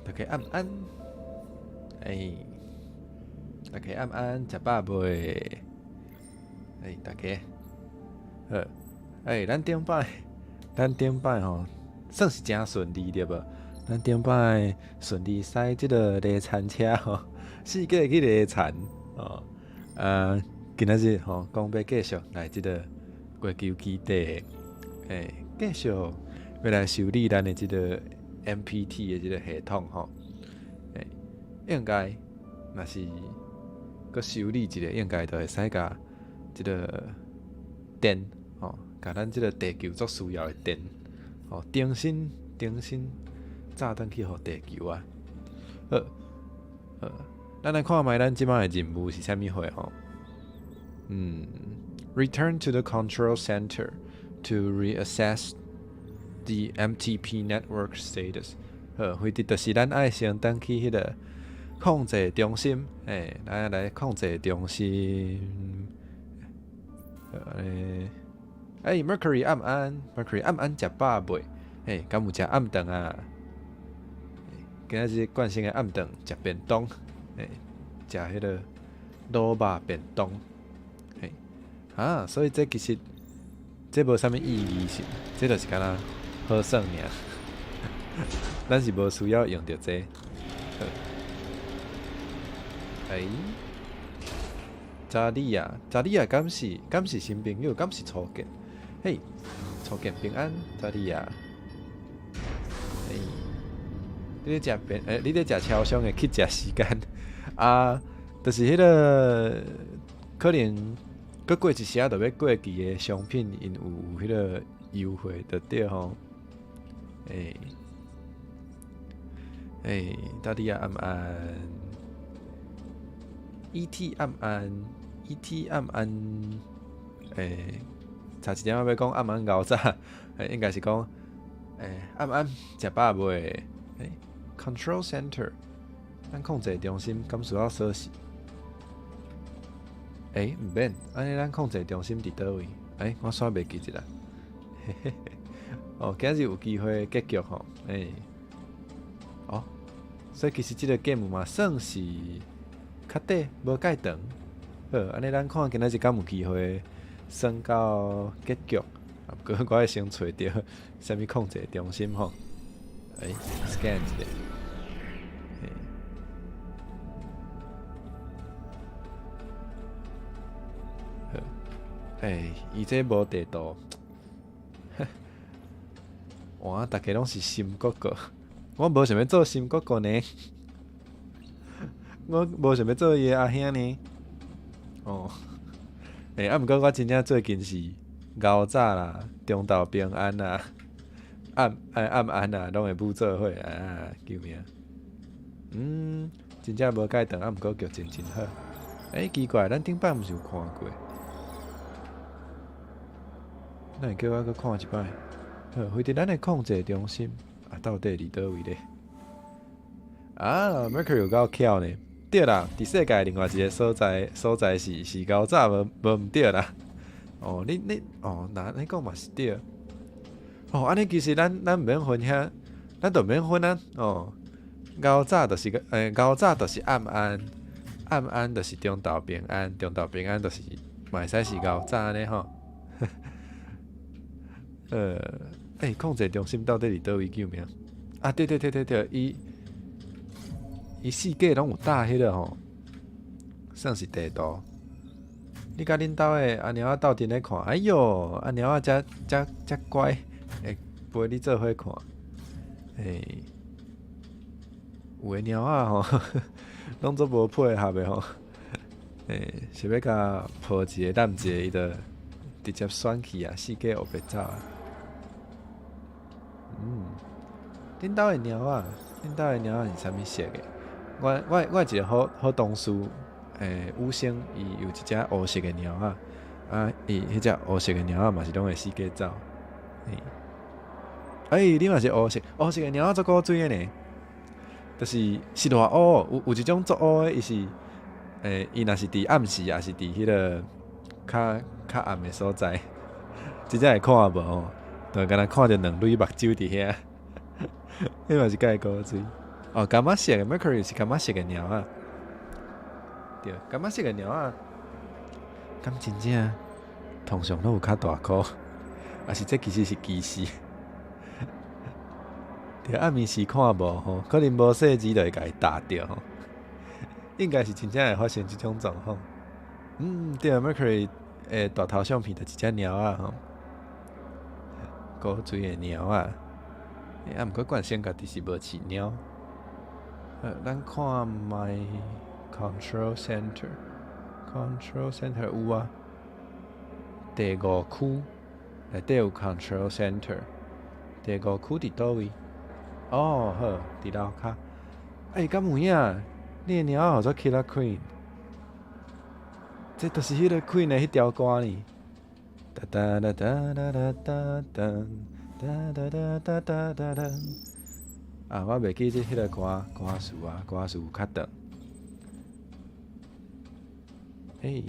大家暗安，欸，大家暗安，食飽未？欸，大家好，欸，咱頂擺吼，算是誠順利對無？咱頂擺順利駛這个犁田車吼，四界去犁田哦。啊，今仔日吼，講欲繼續來這个月球基地，欸，繼續欲來修理咱的這个 MPT 的這个系統吼。欸，應該若是閣修理一下，應該就會使共這个電吼，共咱這个地球足需要的電吼，重新重新炸轉去予地球啊！好，好，咱來看覓咱這擺的任務是啥物貨吼？Return to the control center to reassess the MTP network status。好，反正就是咱愛先轉去彼个控制中心，欸，咱來控制中心。欸，欸，Mercury 暗安，Mercury 暗安食飽未？欸，敢有食暗頓啊？今仔日慣性的暗頓食便當，欸，食彼个滷肉便當。嘿，啊，所以這其實這無啥物意義是，這就是敢若好耍爾。咱是無需要用著這。好，欸，查理亞，查理亞敢是新朋友？敢是初見？嘿，初見平安，查理亞。欸，你咧食便？欸，你咧食超商的乞食時間啊？就是彼个可能閣過一時仔就欲過期的商品，𪜶有彼个優惠就對吼。欸，欸，到底暗安？E.T. 暗安，E.T. 暗安，欸，差一點仔欲講暗安𠢕早，欸，應該是講，欸，暗安食飽未？欸，Control Center，咱控制中心敢需要鎖匙？欸，毋免，按呢咱控制中心佇佗位？欸，我煞袂記得啦。嘿嘿嘿，哦，今日有機會結局吼，欸，哦，所以其實這个 game 嘛算是較短，無蓋長。好，按呢咱看今仔日敢有機會耍到結局？啊，毋過我愛先揣著啥物控制中心吼。欸，scan 一下。嘿。好，欸，伊這無地圖。哇！逐家攏是新哥哥，我無想欲做新哥哥呢。我無想欲做伊的阿兄呢。哦，欸，啊，毋過我真正最近是𠢕早啦，中晝平安啦，暗欸暗安啦，攏會舞做伙啊！救命！真正無蓋長，啊，毋過劇情真好。欸，奇怪，咱頂擺毋是有看過？哪會叫我閣看一擺？好，回佇咱的控制中心啊，到底佇佗位咧？啊，Mercury 有夠巧呢。對啦，佇世界另外一个所在，所在是𠢕早無毋對啦。哦，你哦，若按呢講嘛是對。哦，按呢其實咱毋免分遐，咱就毋免分啊。哦，𠢕早就是個，欸，𠢕早就是暗安，暗安就是中晝平安，中晝平安就是嘛會使是𠢕早按呢吼。欸，控制中心到底佇佗位救命？啊，對對對對對，伊四界攏有搭彼个吼，算是地圖。你共恁兜的阿貓仔鬥陣咧看，哎喲，阿貓仔遮遮遮乖，會陪你做伙看。欸，有的貓仔吼，攏足無配合的吼。欸，是欲共抱一下攬一下，伊就直接選去啊，四界烏白走啊。恁兜的貓仔是啥物色的？我一个好好同事，欸，武生，伊有一隻烏色的貓仔，啊，伊彼隻烏色的貓仔嘛是攏會四界走。欸，欸，你嘛是烏色，烏色的貓仔足古錐的呢，就是是偌烏，有一種足烏的，伊是，欸，伊若是佇暗時，抑是佇彼个較較暗的所在，真正會看無吼，就敢若看著兩蕊目睭佇遐，彼嘛是蓋古錐。哦，柑仔色的 Mercury 是柑仔色的貓仔，對，柑仔色的貓仔，敢真正通常攏有較大箍，抑是這其實是歧視？對，暗暝時看無吼，可能無細緻就會共伊踏著吼，應該是真正會發生這種狀況。對，Mercury 的大頭相片就一隻貓仔吼，古錐的貓仔。啊，毋過慣性家己是無飼貓。咱看覓 Control Center，Control Center 有啊，第五區內底有 Control Center，第五區佇佗位？哦，好，佇樓跤。欸，敢有影？你的貓仔號做 Killer Queen，這就是彼個 Queen 的彼條歌呢。噠噠噠噠噠噠噠噠噠噠噠噠噠噠。啊，我袂記得彼個歌歌詞啊，歌詞有較長。欸，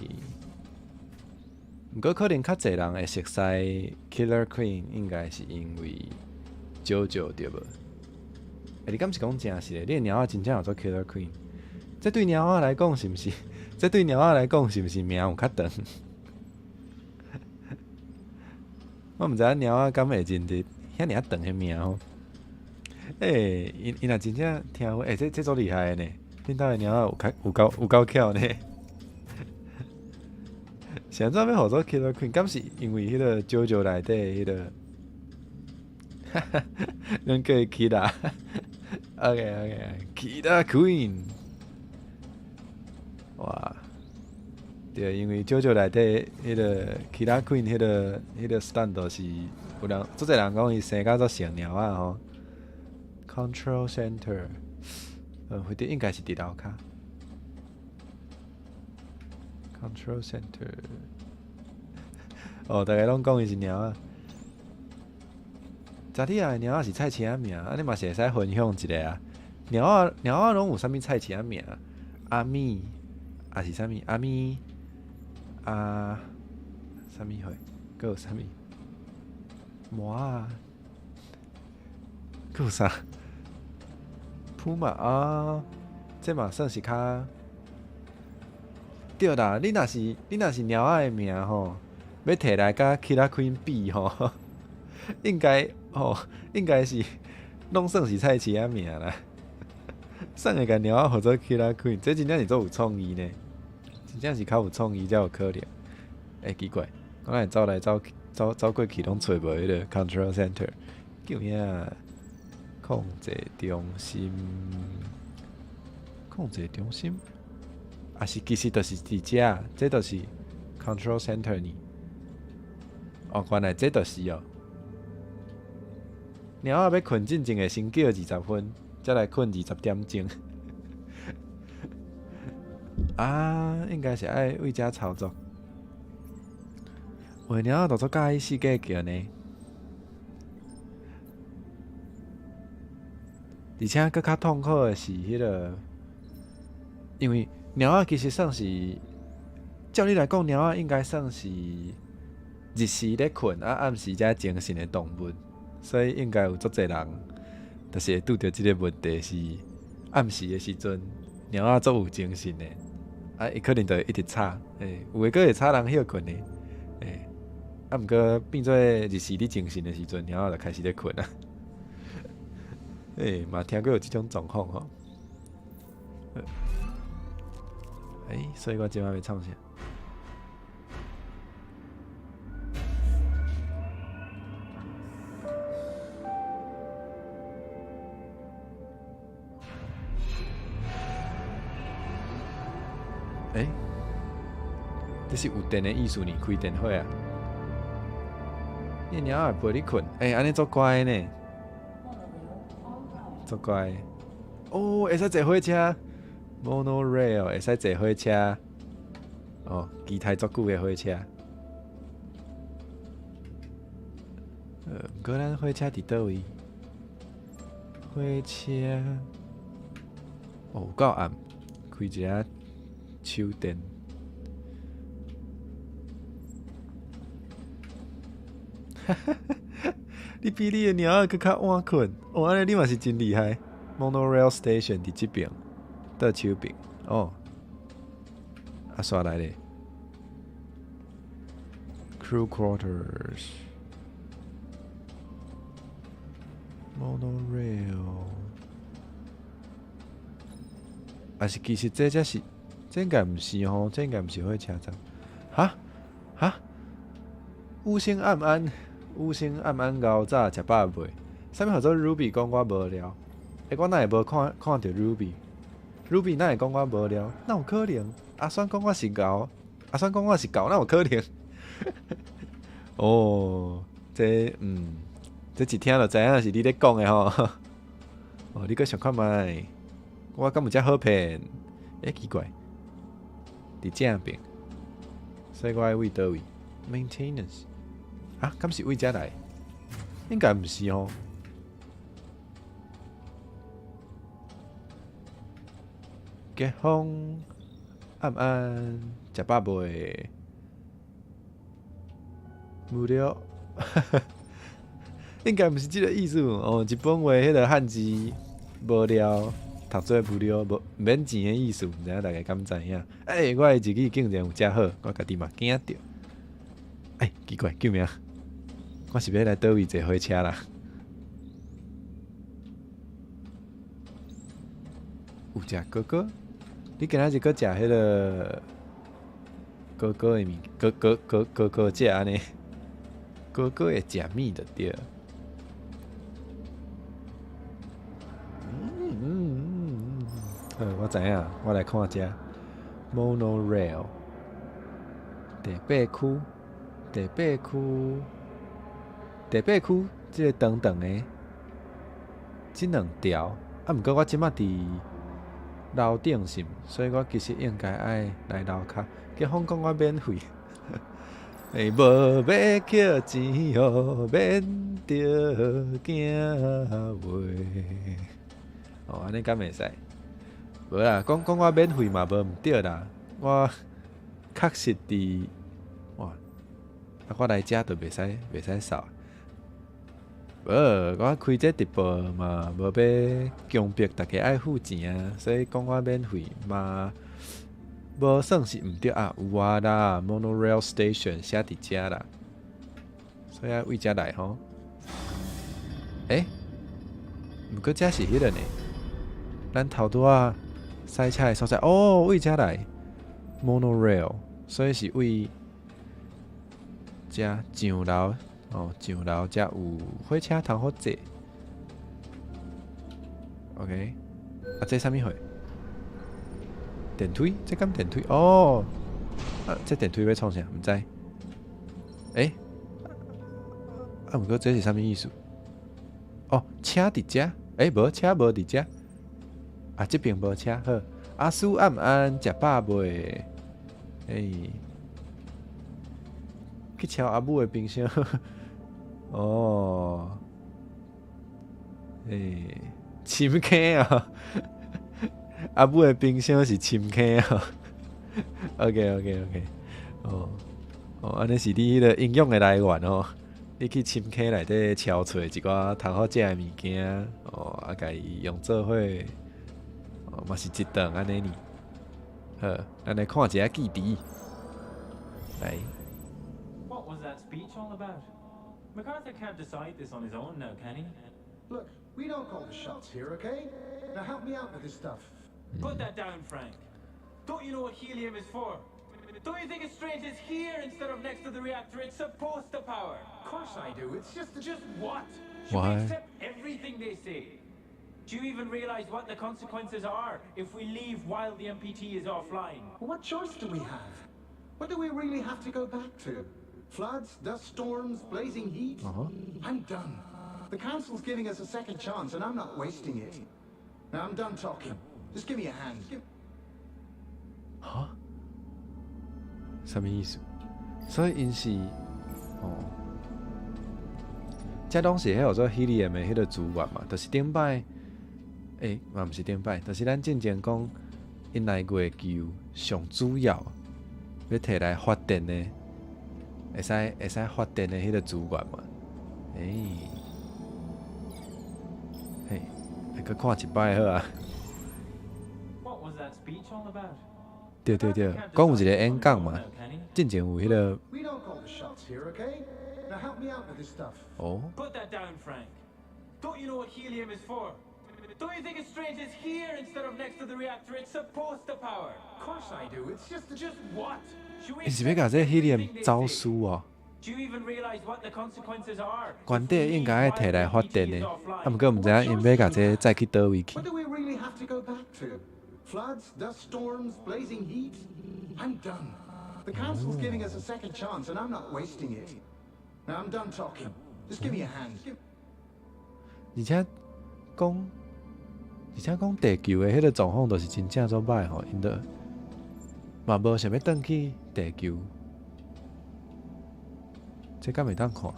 毋過可能較濟人會熟悉 Killer Queen，應該是因為 JoJo 對無？欸，你敢是講誠實的？你的貓仔真正號做 Killer Queen？這對貓仔來講是毋是？這對貓仔來講是毋是名有較長？我毋知影貓仔敢會認得遐爾仔長的名吼。欸，𪜶𪜶若真正聽有，欸，這足厲害的呢！恁兜的貓仔有較有夠有夠巧呢。是按怎欲號做 Killer Queen？敢是因為彼個 JoJo 內底彼個？哈哈，阮叫伊 Killer。OK OK，Killer Queen。哇！對，因為 JoJo 內底彼個 Killer Queen 彼個 stand 是有人，足濟人講伊生甲足像貓仔吼。Control Center，或者應該是佇樓跤。Control Center，哦，逐家攏講伊是貓仔。查理仔的貓仔是菜市仔名，按呢嘛是會使分享一下啊。貓仔貓仔攏有啥物菜市仔名？阿米，抑是啥物？阿咪，啊，啥物貨？閣有啥物？貘仔，閣有啥？普馬啊，這嘛算是較對啦。你若是貓仔的名吼，欲提來佮 Killer Queen 比吼，應該吼，應該是攏算是菜市仔名啦。算會共貓仔號做 Killer Queen，這真正是足有創意呢，真正是較有創意才有可能。欸，奇怪，我哪會走來走去，走走過去攏揣無彼個 Control Center，叫啥？控制中心，控制中心，抑是其實就是佇遮，這就是 Control Center 呢。哦，原來這就是哦。貓仔欲睏進前會先叫20分，才來睏20點鐘。啊，應該是愛為遮操作。有的貓仔就足佮意四界叫呢。而且閣較痛苦的是，彼個，因為貓仔其實算是，照理來講，貓仔應該算是日時咧睏，啊暗時才精神的動物，所以應該有足濟人，就是會拄著這個問題是暗時的時陣，貓仔足有精神的，啊，伊可能就會一直吵，欸，有的閣會吵人歇睏的，欸，啊，毋過變做日時咧精神的時陣，貓仔就開始咧睏啊。欸，嘛聽過有這種狀況吼。欸，所以我這擺欲創啥？欸，這是有電的意思呢？開電火啊？你的貓仔會陪你睏？欸，按呢足乖呢。足乖。哦，會使坐火車，monorail 會使坐火車。哦，期待足久的火車。毋過咱火車佇佗位？火車，哦，有夠暗，開一下手電。哈哈哈！你比你的貓仔閣較晚睏，哦，按呢你嘛是真厲害。Monorail station 佇這邊，倒手邊。哦，啊，煞來咧。Crew quarters。Monorail。啊是其實這才是，這應該毋是吼，這應該毋是火車站。哈？哈？五星暗暗，五星暗暗𠢕早食飽未？啥物號做 Ruby 講我無聊？欸，我哪會無看看著 Ruby？Ruby 哪會講我無聊？哪有可能？阿酸講我是𠢕，阿酸講我是𠢕，哪有可能？哦，這嗯，這一聽就知影是你咧講的吼。哦，你閣想看覓？我敢有遮好騙？欸，奇怪，佇正邊，所以我愛位佗位？Maintenance 啊，敢是為遮來？應該毋是吼。結婚暗暗食飽未？無聊，應該毋是這個意思哦。日本話彼個漢字無聊，讀做無聊，無免錢的意思，毋知影大家敢知影？欸，我的日語竟然有遮好，我家己嘛驚著。欸，奇怪，救命！我是欲來佗位坐火車啦？有食哥哥？你今仔日閣食彼個哥哥的物？哥哥哥哥哥食按呢？哥哥會食物就對。嗯嗯嗯嗯，好，我知影，我來看這 Monorail 第八區，第八區，第八區，這個長長的，這兩條，啊，毋過我這馬佇樓頂是毋？所以我其實應該愛來樓跤。結婚講我免費，欸，無欲抾錢哦，免著驚話。哦，按呢敢會使？無啦，講講我免費嘛無毋對啦。我確實佇哇，啊，我來遮就袂使袂使掃。無，我開這直播嘛，無欲強迫大家愛付錢啊，所以講我免費嘛，無算是毋對啊。有啊啦，Monorail Station 寫佇遮啦，所以愛為遮來吼。欸，毋過這是彼個呢？咱頭拄仔駛車的所在，哦，為遮來 Monorail，所以是為遮上樓。哦，上樓遮有火車通好坐。OK，啊，這啥物貨？電梯？這敢電梯？哦，啊，這電梯欲創啥？毋知。欸？啊，毋過這是啥物意思？哦，車佇遮？欸，無車無佇遮。啊，這邊無車好。阿叔暗暗食飽未？欸。去敲阿母的冰箱。哦，欸，深坑啊！阿母的冰箱是深坑啊。OK，OK，OK。哦，哦，按呢是你彼個營養的來源哦。你去深坑內底敲揣一寡通好食的物件，哦，啊，共伊用做伙，哦，嘛是一頓按呢爾。好，咱來看一下記憶。來。 What was that speech all about? MacArthur can't decide this on his own now, can he? Look, we don't call the shots here, okay? Now help me out with this stuff. Put that down, Frank. Don't you know what helium is for? Don't you think it's strange it's here instead of next to the reactor it's supposed to power? Of course I do. It's just Just what? Should Why? we accept everything they say? Do you even realize what the consequences are if we leave while the MPT is offline? What choice do we have? What do we really have to go back to? Floods, dust storms, blazing heat? I'm done. The council's giving us a second chance, and I'm not wasting it. Now I'm done talking. Just give me a hand. 哈？啥物意思？所以𪜶是哦，這攏是彼號做 helium 的彼個資源嘛，就是頂擺，欸，嘛毋是頂擺，就是咱進前講，𪜶來月球上主要欲提來發電的，會使會使發電的彼個資源嘛，欸，嘿，閣看一擺好啊。 What was that speech all about? 對對對，講有一個演講嘛，進前有彼個 We don't call the shots here, okay? Now help me out with this stuff. 哦， Put that down, Frank. Don't you know what helium is for? Don't you think it's strange it's here instead of next to the reactor it's supposed to power? Of course I do. It's just that Just what? Should we 伊是欲共這 helium 走私哦？ Do you even realize what the consequences are? 原底應該愛提來發電的，啊，毋過毋知影𪜶欲共這載去佗位去。 What do we really have to go back to? Floods, dust storms, blazing heat? I'm done. The council's giving us a second chance, and I'm not wasting it. Now I'm done talking. Just give me a hand. 而且講，而且講地球的彼個狀況，就是真正足歹吼，𪜶都嘛無想欲轉去地球，這敢會當看？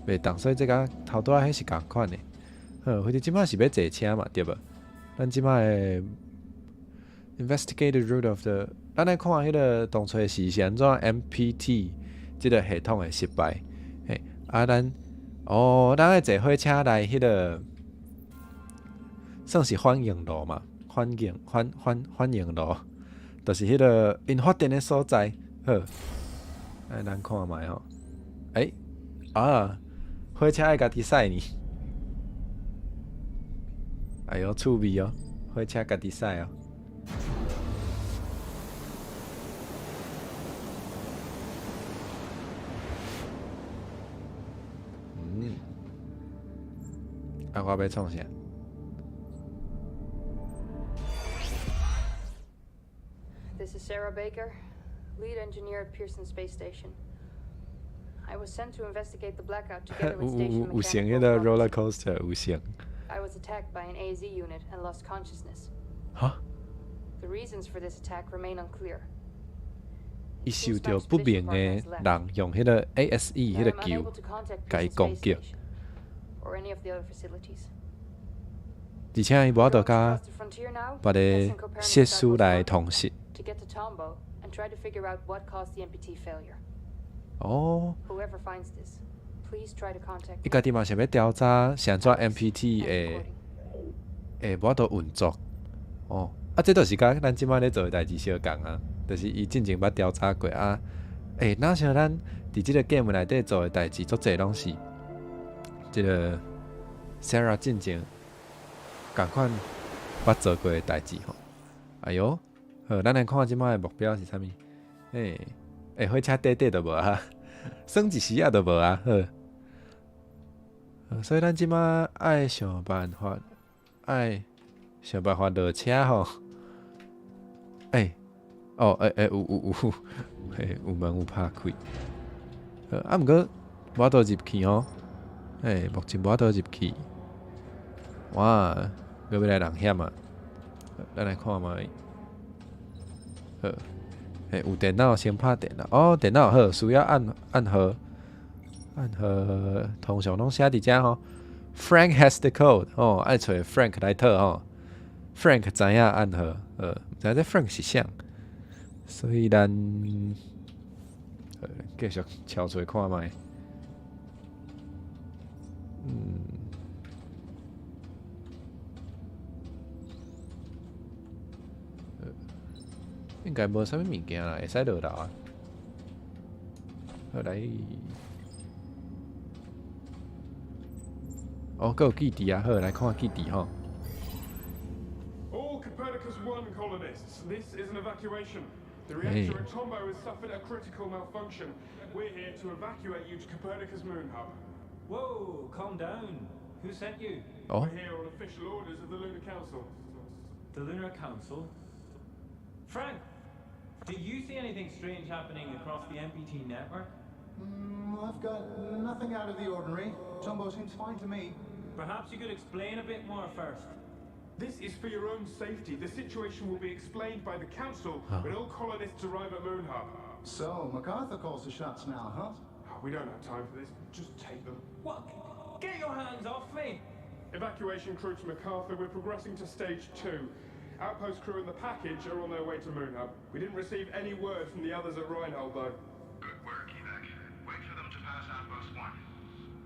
袂當，所以這佮頭拄仔彼是仝款的。好，反正這擺是欲坐車嘛，對無？咱這擺的 investigate the root of the，咱來看彼個當初是按怎 MPT 這個系統的失敗。嘿，啊，咱哦，咱愛坐火車來彼個算是反應爐嘛，反應反反反應爐，就是彼個𪜶發電的所在。好，來咱看覓吼。欸，啊，火車愛家己駛呢。哎喲，趣味哦，火車家己駛哦。嗯，啊，我欲創啥？ This is Sarah Baker, lead engineer at Pearson Space Station. I was sent to investigate the blackout together 有 with station 有有像 mechanic 彼個 Walt roller Robinson. coaster 有像。 I was attacked by an AZ unit and lost consciousness. 哈？ The reasons for this attack remain unclear. 伊受著不明的人用彼個 ASE I 彼個 am 球 unable to contact 共伊 Pearson 攻 Space 擊， Station or any of the other facilities. 而且伊無法度 We're 共 across the frontier now, 別個 passing Copernicus 設施 Outpost 來 One 通訊。 to get to Tombaugh and try to figure out what caused the MPT failure. 哦， Whoever finds this, please try to contact 伊 me. 家己嘛想欲調查是按怎 MPT End 會 recording. 會無法度運作。哦，啊，這就是佮咱這擺咧做的代誌相仝啊，就是伊進前捌調查過啊。欸，哪像咱佇這個 game 內底做的代誌，足濟攏是這個 Sarah 進前仝款捌做過的代誌吼。哎喲，好，咱來看這擺的目標是啥物？欸，欸，火車短短就無啊，耍一時仔就無啊，好。所以咱這擺愛想辦法，愛想辦法落車吼。欸，哦，欸欸，有有有，嘿，有門有拍開。好，啊，毋過無法度入去吼。欸，目前無法度入去。哇，閣欲來人險啊！咱來看覓。好，欸，有電腦先拍電腦。哦，電腦好，需要按按號，按號通常攏寫佇遮吼。Frank has the code，哦，愛揣 Frank 來討吼。Frank 知影按號，毋知這 Frank 是啥，所以咱繼續敲出看覓。嗯。應該無啥物物件啦，會使落樓啊。好來，哦，閣有記憶啊，好來看記憶吼。 All Copernicus 1 colonists, this is an evacuation. The Hey. reactor at Tombaugh has suffered a critical malfunction. We're here to evacuate you to Copernicus Moon Hub. Whoa, calm down. Who sent you? 哦 We're here on official orders of the Lunar Council. The Lunar Council? Frank, do you see anything strange happening across the MPT network? I've got nothing out of the ordinary. Tombaugh seems fine to me. Perhaps you could explain a bit more first. This is for your own safety. The situation will be explained by the Council when all colonists arrive at Moon Hub. So, MacArthur calls the shots now, huh? We don't have time for this. Just take them. What? Get your hands off me! Evacuation crew to MacArthur. We're progressing to stage 2. Outpost crew and the package are on their way to Moon Hub. We didn't receive any word from the others at Reinhold, though. Good work, Evac. Wait for them to pass Outpost 1.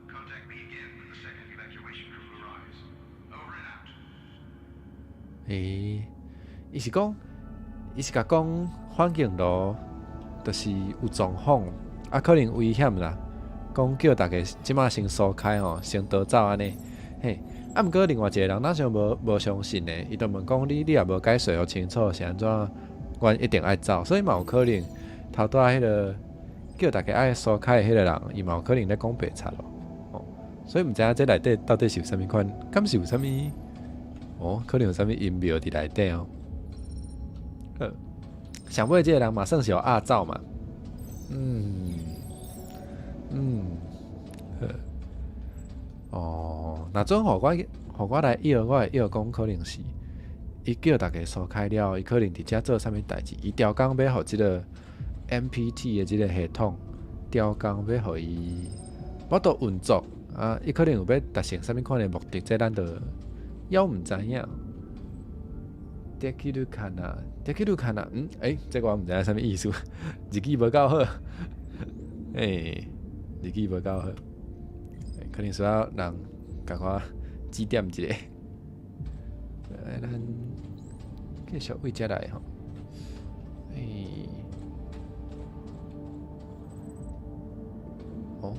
Contact me again when the second evacuation crew arrives. Over and out. 欸，伊是講，伊是共講反應爐，就是有狀況，啊，可能危險啦。講叫逐家這馬先疏開吼，先逃走按呢。嘿，啊，毋過另外一個人若像無相信呢，伊就問講你也無解釋予清楚，是按怎？阮一定愛走，所以嘛有可能頭拄仔彼個叫逐家愛疏開的彼個人，伊嘛有可能咧講白賊咯。哦，所以毋知影這內底到底是有啥物款，敢是有啥物？哦，可能有啥物陰謀佇內底哦。好，上尾這個人嘛算是予壓走嘛。好。哦，若準予我來臆，我會臆講可能是伊叫逐家疏開了，伊可能佇遮做啥物代誌？伊調工欲予這個 MPT 的這個系統調工欲予伊無法度運作啊！伊可能有欲達成啥物款的目的，這咱就猶毋知影。できるかな？できるかな？嗯，欸，這個我毋知影啥物意思，日語無夠好，欸，日語無夠好，可能需要人共我指點一下。來，咱繼續對這來吼。欸，哦，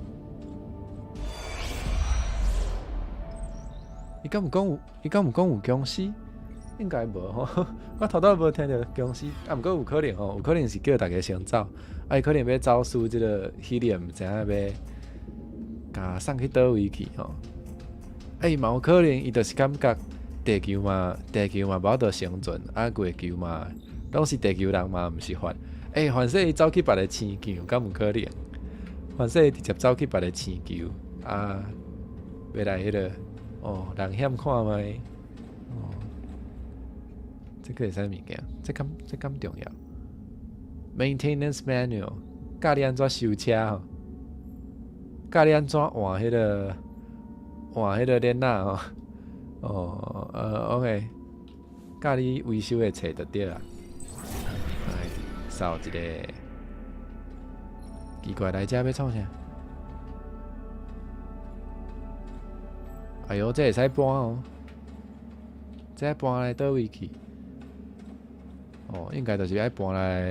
伊敢有講有？伊敢有講有殭屍？應該無吼，我頭拄無聽著殭屍，啊，毋過有可能吼，有可能是叫逐家先走，啊，伊可能欲走私這個 helium，毋知影欲共送去佗位去吼。啊，伊嘛有可能，伊就是感覺地球嘛，地球嘛無法度生存，啊，月球嘛，攏是地球人嘛，毋是法。欸，凡勢伊走去別个星球，敢有可能？凡勢伊直接走去別个星球，啊，欲來彼個，哦，人險看覓，哦。這個是啥物件？這敢重要？Maintenance manual 教你按怎修車吼，教你按怎換彼個換彼個鏈仔吼。哦，OK，教你維修的冊就對啦。來，掃一個，奇怪，來遮欲創啥？哎喲，這會使搬哦，這搬來佗位去？哦，應該就是愛搬來，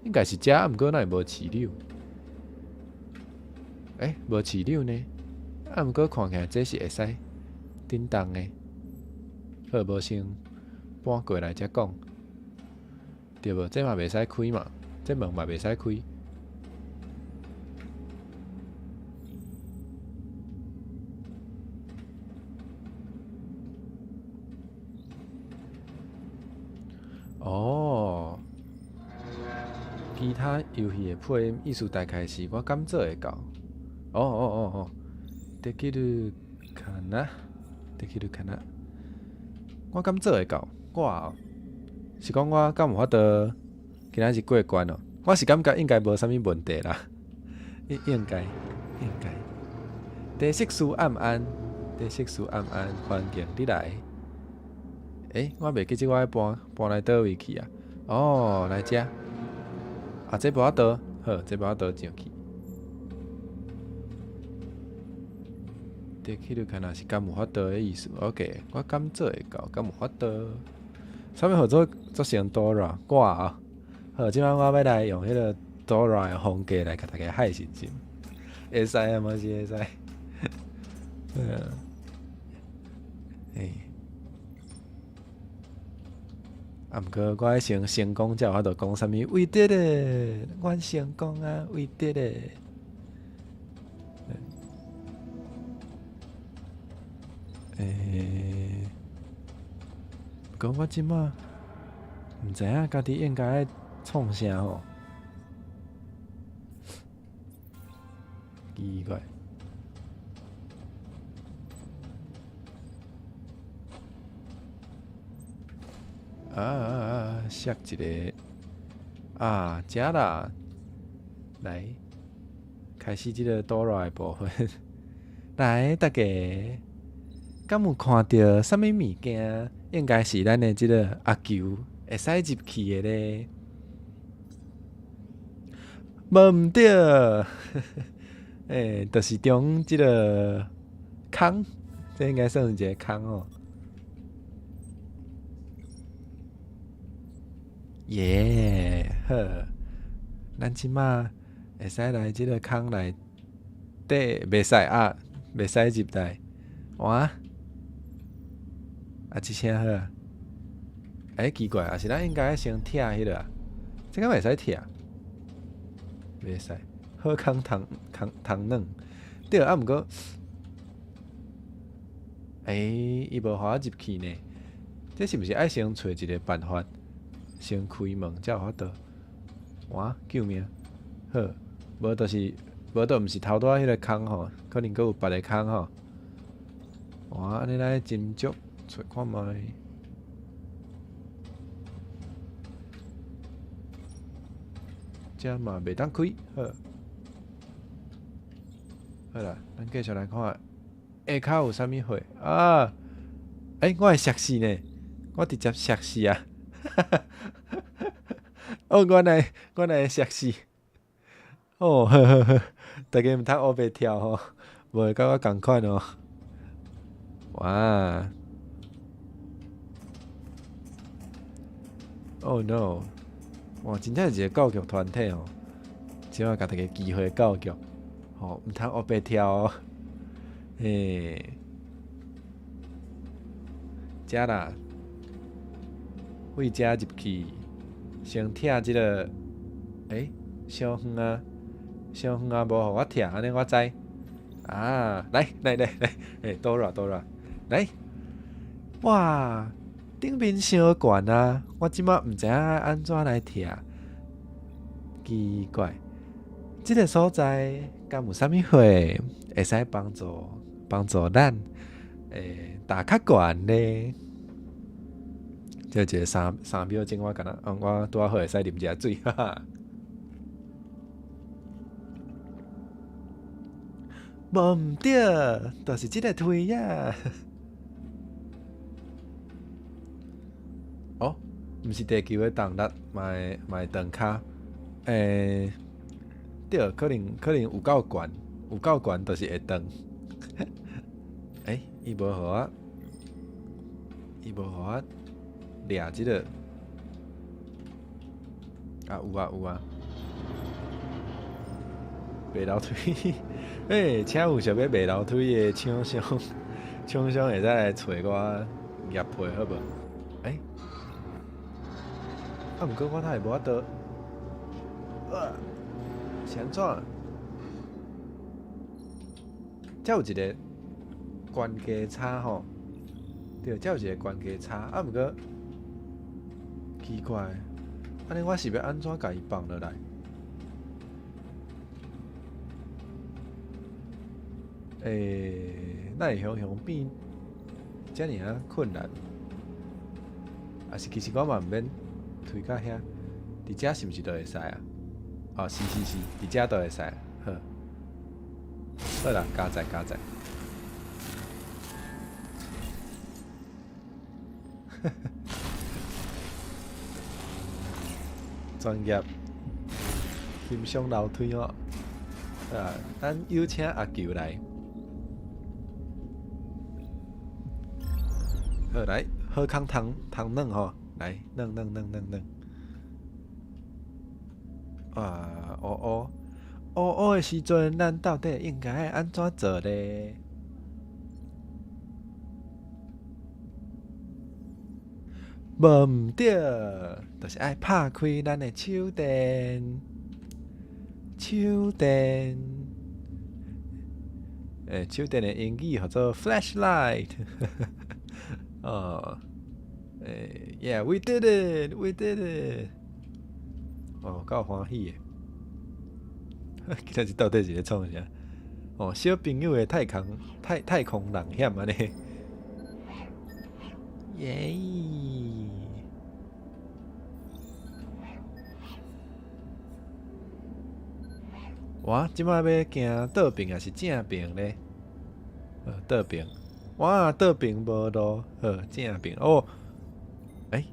應該是遮，毋過哪會無飼料？欸，無飼料呢？啊，毋過看起來這是會使振動的。好，無先搬過來才講，對無？這嘛袂使開嘛，這門嘛袂使開。哦，其他遊戲的配音意思大概是我敢做會到。哦哦哦哦，できるかな？できるかな？我敢做會到？我哦，是講我敢有法度今仔日過關哦？我是感覺應該無啥物問題啦，應該應該。第色書暗暗，第色書暗暗，歡迎你來。欸，我袂記得我愛搬搬來佗位去啊？哦，來遮。啊，這無法度，好，這無法度上去。できるかな是敢有法度的意思？OK，我敢做會到，敢有法度？啥物號做做成 Dora？我啊，好，這擺我欲來用彼個 Dora 的風格來共大家害是毋是？會使啊，嘛是會使。嗯，欸。啊，毋過我愛先成功，才有法度講啥物 We did it，阮成功啊，We did it。欸，毋過我這馬毋知影家己應該愛創啥吼，奇怪。啊啊啊！摔一个啊，遮啦，來開始這個 Dora 的部分。來，大家敢有看著啥物物件？應該是咱的這個阿球會使入去的咧。無毋對，欸，就是中這個空，這應該算是一個空哦。耶，好，咱這馬會使來這個空內底，袂使啊，袂使入來。哇！啊，這聲好啊。欸，奇怪，抑是咱應該先拆彼个啊？這敢會使拆？袂使。好空通空通軟。對，啊，毋過，欸，伊無予我入去呢。這是毋是愛先揣一個辦法，先開門才有法度？哇！救命！好，無就是無就毋是頭拄仔彼个空吼，可能閣有別个空吼。哇！按呢咱斟酌揣看覓。這嘛袂當開，好。好啦，咱繼續來看下跤有啥物貨啊？欸，我會摔死呢！我直接摔死啊！哦，原來原來會摔死。哦，好好好，大家毋通烏白跳吼，無會佮我仝款哦。哇！Oh no！哇，真正是一個教育團體哦，這馬共大家機會教育，吼，毋通烏白跳哦。嘿，遮啦，對遮入去，先拆這个，欸，傷遠啊，傷遠啊，無予我拆，按呢我知。啊，來來來來，欸，Dora Dora，來，哇！頂面傷懸啊！我這馬毋知影按怎來拆，奇怪，這个所在敢有啥物貨會使幫助幫助咱？會打較懸咧？這一个三三秒鐘，我敢若，我拄仔好會使啉一下水，哈哈。無毋對，就是這个推啊！哦，毋是地球的動力，嘛會嘛會斷跤。欸，對，可能可能有夠懸，有夠懸，就是會斷。欸，伊無予我，伊無予我掠這个。啊，有啊有啊。賣樓梯，欸，請有想欲賣樓梯的廠商，廠商會使來揣我業配好無？欸，啊，毋過我哪會無法度？啊，是按怎？遮有一个懸架差吼，對，遮有一个懸架差，啊，毋過奇怪，按呢我是欲按怎共伊放落來？欸，哪會雄雄變遮爾仔困難？抑是其實我嘛毋免推到遐，佇遮是毋是就會使啊？哦，是是是，佇遮就會使，好，好啦，加載加載。專業欣賞樓梯哦，啊，咱有請阿球來。好來，好康通通軟吼，來軟軟軟軟軟。啊，烏烏烏烏的時陣，咱到底應該按怎做咧？無毋對，就是愛拍開咱的手電，手電，欸，手電的英語號做 flashlight。哦，欸，Yeah，we did it，we did it。哦，夠歡喜的。今仔日到底是咧創啥？哦，小朋友的太空太太空人險按呢。耶！哇，這擺欲行倒爿抑是正爿咧？倒爿。哇，倒爿無路，好，正爿哦。欸，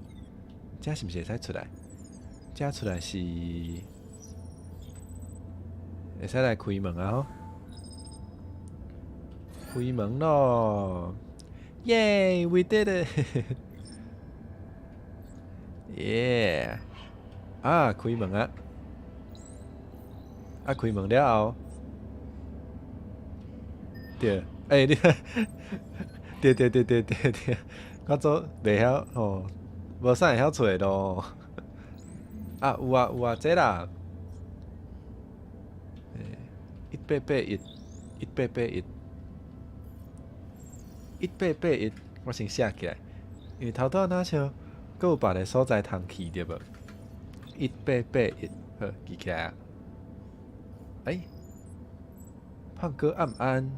這是毋是會使出來？這出來是會使來開門啊！吼，開門咯！耶，we did it！耶！啊，開門啊！啊，開門了後，對，欸，你，對對對對對對，我做袂曉吼，無啥會曉揣咯。啊，有啊有啊，這啦，欸，一八八一，一八八一，一八八一，我先寫起來，因為頭拄仔若像閣有別个所在通去對無？一八八一，好，記起來啊。欸，胖哥暗安，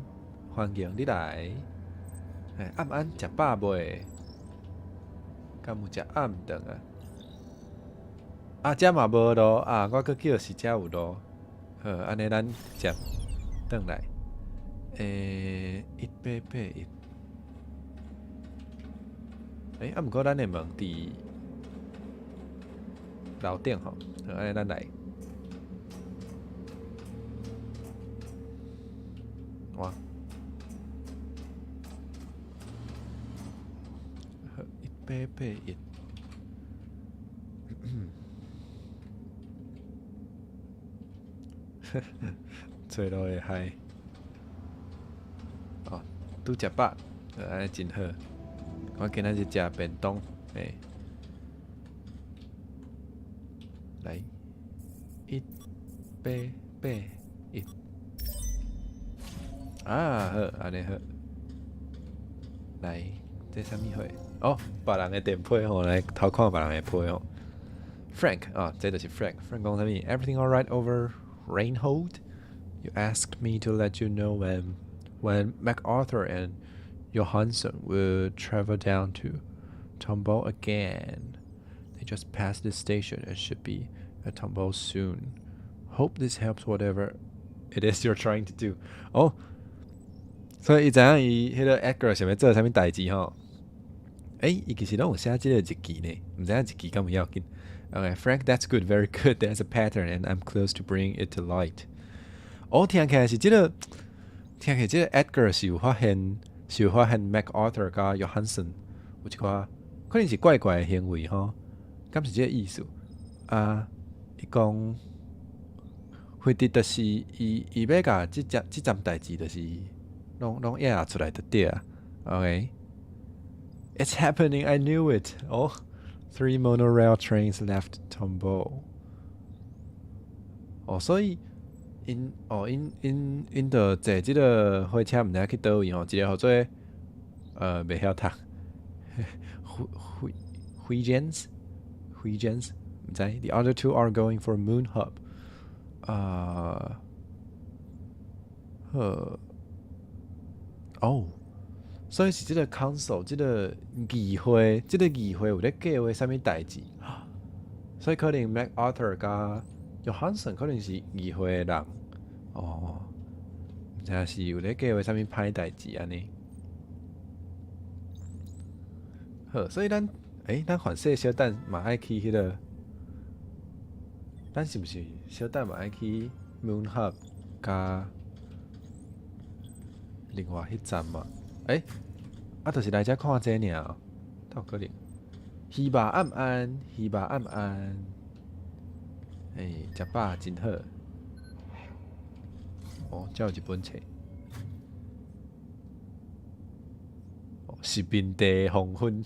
歡迎你來。欸，暗安食飽未？敢有食暗頓啊？啊，遮嘛無路啊！我閣叫是遮有路。好，按呢咱接轉來。欸，一八八一。欸，啊，毋過咱的門佇樓頂吼，好，按呢咱來。哇！好，一八八一。揣路會害。哦，拄食飽，按呢真好。我今仔日食便當，欸，來，一八八一，啊好，按呢好。來，這啥物貨？哦，別人的電批吼，來偷看別人的批吼。Frank 啊，這就是 Frank。Frank 講啥物？Everything all right over Reinhold? You asked me to let you know when MacArthur and Johansson will travel down to Tombaugh again. They just passed this station and should be at Tombaugh soon. Hope this helps whatever it is you're trying to do. 哦，所以伊知影伊彼個 Edgar 想欲做啥物代誌吼？欸，伊其實攏有寫這個日記呢，毋知影日記敢有要緊。Okay, Frank, that's good, very good. There's a pattern, and I'm close to bringing it to light. 哦，聽起來是這個，聽起來這個 Edgar 是有發現，是有發現 MacArthur 佮 Johansson 有一寡可能是怪怪的行為吼，敢是這個意思？啊，伊講，反正就是伊伊欲共這隻這欉代誌，就是攏攏掖出來就對啊。OK, it's happening. I knew it. 哦，three monorail trains left Tombaugh。哦，所以。𪜶哦，𪜶𪜶𪜶著坐這个火車，毋知影去佗位吼，一個號做袂曉讀，灰灰 Huygens Huygens 毋知。The other two are going for Moon Hub。啊，好，哦，所以是這個 council，這個議會，這個議會有咧計劃啥物代誌？所以可能 MacArthur 佮 Johansson 可能是議會的人。哦，毋知是有咧計劃啥物歹代誌按呢？好，所以咱，欸，咱反正小等嘛愛去彼个，咱是毋是小等嘛愛去 Moon Hub 佮另外彼站嘛？欸，啊，就是來遮看這爾，敢有可能？希望暗安，希望暗安，欸，食飽真好。哦，遮有一本冊。哦，殖民地黃昏。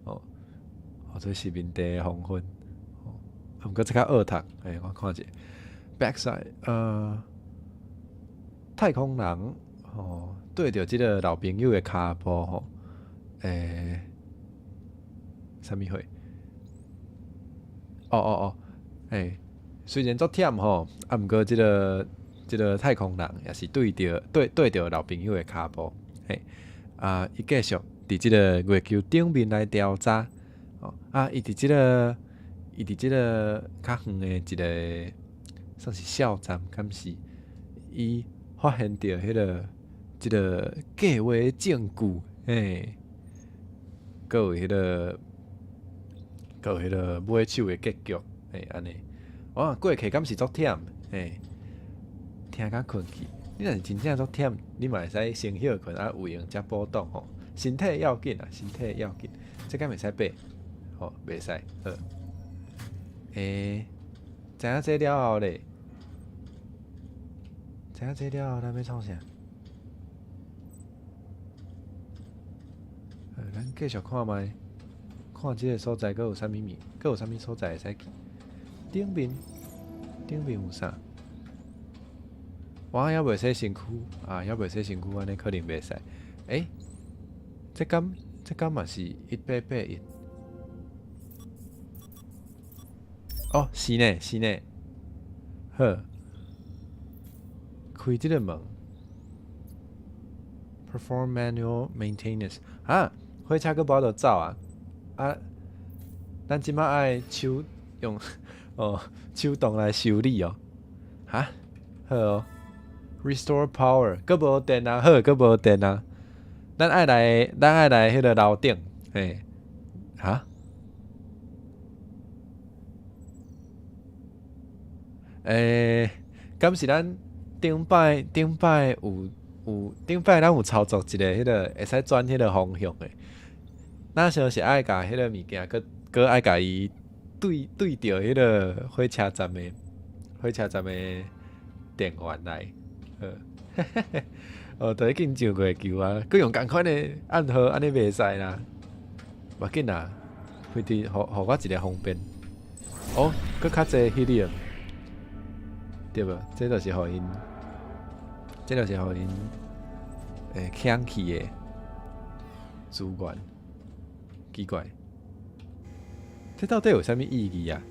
哦，哦，這殖民地黃昏。哦，毋過這較惡讀，欸，我看者。Backside，太空人，哦，對著這个老朋友的跤步吼，欸，啥物貨？哦哦哦，欸，雖然足忝吼，啊，毋過這个。這个太空人也是對著對對著老朋友的跤步，嘿，啊，伊繼續佇這个月球頂面來調查，哦，啊，伊佇這个伊佇這个較遠的一个算是哨站，敢是？伊發現著彼个這个計劃證據，嘿，閣有彼个閣有彼个尾手的結局，嘿，按呢，哇，過客敢是足忝，嘿。聽甲睏去，你若是真正足忝，你嘛會使先歇睏，啊，有閒才補檔吼。身體要緊啊，身體要緊，這敢會使爬？吼，袂使，好。欸，知影這了後咧？知影這了後，咱欲創啥？咱繼續看覓，看這个所在閣有啥物物，閣有啥物所在會使去？頂面，頂面有啥？我猶未洗身軀啊，猶未洗身軀，按呢可能袂使。欸，這敢嘛是1881？哦，是呢，是呢。好，開這个門。Perform manual maintenance。啊，火車閣無法度走啊！啊，咱這擺愛手用哦手動來修理哦。哈，好哦。Restore power，閣無電啊！好，閣無電啊！咱愛來彼个樓頂，嘿，哈？欸，敢是咱頂擺咱有操作一个彼个會使轉彼个方向的，若像是愛共彼个物件，閣愛共伊對著彼个火車站的電源來，好，哦，都已經上月球啊，閣用仝款的暗號，按呢袂使啦，無要緊啦，非得予我一个方便。哦，閣較濟 helium，對無？這就是予𪜶搶去的資源，奇怪，這到底有啥物意義啊？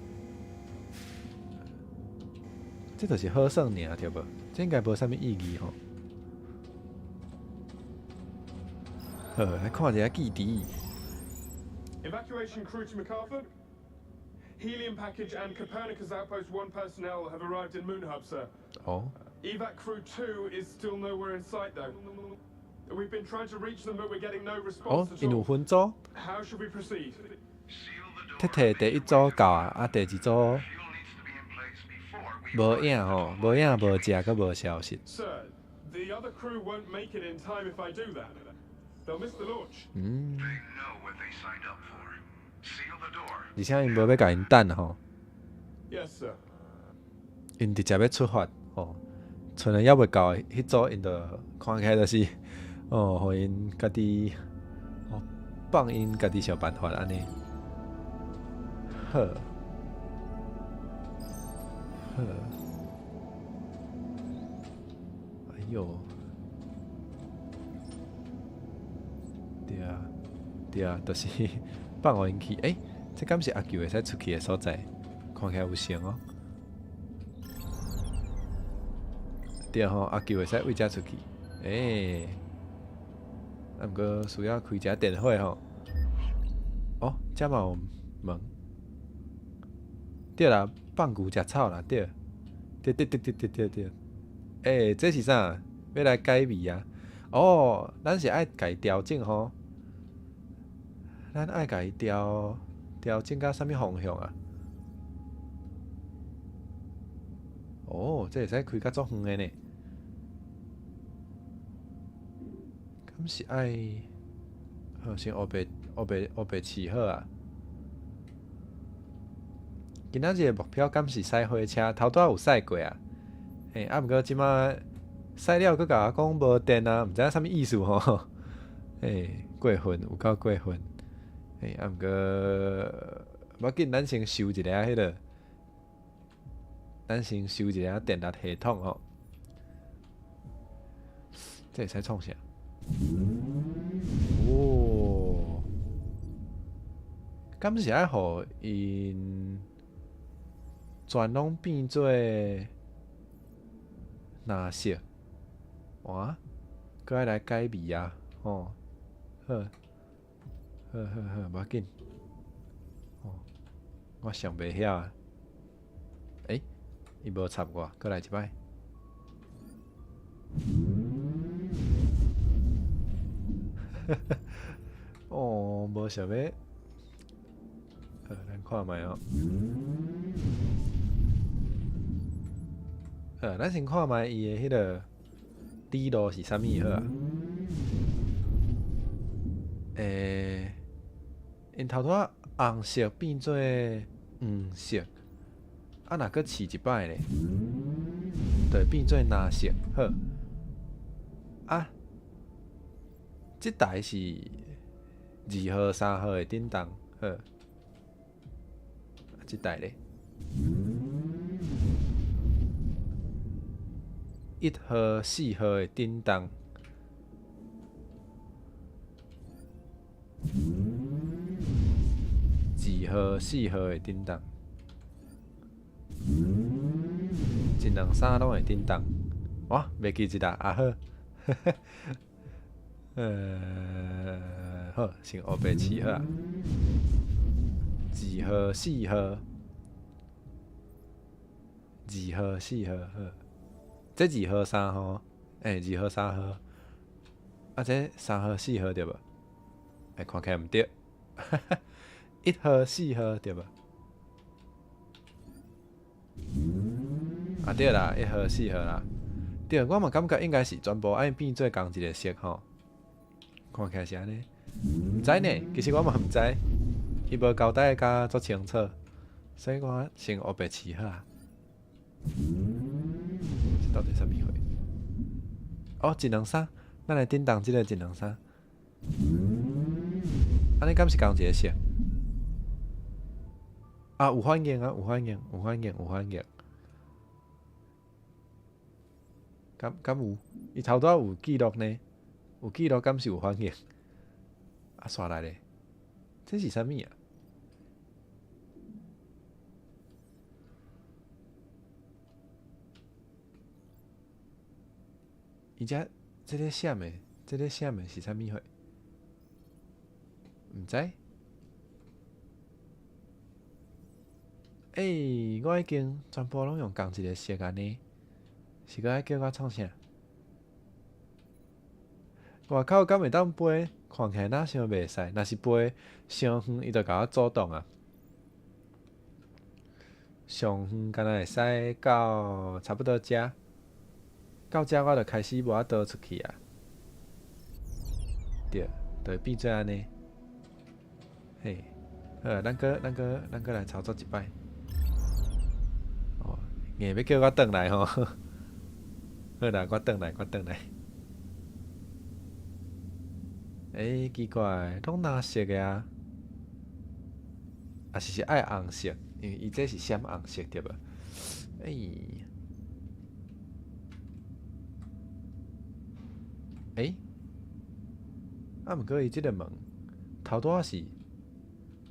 這就是好耍爾，對無？這應該無啥物意義吼。好，來看一下記憶。 Evacuation crew to MacArthur. Helium package and Copernicus Outpost 1 personnel have arrived in Moonhub, sir. 哦。 Evac crew 2 is still nowhere in sight, though. We've been trying to reach them, but we're getting no response 哦， at 𪜶有 all. 分組。 How should we proceed? 鐵提第一組到啊，啊第二組無影吼，無影無食，閣無消息。 Sir, the other crew won't make it in time if I do that. They'll miss the launch. 而且𪜶無欲共𪜶等吼。 Yes, sir. 𪜶直接欲出發吼，賰了猶未到的彼組，𪜶就看起來就是哦，予𪜶家己哦放𪜶家己想辦法按呢。好，好，哎喲，對啊，對啊，就是放予𪜶去。欸，這敢是阿舅會使出去的所在？看起來有像哦。對吼，阿舅會使對遮出去。欸，啊，毋過需要開一下電火吼。哦，遮嘛有門。對啦，放牛食草啦，對。對對對對對對對。欸，這是啥？欲來解謎啊？哦，咱是愛共伊調整吼。咱愛共伊調整到啥物方向啊？哦，這會使開甲足遠的呢。敢是愛，好先烏白試好啊。今仔日的目標敢是駛火車？頭拄仔有駛過啊。欸，啊，毋過這馬駛了，閣共我講無電啊，毋知影啥物意思吼。欸，過分，有夠過分。欸，啊，毋過無要緊，咱先修一下彼个，咱先修一下電力系統吼。這會使創啥？哦，敢是愛予𪜶全攏變做藍色？哇，閣愛來解謎啊！吼，好，好好好，無要緊。哦，我上袂曉啊。欸，伊無插我，閣來一擺。哦，無想欲。好，咱看覓哦。好，咱先看覓伊的彼个底路是啥物好啊？欸，𪜶頭拄仔紅色變做黃色，啊，若閣試一擺咧，就會變做藍色。好，啊，這台是二號、三號的振動。好，啊，這台咧，1號、4號的振動。2號、4號的振動。一兩三攏會振動，哇！袂記一啦，啊好，好，先烏白試好啊。二號、四號，二號、四號，好。這二號、三號，欸，二號、三號，啊，這三號、四號對無？欸，看起來毋對，1號、4號對無？啊對啦，1號、4號啦，對，我嘛感覺應該是全部愛變做仝一个色吼，看起來是按呢，毋知呢，其實我嘛毋知，伊無交代甲足清楚，所以我先烏白試好啊。這到底啥物貨？哦，一兩三，咱來振動這个一兩三，按呢敢是仝一个色？啊，有反應啊，有反應，有反應，有反應。敢有？伊頭拄仔有記錄呢，有記錄敢是有反應？啊，煞來咧，這是啥物啊？伊遮這个閃的，這个閃的是啥物貨？毋知。欸，我已經全部攏用仝一个色按呢，是閣愛叫我創啥？外口敢會當飛？看起來若像袂使，若是飛傷遠，伊就共我阻擋啊。上遠敢若會使到差不多遮，到遮我就開始無法度出去啊。對，就會變做按呢。嘿，好，咱閣來操作一擺。哦，硬欲叫我轉來吼，好啦，我轉來，我轉來。欸，奇怪，攏藍色的啊？啊是愛紅色，因為伊這是閃紅色對無？欸，欸，啊，毋過伊這个門頭拄仔是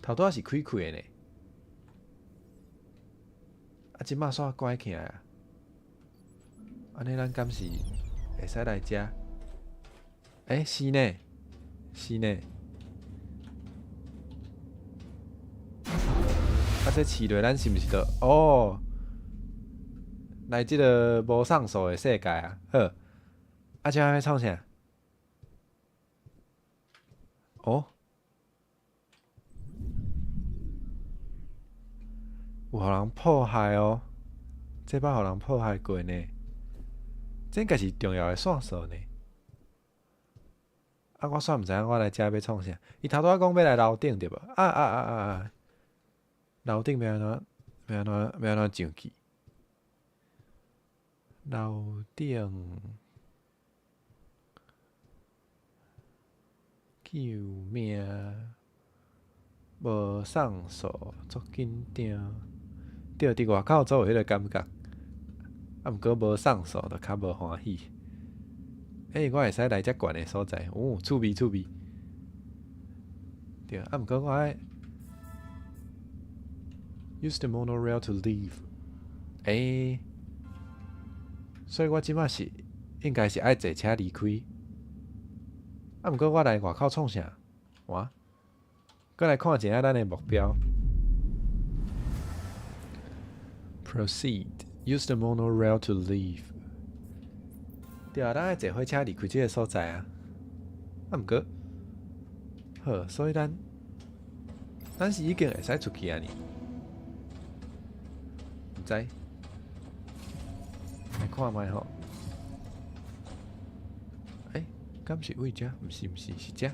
開開的呢，啊，這擺煞關起來啊？按呢咱敢是會使來遮？欸，是呢，是呢。啊，這試落咱是毋是就哦？來這个無上鎖的世界啊，好。啊，這欲創啥？哦？有予人破壞哦！這擺予人破壞過呢，這應該是重要的線索呢。啊，我煞毋知影我來遮欲創啥。伊頭拄仔講欲來樓頂對無？啊啊啊啊啊！樓頂欲按怎？欲按怎？欲按怎上去？樓頂救命！無上鎖，足緊張。對，佇外口總有彼个感覺，啊，毋過無上鎖就較無歡喜。欸，我會使來遮懸的所在，哦，趣味趣味。對，啊，毋過我愛 use the monorail to leave。欸，所以我這擺是應該是愛坐車離開。啊，毋過我來外口創啥？哇！閣來看一下咱的目標。Proceed. Use the monorail to leave. 對啊，咱愛坐火車離開這个所在啊。啊，毋過，好，所以咱是已經會使出去啊呢？毋知，來看覓吼。欸，敢是位遮？毋是，毋是，是遮。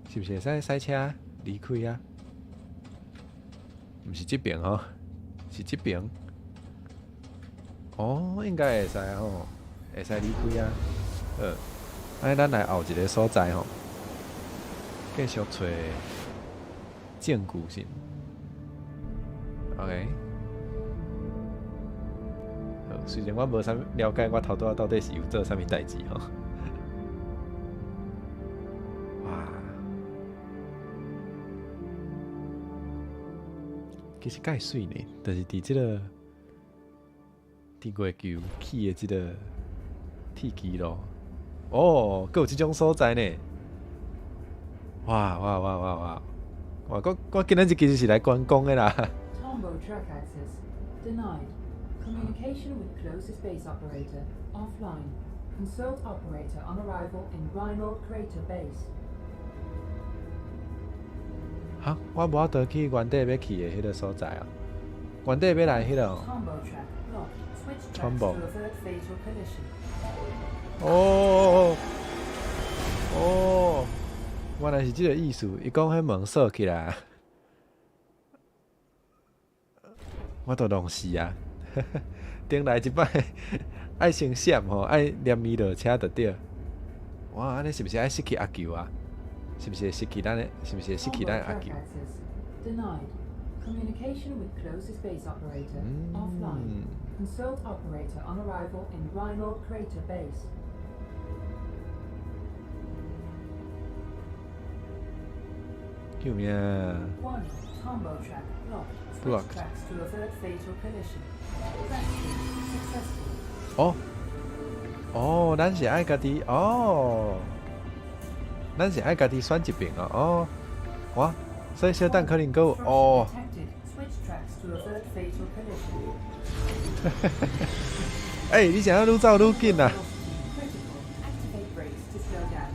是毋是會使駛車離開啊？毋是這爿吼，是這爿。哦，應該會使吼，會使離開啊。好，按呢咱來後一个所在吼，繼續揣證據是。OK。好，雖然我無啥了解，我頭拄仔到底是有做啥物代誌吼。哇，其實蓋媠呢，就是佇這个佇月球起的這个鐵支路。哦，閣有這種所在呢！哇哇哇哇哇！哇，我今仔日其實是來觀光的啦。 Tombaugh track access denied. Communication with closest base operator offline. Consult operator on arrival in Reinald Crater Base. 哈，我無法度去原底欲去的彼个所在啊！原底欲來彼个。 Tombaugh track blocked. Switch tracks Tombaugh. to avert fatal collision. 哦哦，原來是這个意思。伊講彼門鎖起來，我都弄死啊！頂來一擺，愛先閃吼，愛連伊落車就對。哇，按呢是毋是愛失去阿球啊？是毋是會失去咱的？是毋是會失去 Tombaugh 咱的阿 track 球？ access denied. Communication with closest base operator offline. Consult operator on arrival in Reinald Crater Base. 救命！ Warning, Tombaugh track blocked. Switch Blocked. tracks to avert fatal collision. Rescue successful. 哦哦，咱是愛家己哦，咱是愛家己選一爿哦。哦，哇，所以小等可能閣有 Obstruction 哦。 detected. Switch tracks to avert fatal collision. 欸，你是按怎愈走愈緊啊？ Velocity critical. Activate brakes to slow down.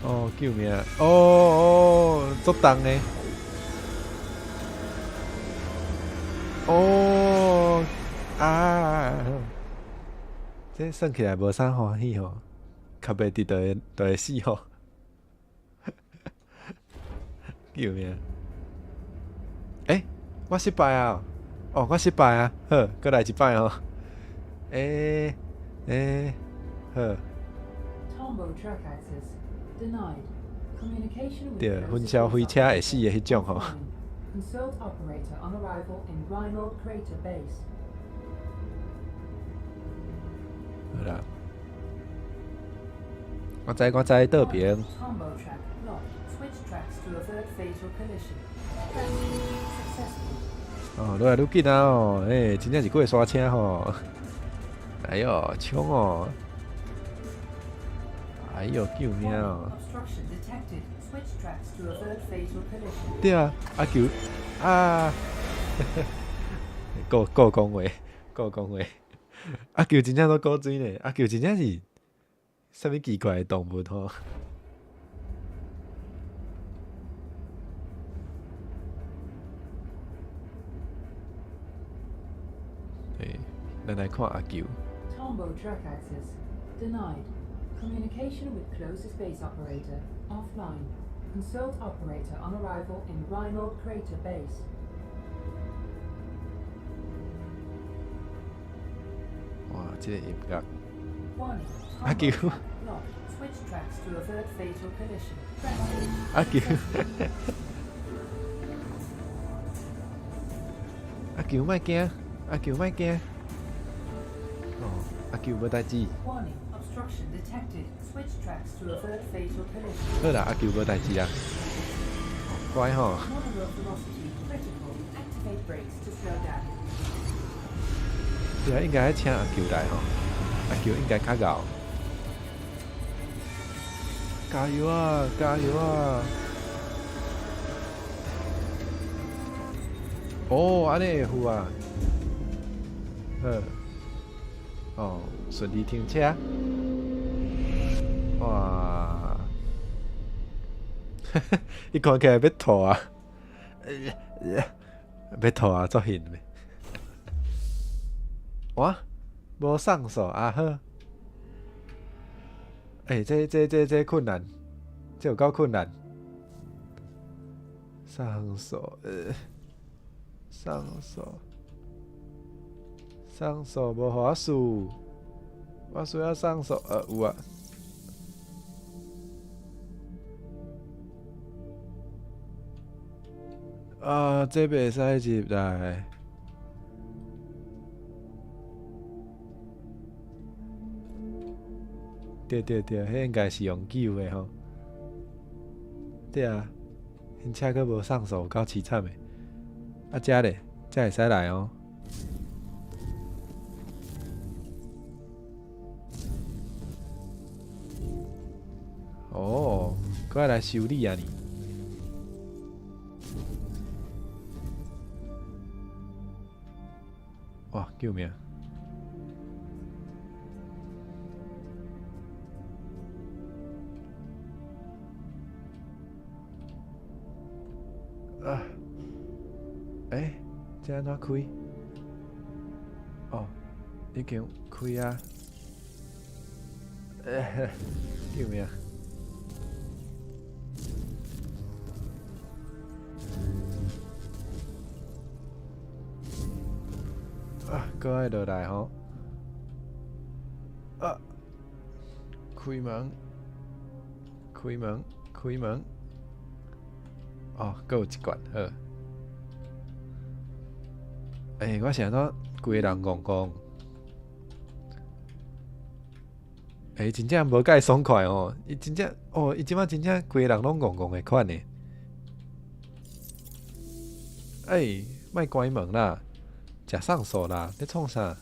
哦，救命！哦哦，足重的。哦啊！這算起來無啥歡喜吼，較袂佇就會死吼。救命！欸，我失敗啊！哦，我失敗啊！好，閣來一擺吼。欸欸，好。 Tombaugh track access denied. Communication with 對， closest 雲霄飛 base 車會死的彼種吼。 offline. Consult operator on arrival in Reinald Crater Base. 好啦，我知我知，倒爿。 Tombaugh track blocked. Switch tracks to avert fatal collision. Rescue successful. 哦，愈來愈緊啊！哦，欸，真正是過山車吼！哎喲，衝哦！哎喲，救命 Warning, 哦！ obstruction detected. Switch tracks to avert fatal collision. 對啊，阿球啊，顧顧講話，顧講話。阿球真正都古錐呢，阿球真正是啥物奇怪的動物吼？欸，咱來看阿球。 Tombaugh track access denied. Communication with closest base operator offline. Consult operator on arrival in Reinald Crater Base. 哇，這个音樂， Warning, 阿 Tombaugh 球 track blocked. Switch tracks to avert fatal collision. Rescue 阿球，阿球莫驚，阿球莫驚。哦，阿球無代誌。 Warning, obstruction detected. Switch tracks to avert fatal collision. 好啦，阿球無代誌啦。哦，乖吼。 Monorail velocity critical. Activate brakes to slow down. 對啊，應該愛請阿球來吼。阿球應該較𠢕。加油啊！加油啊！哦，按呢會赴啊。好。哦，順利停車。哇！伊看起來欲吐啊！欲吐啊，足興的。哇！無上手啊好。欸，這困難，這有夠困難。上鎖，上鎖，上鎖無予我輸，我需要上鎖，有啊。啊，這袂使入來。對對對，彼應該是永久的吼。對啊，𪜶車閣無上鎖，有夠淒慘的。啊，遮咧，遮會使來哦。哦，閣愛來修理啊你！哇，救命！啊！欸，這按怎開？哦，已經開啊！欸，救命！啊，閣愛落來吼！啊，開門，開門，開門！哦，閣有一罐，好。欸，我是按怎規个人戇戇？欸，真正無介爽快哦！伊真正，哦，伊這擺真正規个人攏戇戇的款呢。欸，莫關門啦，食上鎖啦，咧創啥？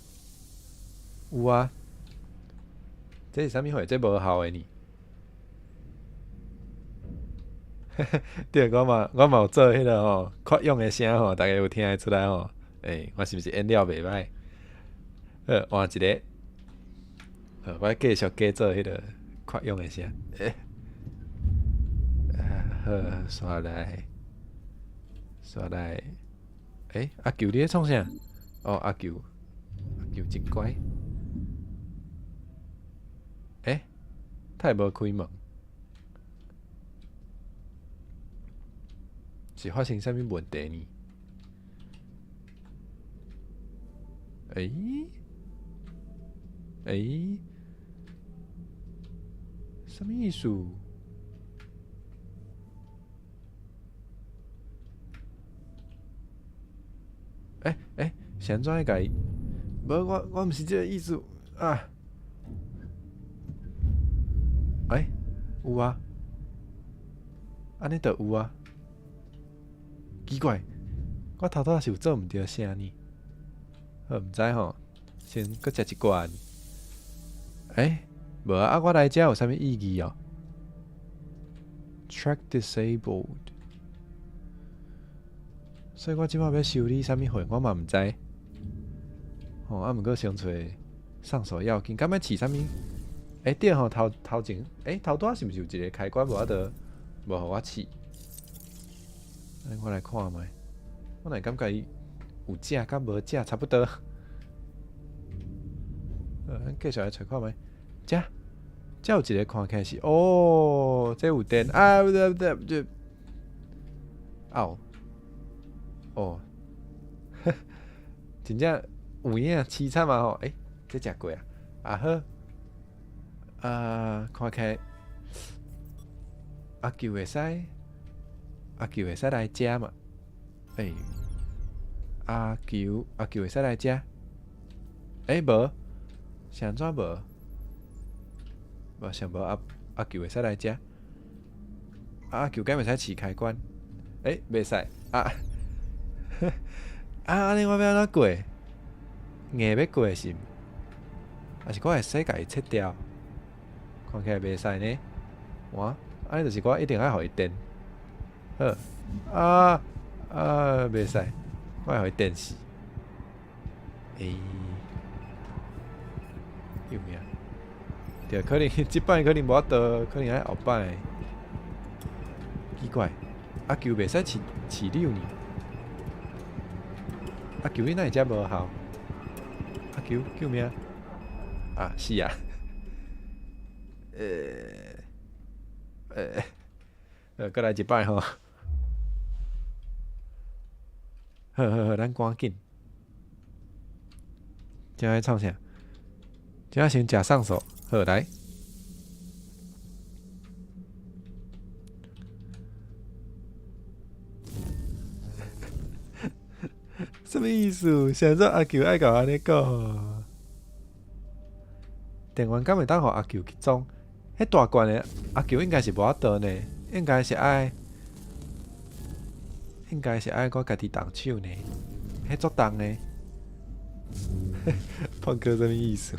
有啊，這是啥物貨？這無效的呢。對，我嘛有做彼个吼，缺氧的聲吼，大家有聽會出來吼？欸，我是毋是演了袂歹？好，換一个。好，我繼續加做彼个缺氧的聲。欸，好，煞來，煞來。欸，阿球你咧創啥？哦，阿球，阿球真乖。欸，他會無開門？是發生啥物問題呢？欸？欸？啥物意思？欸欸，是按怎去共伊？無，我毋是這个意思啊！欸，有啊，按呢就有啊。奇怪，我頭拄仔是有做毋著啥呢？好，毋知吼，先閣食一罐。欸，無啊，啊，我來遮有啥物意義哦？Track disabled。所以我這擺欲修理啥物貨，我嘛毋知。吼，啊，毋過先揣上鎖要緊，敢欲試啥物？欸，對吼，頭頭前，欸，頭拄仔是毋是有一個開關無法度，無予我試？我來看覓，我哪會感覺伊有食佮無食差不多。咱繼續來揣看覓，遮遮有一個看起來是，哦，這有電啊！不對不對不對，哦，哦，真正有影淒慘啊吼！欸，這食過啊？啊好，啊看起來阿球會使。阿球會使來遮嘛？欸，阿球阿球會使來遮？欸，無，是按怎無？無想無阿阿球會使來遮？阿球敢袂使試開關？欸，袂使啊！啊，按呢我欲按怎過？硬欲過是毋？抑是我會使共伊切掉？看起來袂使呢。哇，按呢就是我一定愛予伊電。好，啊啊，袂使，我會予伊電死。欸，救命！對，可能這擺可能無法度，可能愛後擺。奇怪，阿球袂使飼飼料呢？阿球你哪會遮無效？阿球，救命！啊，死啊！閣來一擺吼。好好好，咱趕緊。這愛創啥？這先食送素，好來。啥物意思？是按怎阿球愛共按呢講？電源敢會當予阿球去裝？彼大罐的阿球應該是無法度呢，應該是愛我家己動手呢。彼足重的，胖哥啥物意思？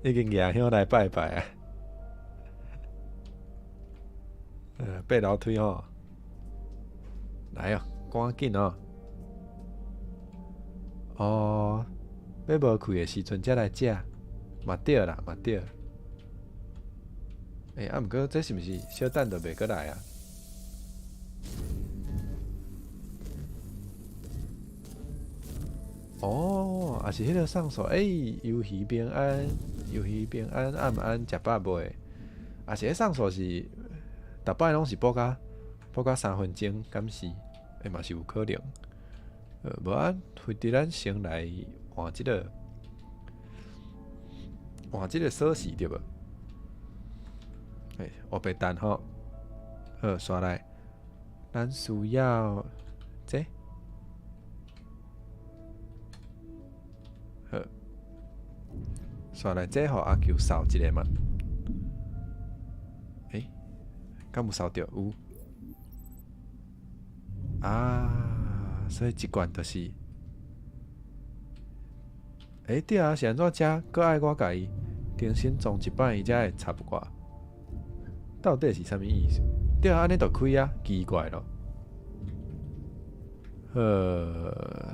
已經舉香來拜拜啊！爬樓梯吼，來哦，趕緊哦！哦，欲無開的時陣才來食，嘛對啦，嘛對。欸，啊，毋過這是毋是小等就袂閣來啊？哦，也是彼个送素，欸，遊魚平安，遊魚平安，暗安，食飽未？也是彼送素是，逐擺攏是補甲3分鐘，敢是？欸，嘛是有可能。無啊，非得咱先來換這個鎖匙對無？欸，烏白等吼，好，紲來，咱需要這。好，紲來這予阿球掃一下嘛。欸，敢有掃著？有。啊，所以這罐就是，欸，對啊，是按怎遮閣愛我共伊重新裝一擺，伊才會插我？到底是啥物意思？對啊，按呢就開啊，奇怪咯。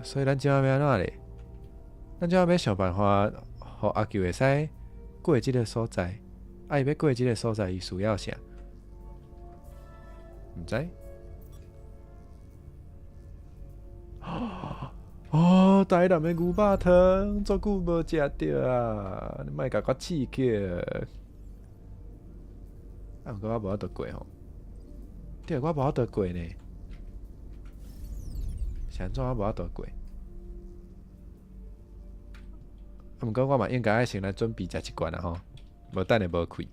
所以咱這擺欲按怎咧？咱這擺欲想辦法，予阿球會使過這个所在。啊，伊欲過這个所在，伊需要啥？毋知。哦，台南的牛肉湯，足久無食著啊！你莫共我刺激。啊，毋過我無法度過吼。對，我無法度過呢。是按怎我無法度過？啊，毋過我嘛應該愛先來準備食一罐啊吼，無等下無開。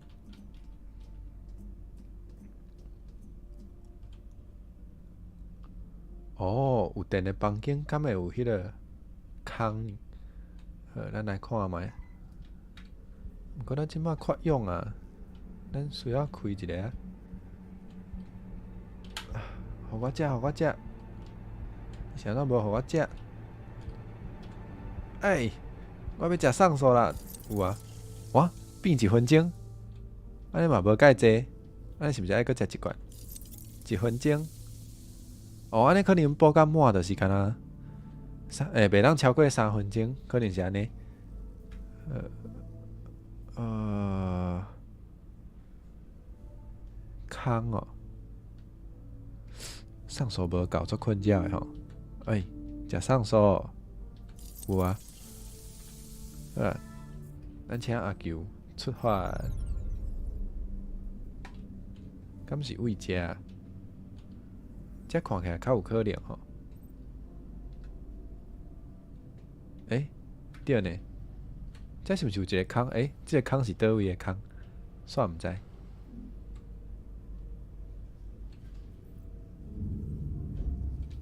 哦，有電的房間敢會有彼个空？好，咱來看覓。毋過咱這擺缺氧啊，咱需要開一下啊。予我食，予我食。是按怎無予我食？欸，我欲食送素啦！有啊，哇，變一分鐘，按呢嘛無蓋濟，按呢是毋是愛閣食一罐？一分鐘。哦，按呢可能補甲滿就是敢若三，欸，袂當超過3分鐘，可能是按呢。空哦，送素無夠，足困擾的吼。欸，食送素有啊。好啦，咱請阿球出發。敢是為遮？這看起來較有可能吼。欸，對呢，這是毋是有一个空？欸，這个空是佗位的空？煞毋知。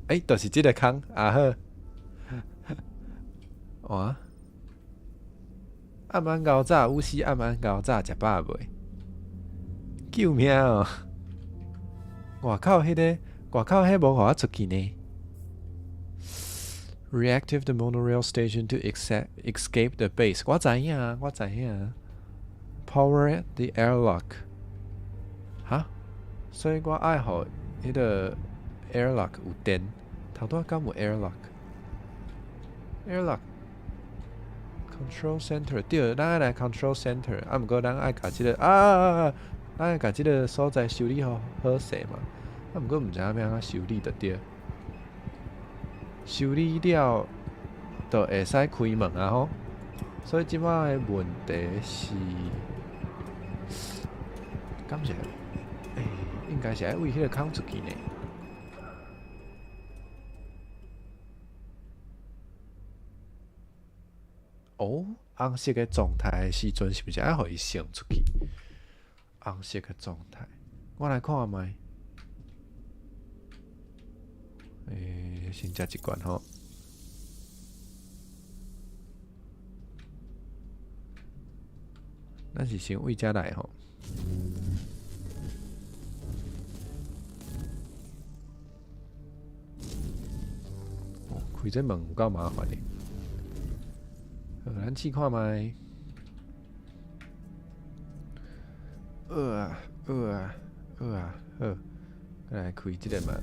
欸，就是這个空，啊好。哇！暗暗熬早，有時暗暗熬早，食飽未？救命哦！外口彼个，外口彼無予我出去呢。Reactivate the monorail station to escape the base。我知影，我知影。Power the airlock。哈？所以我愛予彼个 airlock 有電。頭拄仔敢有 airlock？airlock。Control center 對，咱愛來 control center，啊，毋過咱愛共這个啊，咱愛共這个所在修理好好勢嘛。啊，毋過毋知影欲按怎修理就對。修理了，就會使開門啊吼。所以這擺的問題是，敢是？欸，應該是愛為彼个空出去呢。哦，紅色的狀態的時陣，是毋是愛予伊送出去？紅色的狀態，我來看覓。先食一罐吼。咱是先對遮來吼。哦，開這門有夠麻煩的。好，咱試看覓。好啊，好啊，好啊，好，來開這个門。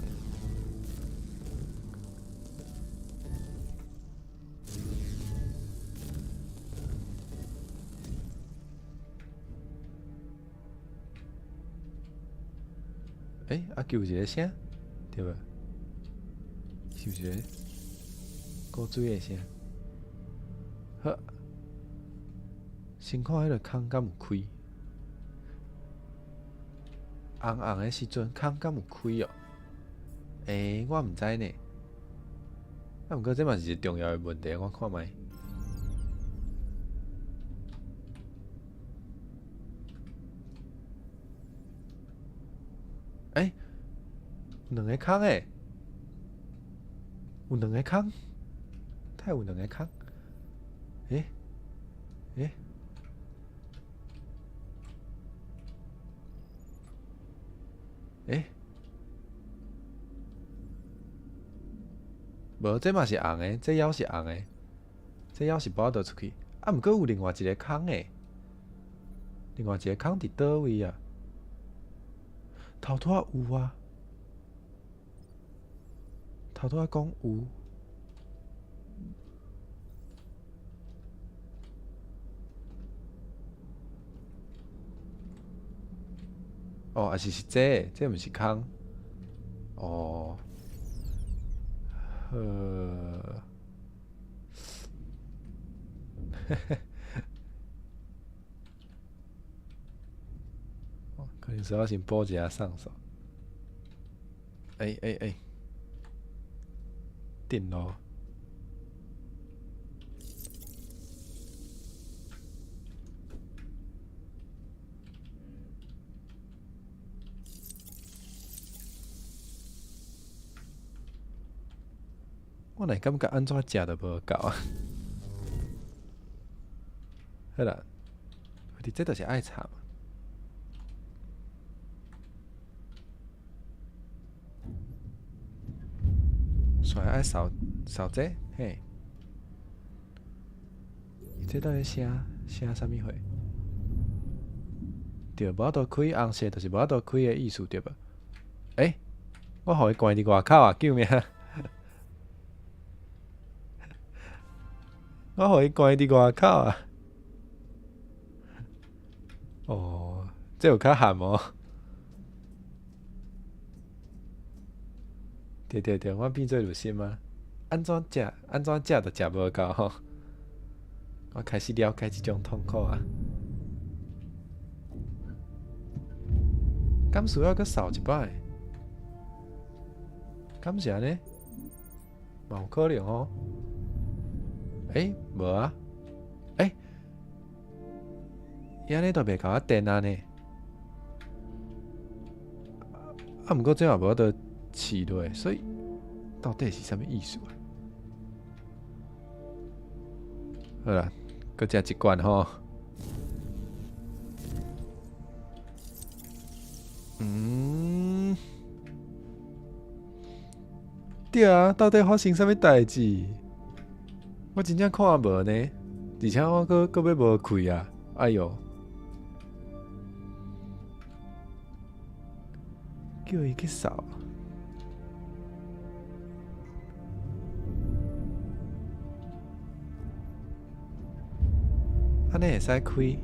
欸，啊，叫一个聲，對無？是毋是個古水的聲？好，先看彼个空敢有開？紅紅的時陣，空敢有開哦？欸，我毋知呢。啊，毋過這嘛是一個重要的問題，我看覓。欸，兩个空欸，有兩个空，太有兩个空。欸欸，欸，無，這嘛是紅的，這猶是紅的，這猶是無法度出去。啊，毋過有另外一个空欸，另外一个空佇佗位啊？頭拄仔有啊，頭拄仔講有。哦，抑是是這，這毋是空。哦，呵，嘿嘿。可能是要先補一下上手。欸欸欸，電腦。我來感覺按怎食都無夠啊！好啦，這就是愛查嘛。煞愛掃掃這嘿，這到底寫寫啥物貨？對，無法度開紅色，就是無法度開的意思對無？欸，我予伊關佇外口啊！救命！我予伊關佇外口啊！哦，這有較譀哦。對對對，我變做律師嗎？按怎食？按怎食都食無夠吼。我開始了解這種痛苦啊。敢需要閣掃一擺？敢是按呢？嘛有可能哦。欸，無啊。欸，伊按呢都袂共我電啊呢。啊，毋過這嘛無法度試落，所以到底是啥物意思啊？好啦，閣食一罐吼。嗯，對啊，到底發生啥物代誌？我真正看無呢，而且我閣閣欲無開啊！哎喲，叫伊去掃。按呢會使開？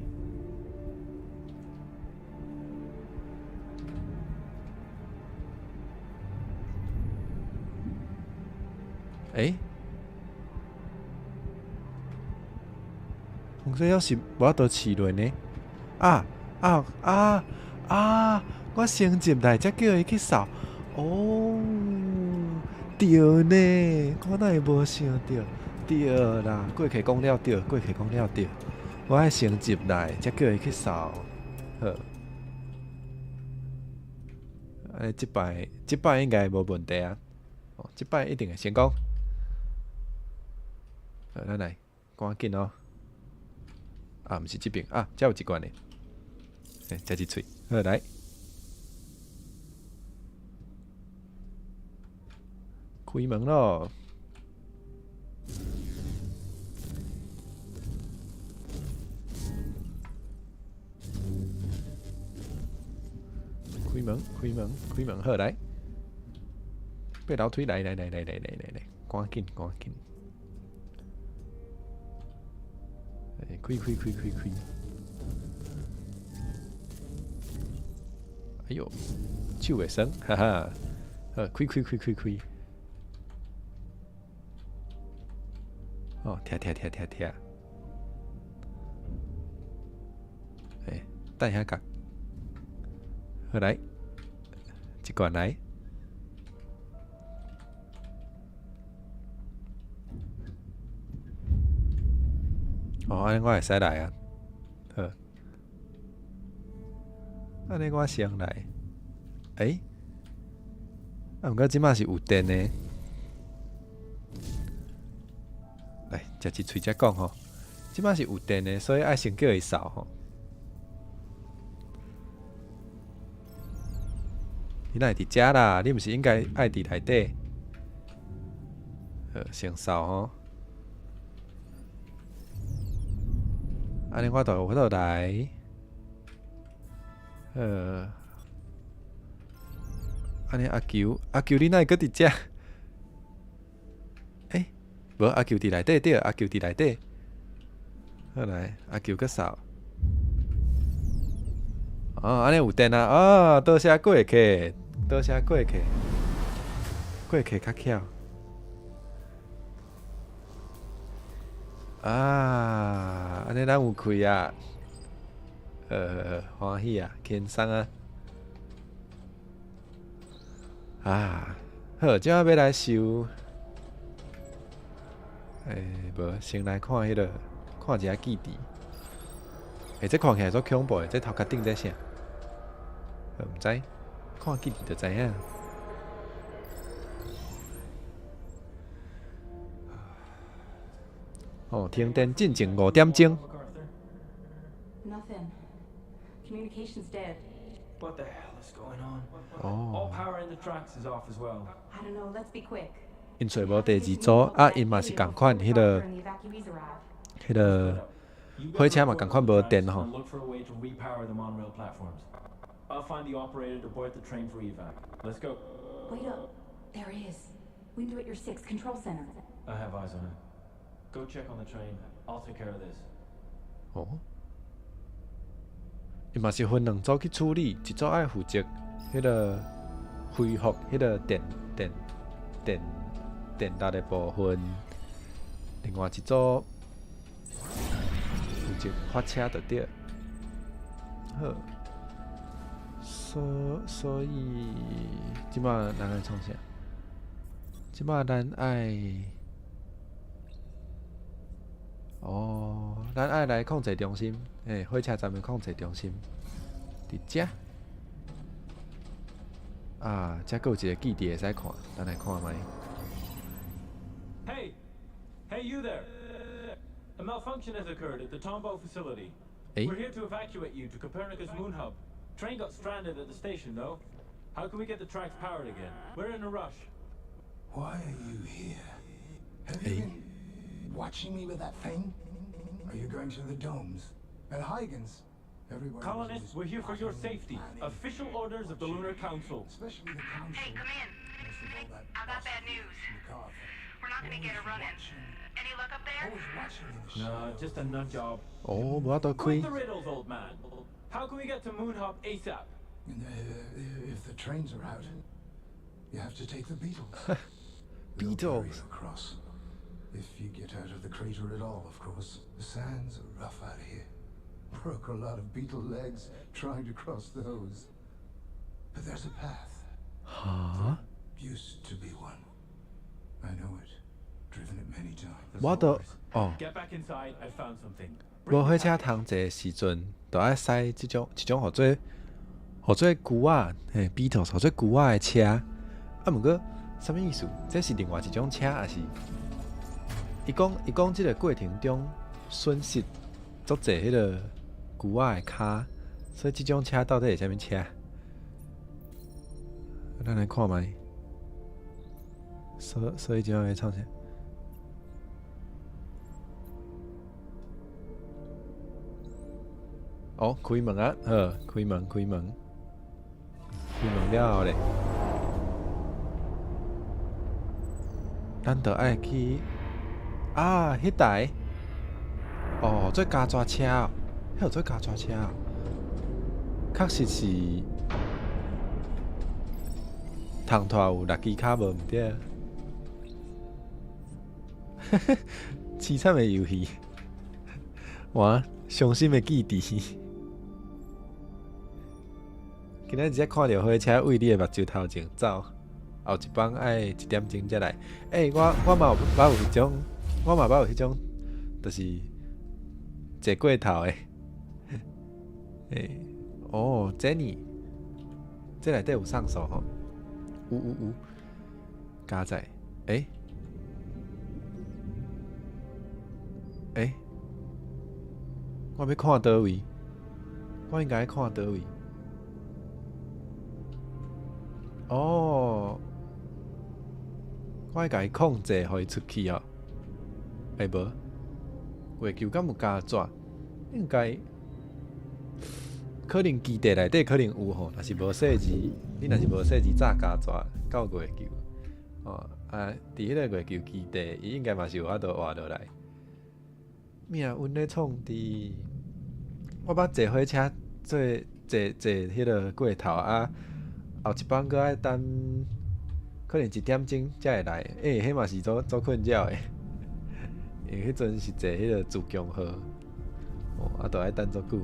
欸？紅色抑是無法度試落呢？啊啊啊啊！我先入來才叫伊去掃。哦，對呢，我哪會無想著？對啦，過客講了對，過客講了對。我愛先入來，才叫伊去掃。好，按呢這擺，這擺應該無問題啊。哦，這擺一定會成功。好，咱來，趕緊哦。啊，毋是這邊啊，遮有一罐的。欸，食一喙，好來。開門咯！開門，開門，開門，好來。爬樓梯，來來來來來來來來，趕緊趕緊。欸，開開開開開。哎喲，手會酸，哈哈。好，開開開開開。哦，聽聽聽聽聽。欸，等下角。好來，一罐來。哦，按呢我會使來啊。好，按呢我先來。欸，啊，毋過這擺是有電的。來，食一喙才講吼。這擺是有電的，所以愛先叫伊掃吼。你哪會佇遮啦？你毋是應該愛佇內底？好，先掃吼。按呢我就有法度來。按呢阿球，阿球你哪會閣佇遮？欸，無阿球佇內底對，阿球佇內底。好來，阿球閣掃。哦，按呢有電啊！哦，多謝過客，多謝過客，過客較巧。啊，按呢咱有開啊！歡喜啊，輕鬆啊！啊，好，這擺欲來收。欸，無，先來看彼个，看一下記憶。欸，這看起來足恐怖的，這頭殼頂這啥？毋知，看記憶就知影。哦，停電進前5點鐘。 Nothing. Communication's dead. What the hell is going on? 哦。 All power in the tracks is off as well. I don't know. Let's be quick. 𪜶揣無第二組，啊，𪜶嘛是仝款，彼个，彼个火車嘛仝款無電吼。 Look for a way to repower the monorail platforms. I'll find the operator to board the train for evac. Let's go. Wait up. There he is. Window at your 6 control center. I have eyes on him. Go check on the train. I'll take care of this. 哦，伊嘛是分兩組去處理，一組愛負責彼个恢復彼個電電電電力的部分，另外一組負責發車就對。好，所以這擺咱愛創啥？這擺咱愛，哦，咱愛來控制中心，欸，火車站的控制中心，佇遮。啊，遮閣有一個記憶會使看，咱來看覓。 Hey, hey, you there! A malfunction has occurred at the Tombaugh facility. 欸 We're here to evacuate you to Copernicus Moon Hub. Train got stranded at the station, though. How can we get the tracks powered again? We're in a rush. Why are you here? Have you Hey. been watching me with that thing? Are you going to the domes? At Huygens? Everywhere was Colonists, always we're here for your plotting, safety. planning, Official orders of the Lunar Council. Especially the council. Hey, come in. Most of all that I got bad boss news. MacArthur. We're not gonna get Always a run in. watching, Any luck up there? always watching in the Nah, shadows. just a nut job. 哦，無法度 Quit 開 the。riddles, old man. How can we get to Moon Hub ASAP? And, if the trains are out, you have to take the beetles. They'll carry Beetles. you across. If you get out of the crater at all, of course. The sands are rough out here. Broke a lot of beetle legs trying to cross those. But there's a path. 哈？ Used to be one. I know it. Driven it many times. 我都哦。 Get back inside. I found something. 無火車通坐的時陣，就愛駛這種一種號做號做龜仔，嘿，Beetles 號做龜仔的車。啊，毋過啥物意思？這是另外一種車，抑是？伊講伊講，這個過程中損失足濟彼個龜仔的跤，所以這種車到底是啥物車？咱來看覓。所以這種欲創啥？哦，開門啊！好，開門，開門，開門了後咧，咱就愛去啊，彼台哦，做加抓車哦，彼號做加抓車哦，確實是通拖有六支跤無毋對，凄慘的遊戲，哇，傷心的記憶。今仔日才看著火車對你的目睭頭前走，後一擺愛一點鐘才來。欸，我嘛有捌有彼種，我嘛捌有彼種，就是坐過頭的。欸，哦，Jenny，這內底有上手吼，有有有，加載，欸，欸，我欲看佗位，我應該看佗位。哦，我愛共伊控制，予伊出去哦。欸無，月球敢有加紙？應該可能基地內底可能有吼，若是無細字，你若是無細字早加紙到月球，哦啊，佇彼個月球基地，伊應該嘛是有法度活落來。命運咧創治，我捌坐火車坐坐坐彼個過頭啊。後一擺閣愛等，可能一點鐘才會來。欸，彼嘛是足足困擾的，因為彼陣是坐彼個自強號，哦，啊，著愛等足久。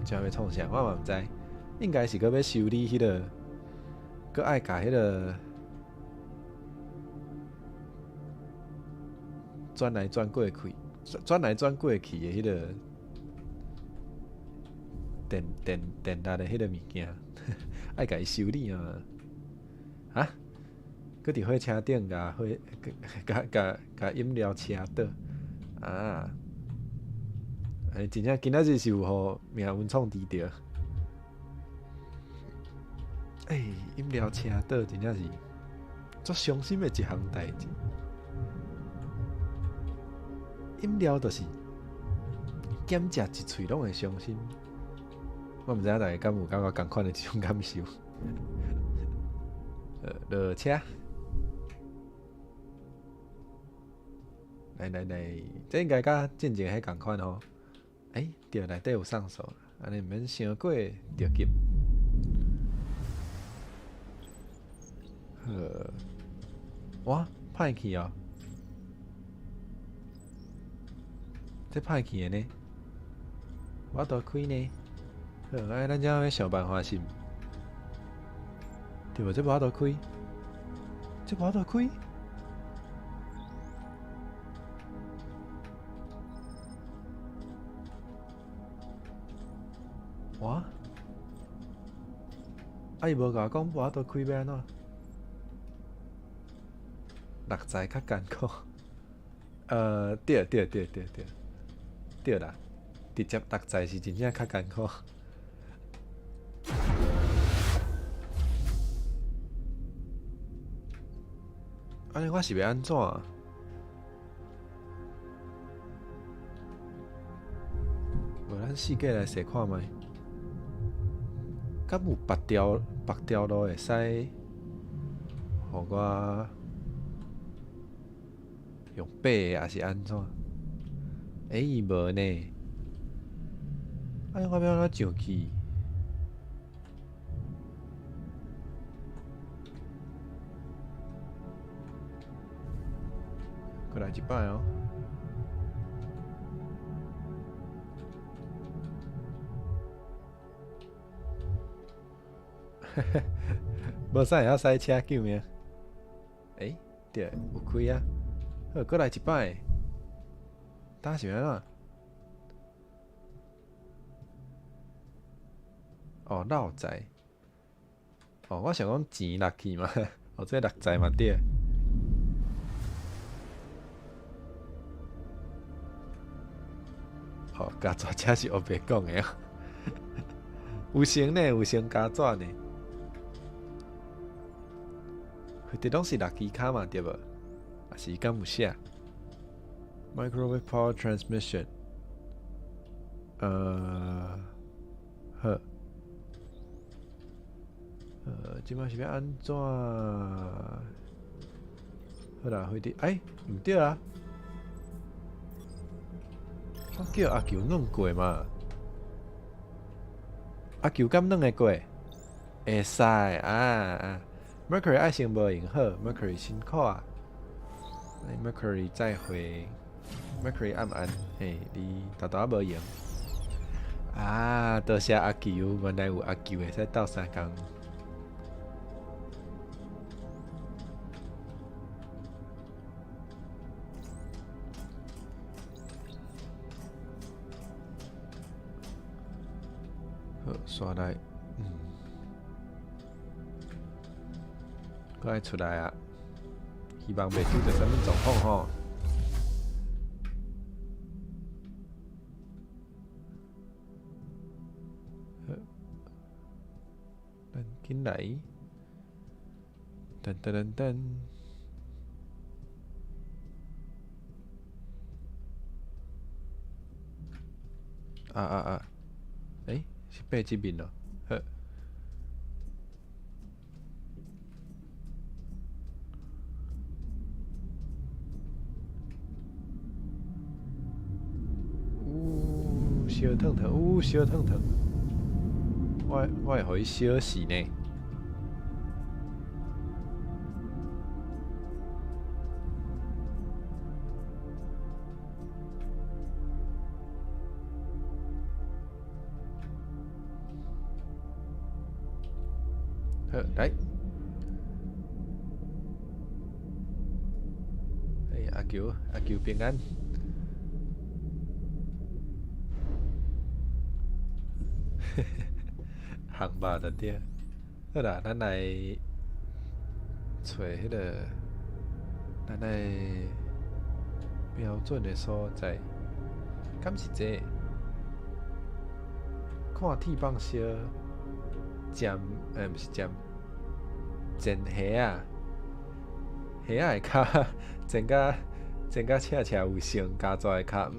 這欲創啥？我嘛毋知，應該是閣欲修理彼個，閣愛共彼個轉來轉過去，轉來轉過去的彼個。電電電力的彼個物件，愛共伊修理啊！啊？閣佇火車頂共火，共共共飲料車倒啊！欸，真正今仔日是有予命運創治著。欸，飲料車倒真正是足傷心的一項代誌。飲料就是減食一喙攏會傷心。我毋知影大家敢有佮我仝款的這種感受。落車，來來來，這應該佮進前彼仝款吼。欸，對，內底有上鎖，按呢毋免傷過著急。好，哇，歹去哦，這歹去的呢，無法度開呢。好，哎，咱這欲想辦法是毋？對無？這無法度開，這無法度開。哇！啊，伊無共我講無法度開欲按怎？六載較艱苦。對對對對對，對啦，直接六載是真正較艱苦。按呢我是欲按怎？無，咱四界來踅看覓，敢有別條別條路會使，予我用爬的，抑是按怎？欸，伊無呢。按呢我欲按怎上去？閣來一擺哦。無啥會曉駛車，救命！對，有開啊。好，閣來一擺。打是按怎？哦，落载。哦，我想講錢落去嘛，哦，這落載嘛對。哦，加紙這是烏白講的哦，有成呢，有成加紙呢。彼攏是六支跤嘛，對無？啊是敢有寫？Microwave power transmission。好。這擺是欲按怎？好啦，回伫，欸，毋對啊！我叫阿球弄過嘛？阿球敢弄會過？會使啊啊！Mercury 愛先無閒好，Mercury 辛苦啊。Mercury 再會，Mercury 暗暗，嘿，你沓沓無閒。啊，多謝阿球，原來有阿球會使鬥相共。好，刷來，閣愛出來啊！希望袂拄著啥物狀況吼。好，咱緊來，噔噔噔噔。啊啊啊！欸，是爬這面咯，好。嗚，燒燙燙，嗚，燒燙燙。我會予伊燒死呢。好，來。哎，阿球，阿球平安。行吧，就對。好啦，咱來揣彼个，咱來標準的所在，敢是這個？看鐵棒燒，煎，毋是煎，煎蝦仔，蝦仔的跤煎甲煎甲赤赤有成，加做的跤，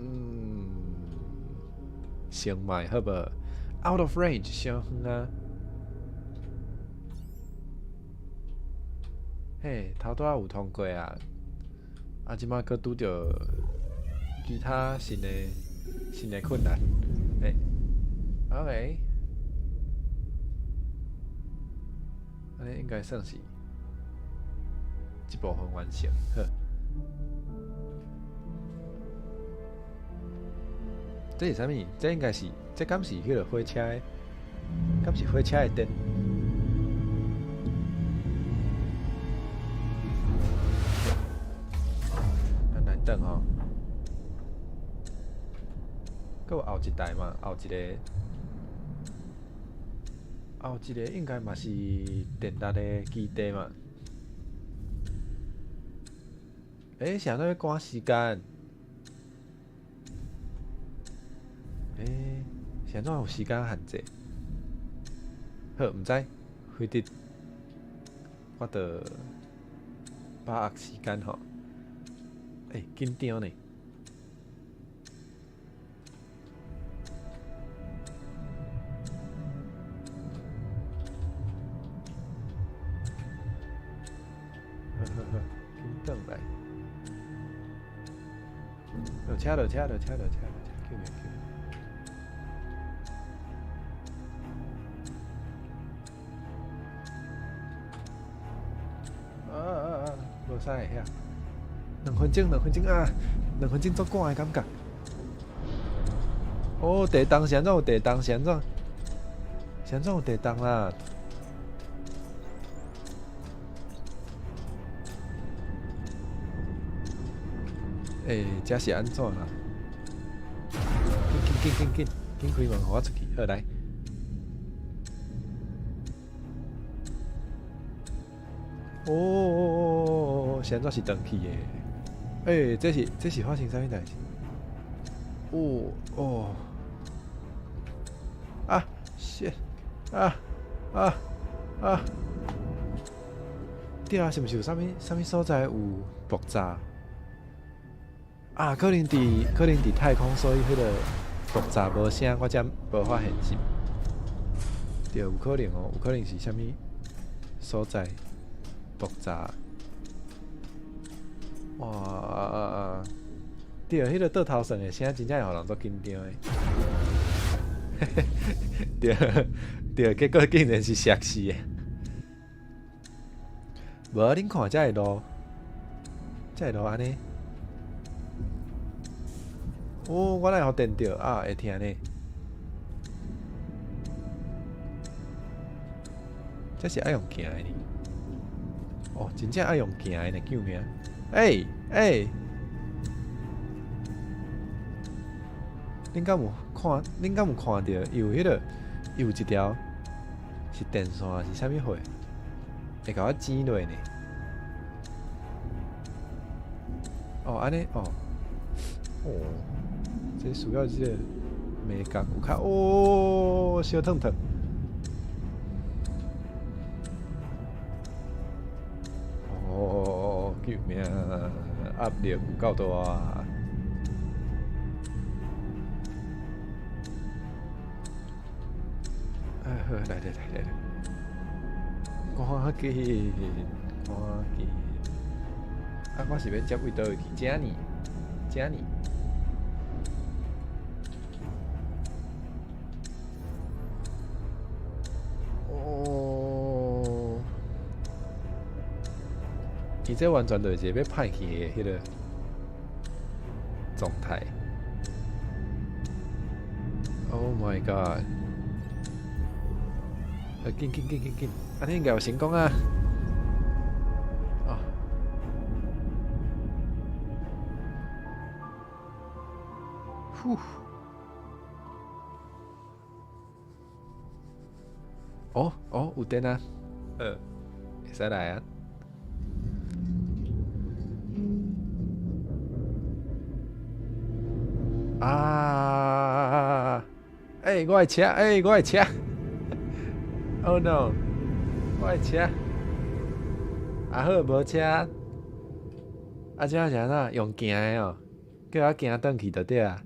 先賣好無？Out of range，傷遠啊！嘿，頭拄仔有通過啊，啊，這擺閣拄著其他新的困難，嘿，OK，按呢應該算是這部分完成，好。這是啥物？這應該是，這敢是彼个火車的？敢是火車的電？咱來等吼，閣有後一台嘛？後一個，後一個應該嘛是電力的基地嘛？欸，是按怎欲趕時間？欸，是按怎有時間限制？好，毋知，反正我著把握時間吼。欸，緊張呢。好好好，緊轉來。落車落車落車落車落車，救命救命！啊啊啊！無使遐，兩分鐘，兩分鐘啊！兩分鐘足趕的感覺。哦，地動是按怎有地動是按怎？是按怎有地動啦？欸，這是按怎啦？緊緊緊緊緊，緊開門，予我出去。好來。哦哦哦，是按怎是斷去的？欸，這是發生啥物代誌？哦哦，啊，shit，啊啊啊！對啊，是毋是有啥物所在有爆炸？啊，可能佇太空，所以彼个爆炸無聲，我才無發現是。對，有可能哦，有可能是啥物所在爆炸。哇！對，彼个倒頭算的聲，真正會予人足緊張的。對對，結果竟然是摔死的。無啊，恁看這个路，這个路按呢？哦，我哪會予電著啊？會疼呢。這是愛用行的呢。哦，真正愛用行的呢，救命！欸欸！恁敢有看？恁敢有看著？伊有彼个，伊有一條是電線，是啥物貨？會共我剪落呢？哦，按呢哦，哦，這需要這个美感有較哦，燒燙燙。哦，救命！壓力有夠大啊！哎，好，來來來來來，趕緊趕緊！啊，我是欲接位佗位去？遮呢？遮呢？哦，伊這完全就是一個欲歹去的彼个狀態。Oh my god！緊緊緊緊緊，按呢應該有成功啊！哦，呼，哦哦，有電啊！會使來啊！啊！欸，我的車！欸，我的車！Oh no！我的車，啊好，無車，啊這是按怎用行的哦？叫我行轉去就對啊。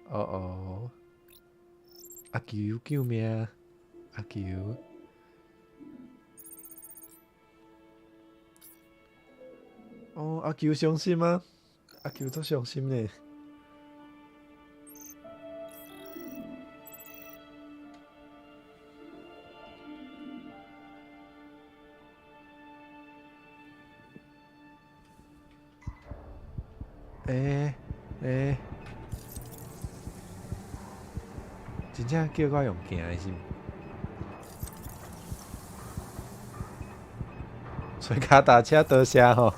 哦哦，阿球救命！阿球，哦，阿球傷心嗎？阿球足傷心呢。欸欸，真正叫我用行的是毋？揣跤踏車多謝吼，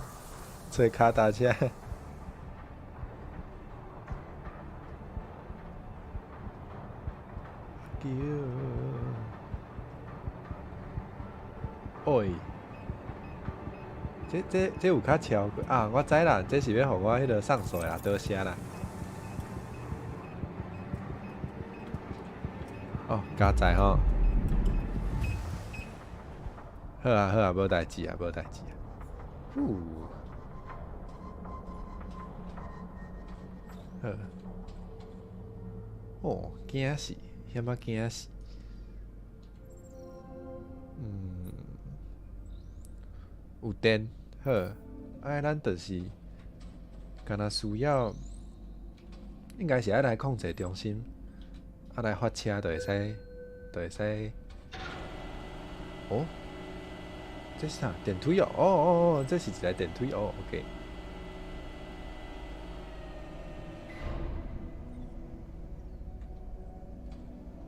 揣跤踏車。哎，這有較超過啊！我知啦，這是欲予我彼个送數啦，多謝啦。哦，加載吼。好啊好啊，無代誌啊，無代誌啊。呼。好。哦，驚死，遐仔驚死。嗯。有電，好，啊，咱就是敢若需要，應該是愛來控制中心，啊來發車就會使，就會使。哦，這是啥？電梯哦，哦哦哦，這是一台電梯哦，OK。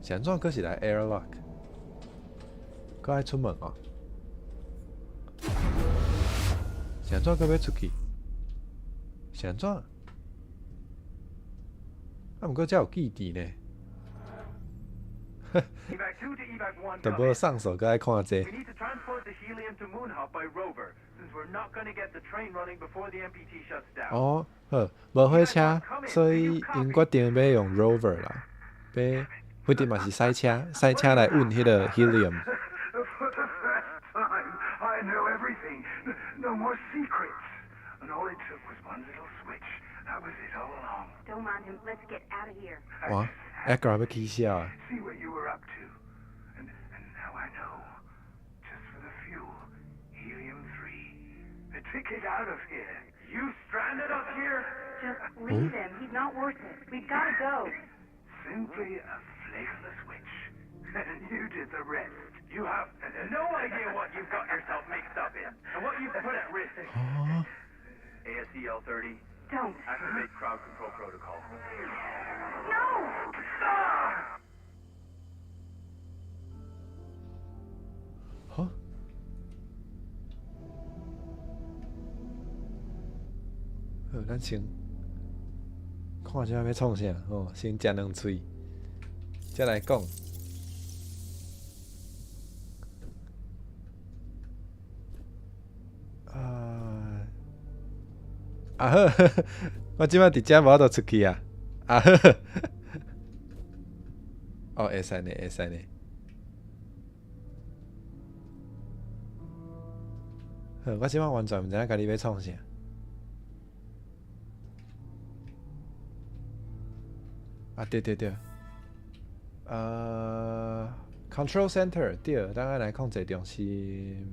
是按怎閣是來 airlock？閣愛出門哦？是按怎閣欲出去？是按怎？啊，毋過遮有基地呢。 Evac 2 to Evac 1. 都無上手，閣愛看這。 We need to transport the helium to Moonhub by rover, since we're not going to get the train running before the MPT shuts down. 哦，好，無火車，所以𪜶決定欲用 rover 啦，欲不定嘛是賽車，賽車來運彼个 helium。 For the first time, I know everything. No more secrets. And all it took was one little switch. That was it all along. Don't mind him. Let's get out of here. 哇，Edgar 欲起痟啊！ See what you were up to. And now I know. Just for the fuel. Helium 3. The ticket out of here. You stranded us here? Just leave him. He's not worth it. We've got to go. Simply a flick of the switch. And you did the rest. You have no idea what you've got yourself mixed up in and what you've put at risk. 哦， ASEL 30. Don't. Activate crowd control protocol. No! Ah! 哈？好，咱先看這欲創啥吼，先食兩喙，才來講。啊啊好，我這擺佇遮無法度出去啊！啊好，哦，會使呢，會使呢。好，我這擺完全毋知影家己欲創啥。啊，對對對，control center 對，咱愛來控制中心。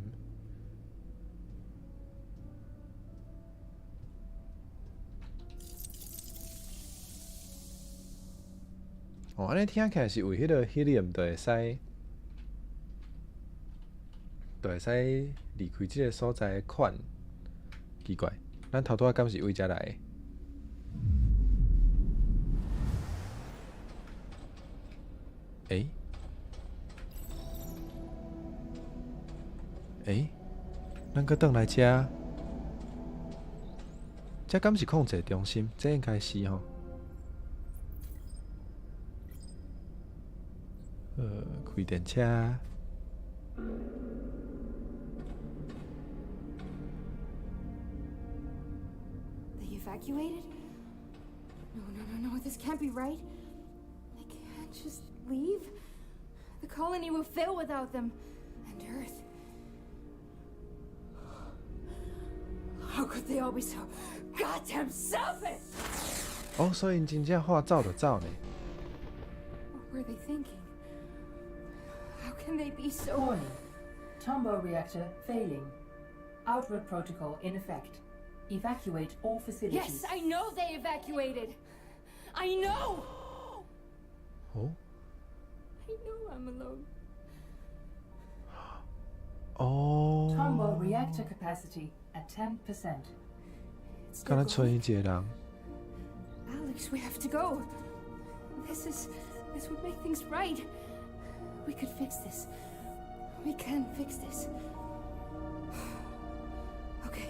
哦，按呢聽起來是為彼个 helium 就會使離開這个所在的款。奇怪，咱頭拄仔敢是為遮來的？欸？欸？咱閣轉來遮，這敢是控制中心？這應該是吼。開電車。 They evacuated? No, this can't be right. They can't just leave. The colony will fail without them. And Earth. How could they all be so goddamn selfish? 哦，所以𪜶真正話走就走呢。 What were they thinking? How can they be so... Warning. Tombaugh reactor failing. Outward protocol in effect. Evacuate all facilities. Yes, I know they evacuated. I know! 哦 I know I'm alone. 哦， Tombaugh reactor capacity at 10%. It's still 敢若 going. 賰伊一个人。 Alex, we have to go. This would make things right. We could fix this. We can fix this. Okay.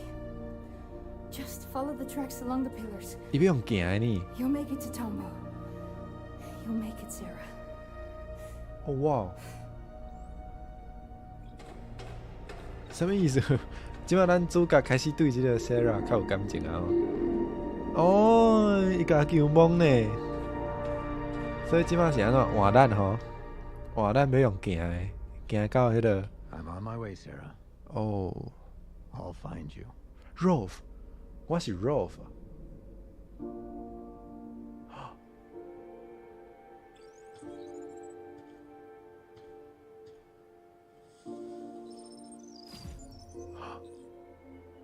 Just follow the tracks along the pillars. 伊欲用行的呢。 You'll make it to Tombaugh. You'll make it, Sarah. 哦哇！啥物意思？這擺咱主角開始對這个 Sarah 較有感情啊！哦，伊共求摸呢，所以這擺是按怎換咱吼？換咱欲用行的，行到彼个 I'm on my way, Sarah. 哦 I'll find you. Rolf，我是 Rolf。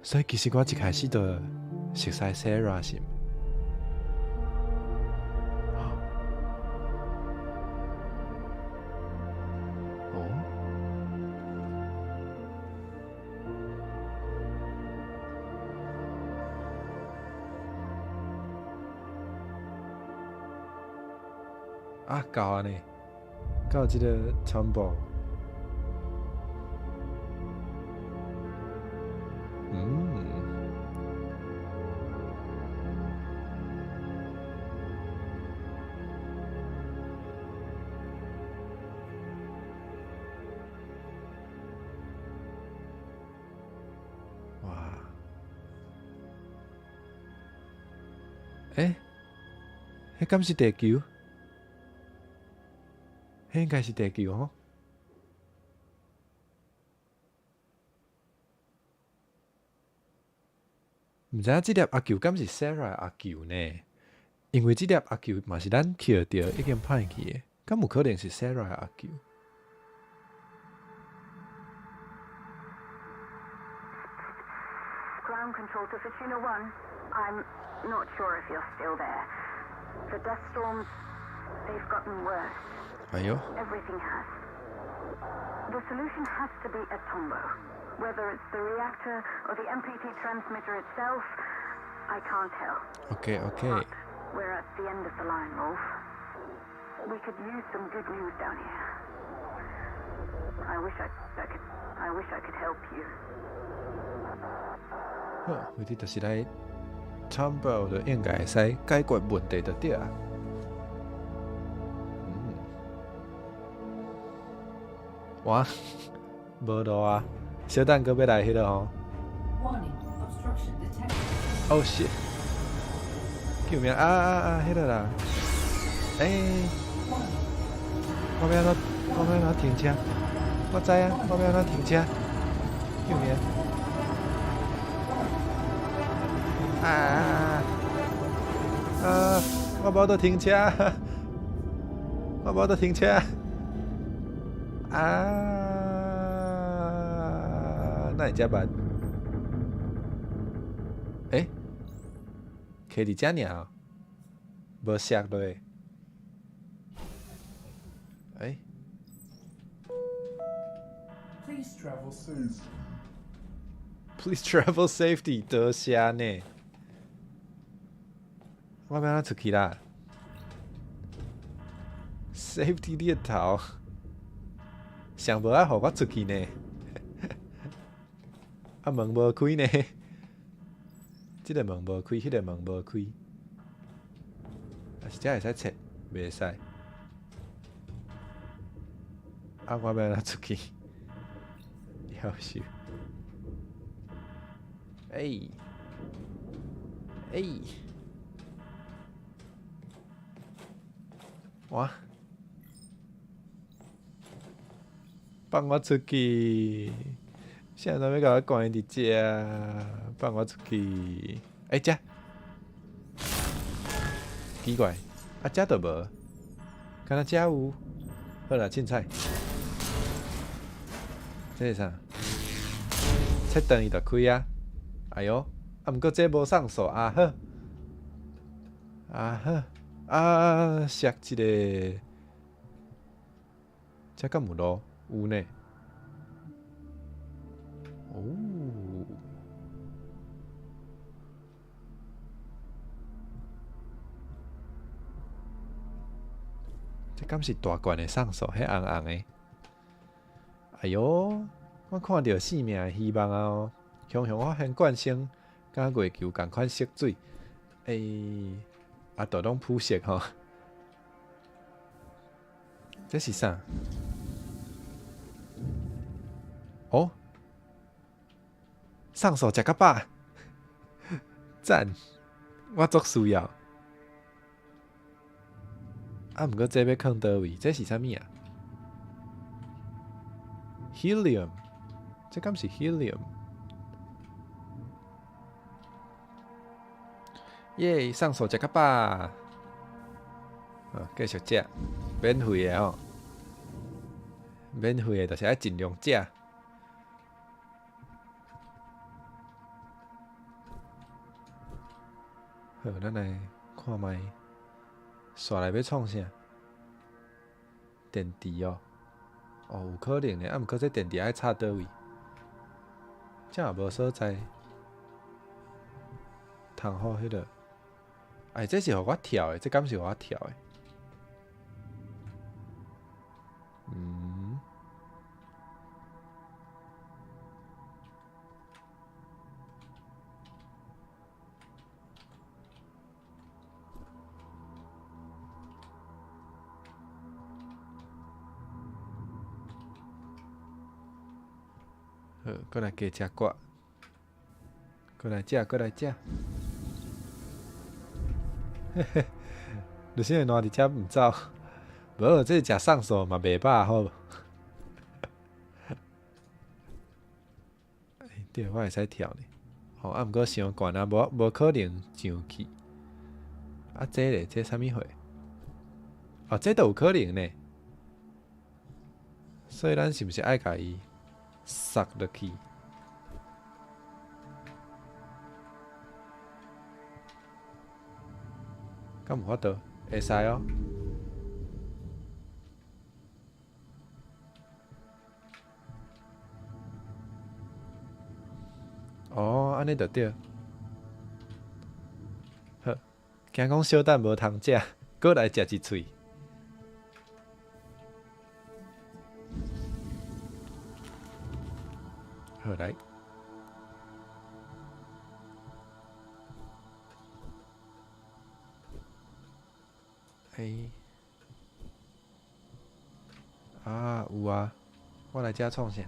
所以其實我一開始就熟似 Sarah 是毋？哦？啊，到啊呢，到這个 Tombaugh。欸，彼敢是地球？彼應該是地球吼。毋知影這粒阿球敢是 Sarah 的阿球呢？因為這粒阿球嘛是咱抾著已經歹去的，敢有可能是 Sarah 的阿球？ Ground control to Fortuna 1. I'm not sure if you're still there. The dust storms, they've gotten worse. 哎喲， Everything has. The solution has to be at Tombaugh. Whether it's the reactor or the MPT transmitter itself, I can't tell. OK。 But we're at the end of the line, Rolf. We could use some good news down here. I wish I could help you. 好，反正就是來 Tombaugh 就應該會使解決問題就對啊。嗯，哇，無路啊！小等閣欲來彼个吼。 Warning, obstruction detected. Oh shit！救命啊啊啊！彼个啦！欸，我欲按怎？我欲按怎停車？我知啊，我欲按怎停車？救命！啊啊！我無得停車，我無得停車。啊！哪會遮慢？欸？徛佇遮爾，無摔落。欸？ Please travel soon. Please travel safety，多謝呢。我欲按怎出去啦？Safety 你的頭，上無愛予我出去呢。啊門無開呢，這个門無開，彼个門無開。啊是遮會使切，袂使。啊我欲按怎出去？夭壽。欸，欸，哇！放我出去！啥人欲共我關佇遮？放我出去！欸，遮奇怪，啊遮都無，敢若遮有？好啦，凊彩。這是啥？切斷伊就開啊！哎喲，啊毋過這無上鎖啊好，啊好，啊摔一个，這敢有路？有呢。哦。這敢是大罐的上鎖？彼紅紅的。哎喲，我看著生命的希望啊！哦，雄雄發現慣性，佮月球仝款色水，欸，啊，都攏膚色吼。這是啥？哦，上鎖食較飽，讚！我足需要。啊，毋過這欲囥佗位？這是啥物啊？Helium，這敢是 Helium？耶，上鎖食較飽。啊，繼續食，免費的吼，免費的，就是愛盡量食。好，咱來看覓，紲來欲創啥？電池哦，哦，有可能呢。啊，毋過這電池愛插佗位？這也無所在通好彼个。哎，這是予我跳的，這敢是予我跳的？嗯。好，閣來加食寡，閣來食，閣來食。你啥會爛佇遮毋走？無，這食送素嘛袂飽好無？對，我會使跳呢。吼，啊，毋過傷懸啊，無無可能上去。啊，這咧，這啥物貨？哦，這都有可能呢。所以咱是毋是愛共伊塞落去？敢有法度？會使哦。哦，按呢就對。好，驚講小等無通食，閣來食一喙。好來。欸，啊，有啊，我來遮創啥？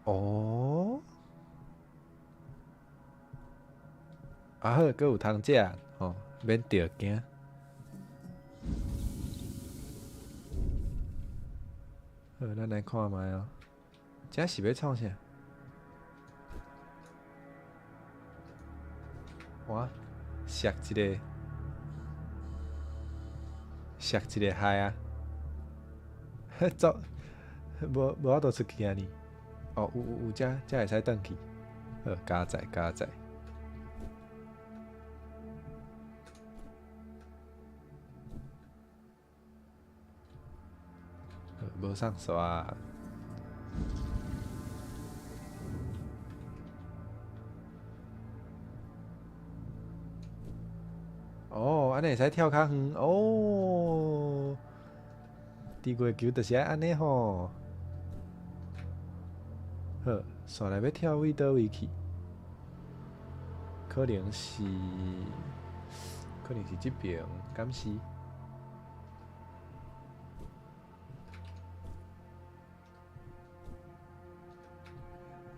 哦，啊好，閣有通食吼，免著驚。好，咱來看覓哦。這是欲創啥？哇，摔一个，摔一个害啊！走，無無法度出去啊呢？哦，有有有，這這會使轉去。好，加載加載。無上鎖啊！哦，按呢會使跳較遠哦。佇月球就是愛按呢吼。好，紲來欲跳位佗位去？可能是，可能是這爿，敢是？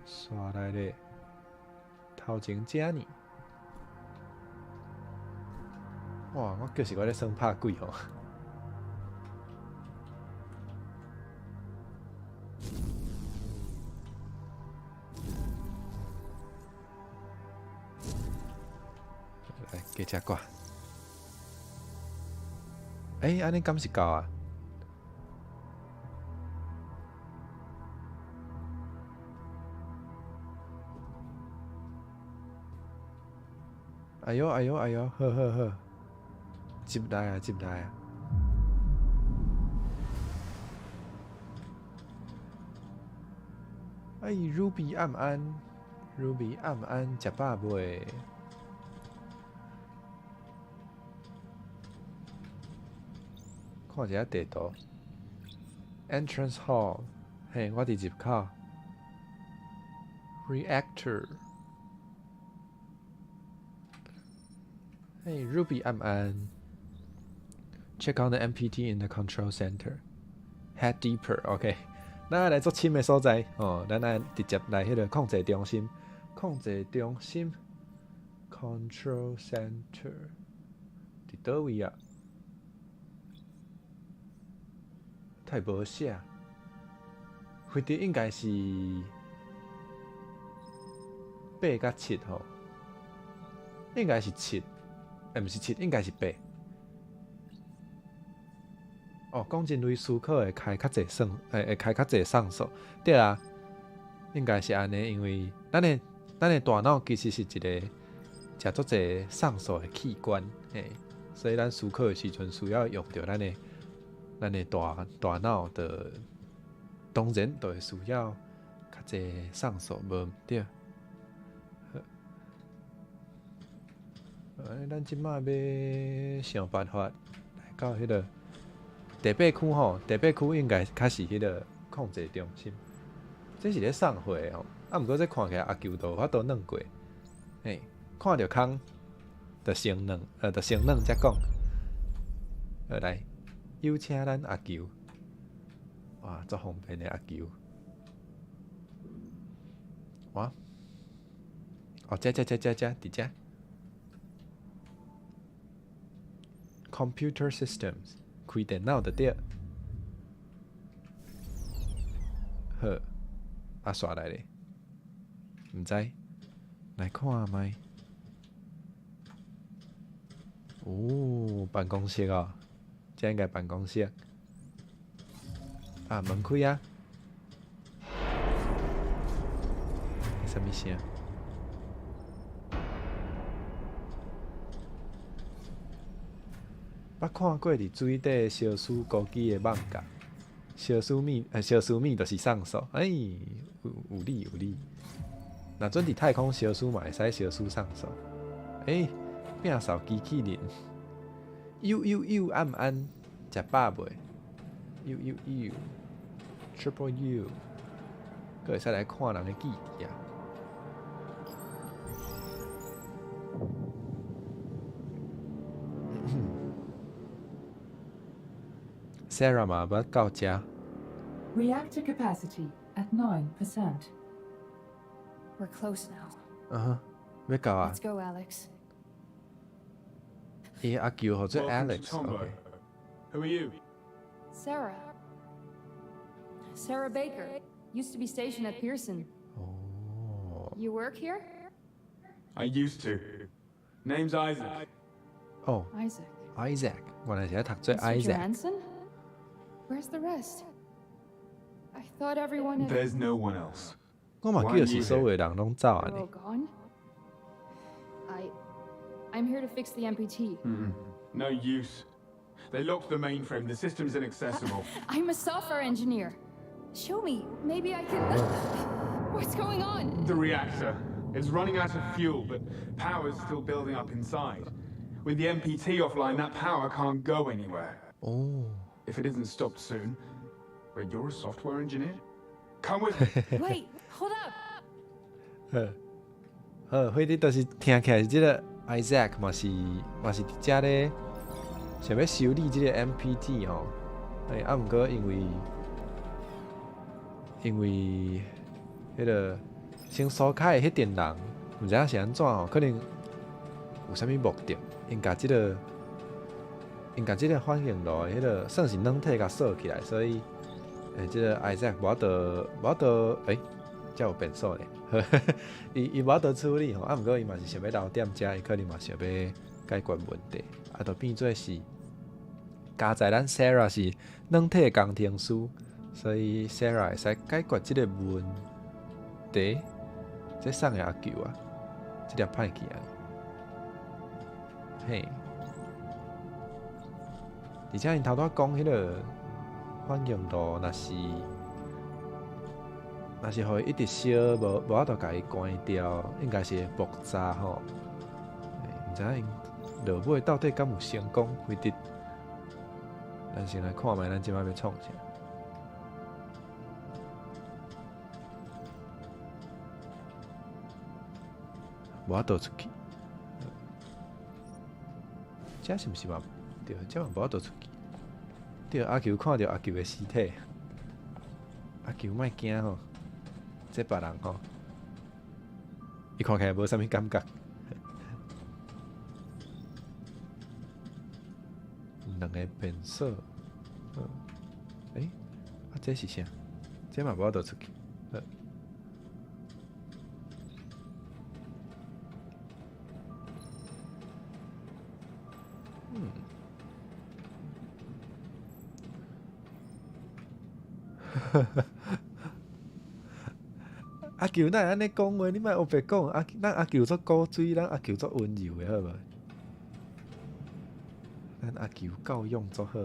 紲來咧，頭前遮呢？哇！我就是我咧耍拍鬼吼。來，加只掛。欸，按呢敢是夠啊？哎喲哎喲哎喲，好好好，入來啊入來啊！哎，Ruby 暗安，Ruby 暗安，食飽未？看一下地圖，Entrance Hall，嘿，我佇入口。Reactor。Hey Ruby 暗安。Check on the MPT in the control center. Head deeper. OK，咱愛來足深的所在哦，咱愛直接來彼个控制中心。控制中心，Control Center，佇佗位啊？太無寫，位置應該是8佮7吼，應該是七，欸，毋是七，應該是八。哦，講人類思考會開較濟算，會會開較濟上數，對啊，應該是按呢，因為咱的大腦其實是一个誠足濟上數的器官，嘿，所以咱思考的時陣需要用著咱的大大腦的，當然就會需要較濟上數，無毋對。好，咱這擺欲想辦法來到彼个第八區吼，第八區應該較是彼个控制中心。這是咧送貨的吼，啊，毋過這看起來阿球都有法度軟過，嘿，看著空，就先軟，就先軟才講。好來，有請咱阿球。哇，足方便的阿球。哇！哦，遮遮遮遮遮，佇遮。Computer systems，開電腦就對。好，啊，煞來咧，毋知，來看覓。哦，辦公室哦，這應該辦公室。啊，門開啊！啥物聲？捌看過佇水底燒死孤機的艋舺，燒死物，燒死物就是送素，欸，有有理有理。若準佇太空燒死嘛會使燒死送素。欸，摒掃機器人，有有有，按毋按？食飽未？U U U，Triple U，閣會使來看人的記憶啊！Sarah 嘛捌到遮。 Reactor capacity at 9%. We're close now. 嗯哼，欲到啊。 Let's go, Alex. 伊阿舅號做 Welcome to Alex。 Tombaugh. OK。 Who are you? Sarah. Sarah Baker. Used to be stationed at Pearson. 哦。 You work here? I used to. Name's Isaac. 哦。 Isaac. Isaac，原來是咧讀做 Mr. Isaac。 Johansson? Where's the rest? I thought everyone had. There's no one else. 我嘛記得是所有人攏走啊 They're 呢 all gone? I'm here to fix the MPT. No use. They locked the mainframe. The system's inaccessible. I'm a software engineer. Show me. Maybe I can. What's going on? The reactor. It's running out of fuel, but power's still building up inside. With the MPT offline, that power can't go anywhere. 哦。 If it isn't stopped soon. Wait, you're a software engineer? Come with me. Wait, hold up. 好，好，反正就是聽起來是這個 Isaac 嘛是嘛是佇遮咧，想欲修理這個 MPT 吼。欸，啊，毋過因為因為彼個先鎖開的彼陣人，毋知影是按怎吼，可能有啥物目的，𪜶共這個𪜶共這個反應爐的彼個算是軟體共鎖起來，所以欸，這個 Isaac 無法度無法度，欸，遮有變數咧。伊伊無法度處理吼，啊，毋過伊嘛是想欲留踮遮，伊可能嘛想欲解決問題，啊，就變做是佳哉咱 Sarah 是軟體工程師，所以 Sarah 會使解決這個問題。這啥个阿舅啊？這粒歹去啊！嘿，而且𪜶頭拄仔講彼個反應爐，若是若是予伊一直燒，無無法度共伊關掉，應該是會爆炸吼。毋知影𪜶落尾到底敢有成功？非得咱先來看覓，咱這擺欲創啥？無法度出去，這是毋是嘛？對，這嘛無法度出去。對，阿球看著阿球的屍體，阿球莫驚吼，這別人吼，伊看起來無啥物感覺。兩個變色，欸，啊，這是啥？這嘛無法度出去。好。嗯。阿球哪會按呢講話？你莫烏白講。阿咱阿球足古錐，咱阿球足溫柔的，好無？咱阿球教養足好，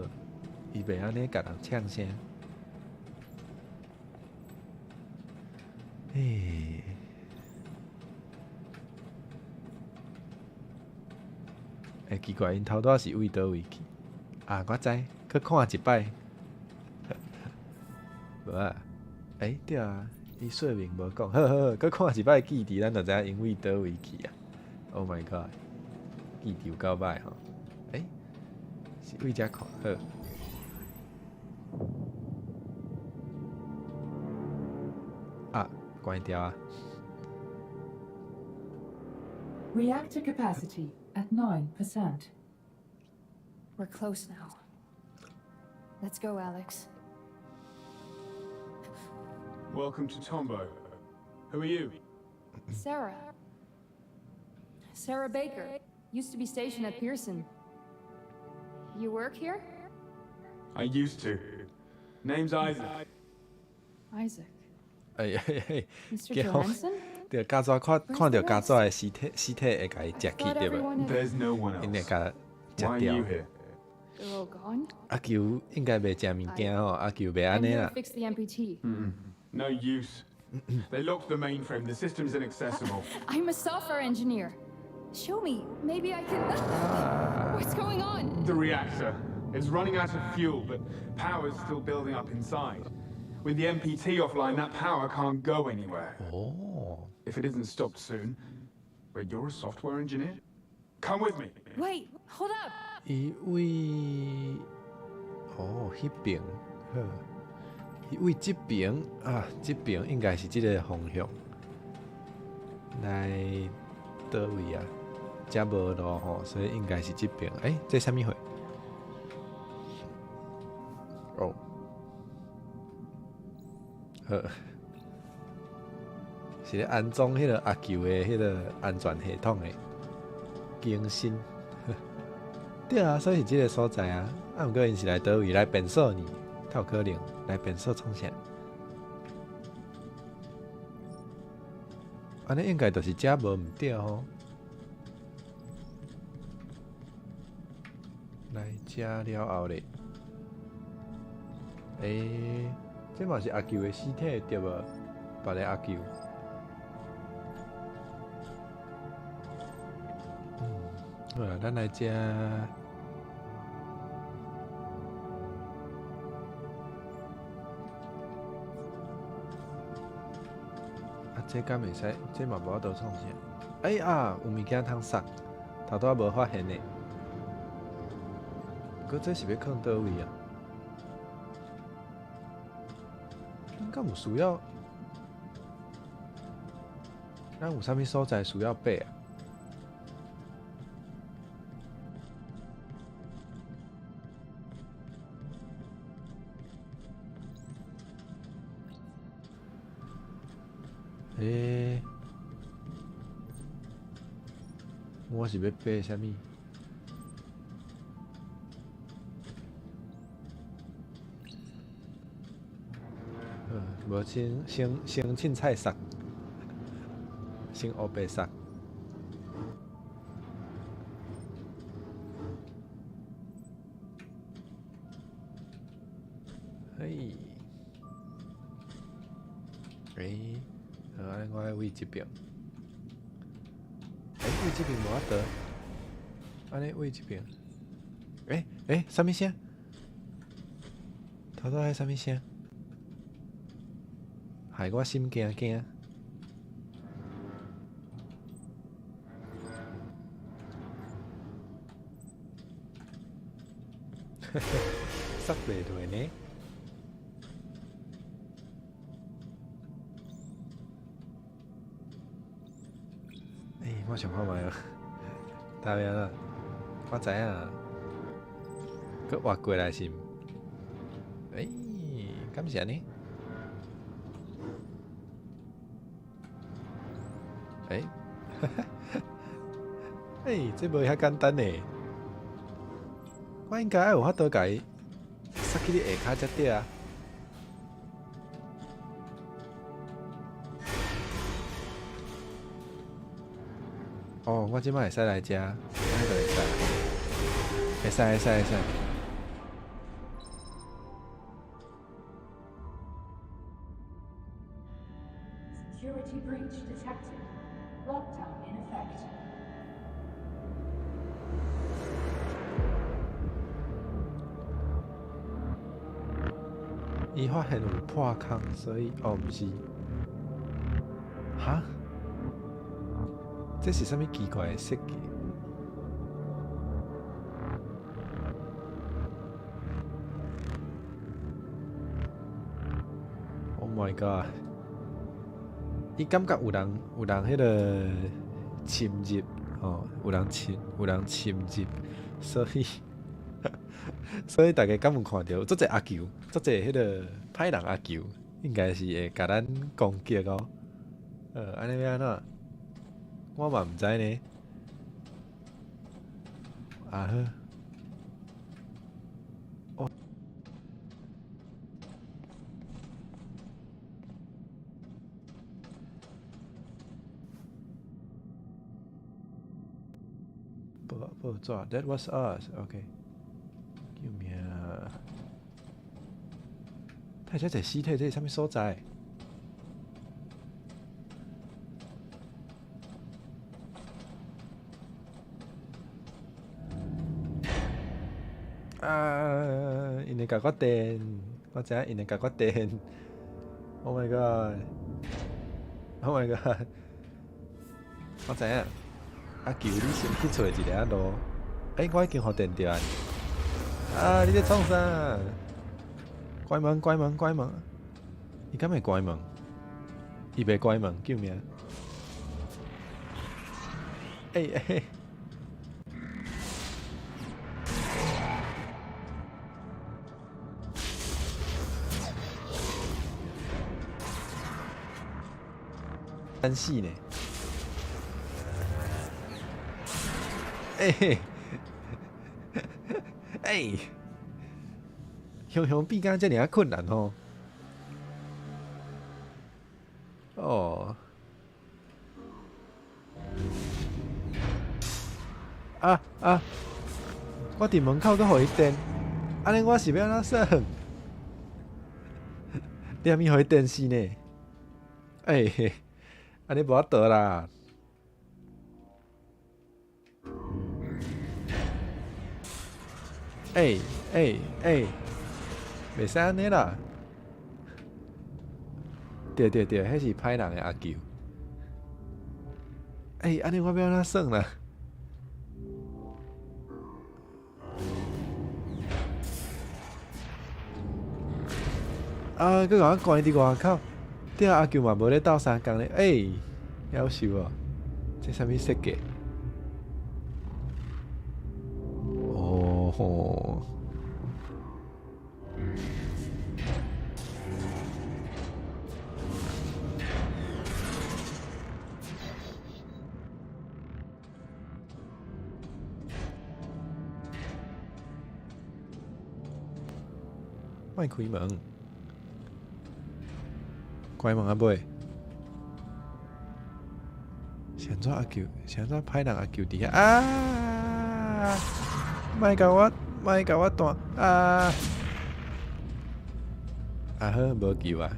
伊袂按呢共人嗆聲。欸。欸，奇怪，𪜶頭拄仔是對佗位去？啊，我知，閣看一擺。無啊，欸，對啊，伊說明無講，好好好，閣看一擺記憶，咱就知影𪜶對佗位去啊。Oh my god，記憶有夠歹吼。欸，是對遮看，好。關掉啊。 Reactor capacity at 9%. We're close now. Let's go, Alex. Welcome to Tombaugh. Who are you? Sarah. Sarah Baker. Used to be stationed at Pearson. You work here? I used to. Name's Isaac. Isaac. 哎哎哎， Mr. 叫 Johansson? 對，家紙看看著家紙的屍體，屍體會共伊食去對無？ There's no one 𪜶會 else. 共食 Why are 掉 you。here? They're all gone? 阿球應該袂食物件吼，阿球袂按 I'm 呢 here 啦 to。fix the MPT. No use. They locked the mainframe. The system's inaccessible. I'm a software engineer. Show me. Maybe I can. What's going on? The reactor. It's running out of fuel, but power's still building up inside. With the MPT offline, that power can't go anywhere. 哦， If it isn't stopped soon. Wait, you're a software engineer? Come with me. Wait, hold up. 伊位哦，彼爿好，伊位這爿啊，這爿應該是這个方向。來佗位啊？遮無路吼，所以應該是這爿。欸，這啥物貨？哦，好，是咧安裝彼个阿球的彼个安全系統的更新。對啊，所以是這个所在啊。啊，毋過𪜶是來佗位來變數呢？較有可能來變數創啥？按呢應該就是遮無毋對吼。來遮了後咧，欸，這嘛是阿球的屍體對無？別个阿球。嗯，好啦，咱來遮。啊，這敢會使？這嘛無法度創啥？哎呀，有物件通殺，頭拄仔無發現呢。閣這是欲囥佗位啊？咱敢有需要？咱有啥物所在需要爬啊？欸，我是欲爬啥物？無先先先凊彩殺，先烏白殺。嘿，欸，好，按呢我愛位這爿。欸，位這爿無法度。按呢位這爿。欸欸，啥物聲？頭拄仔彼啥物聲？害我心驚驚。殺袂落呢？欸，我想看覓哦，大明啊，我知影，閣活過來是毋？欸，敢是按呢？欸，欸，這無遐簡單呢。我應該愛有法度共伊塞去你下跤才對啊。哦，我這擺會使來遮，按呢就會使，會使會使會使。 Security breach detected. Lockdown in effect. 伊發現有破空，所以哦，毋是，哈？這是啥物奇怪的設計？Oh my god！伊感覺有人彼个侵入，吼，有人侵入，所以大家敢有看著，足濟阿球，足濟彼个歹人阿球，應該是會共咱攻擊哦。按呢欲按怎？我嘛毋知呢。啊好。哦。報紙，That was us。OK。救命！太遮濟屍體，這是啥物所在？啊！𪜶會共我電，我知影𪜶會共我電。Oh my god！Oh my god！我知影。阿球，你先去揣一下路。欸，我已經予電著啊！啊！你咧創啥？關門！關門！關門！伊敢會關門？伊袂關門，救命！欸欸！咱死呢！欸嘿！欸！雄雄變甲遮爾仔困難吼！哦！啊啊！我佇門口閣予伊電，按呢我是欲按怎耍？你啥物予伊電死呢？欸嘿！按呢無法度啦！欸欸欸！袂使按呢啦！對對對，彼是歹人的阿球。欸，按呢我欲按怎耍啦？啊！閣共我關佇外口，對啊，阿球嘛無咧鬥相共咧。欸，夭壽哦！這啥物設計？哦吼！莫開門，關門啊尾！是按怎阿球？是按怎歹人阿球佇遐啊！莫共我，莫共我彈啊！啊好，無救啊！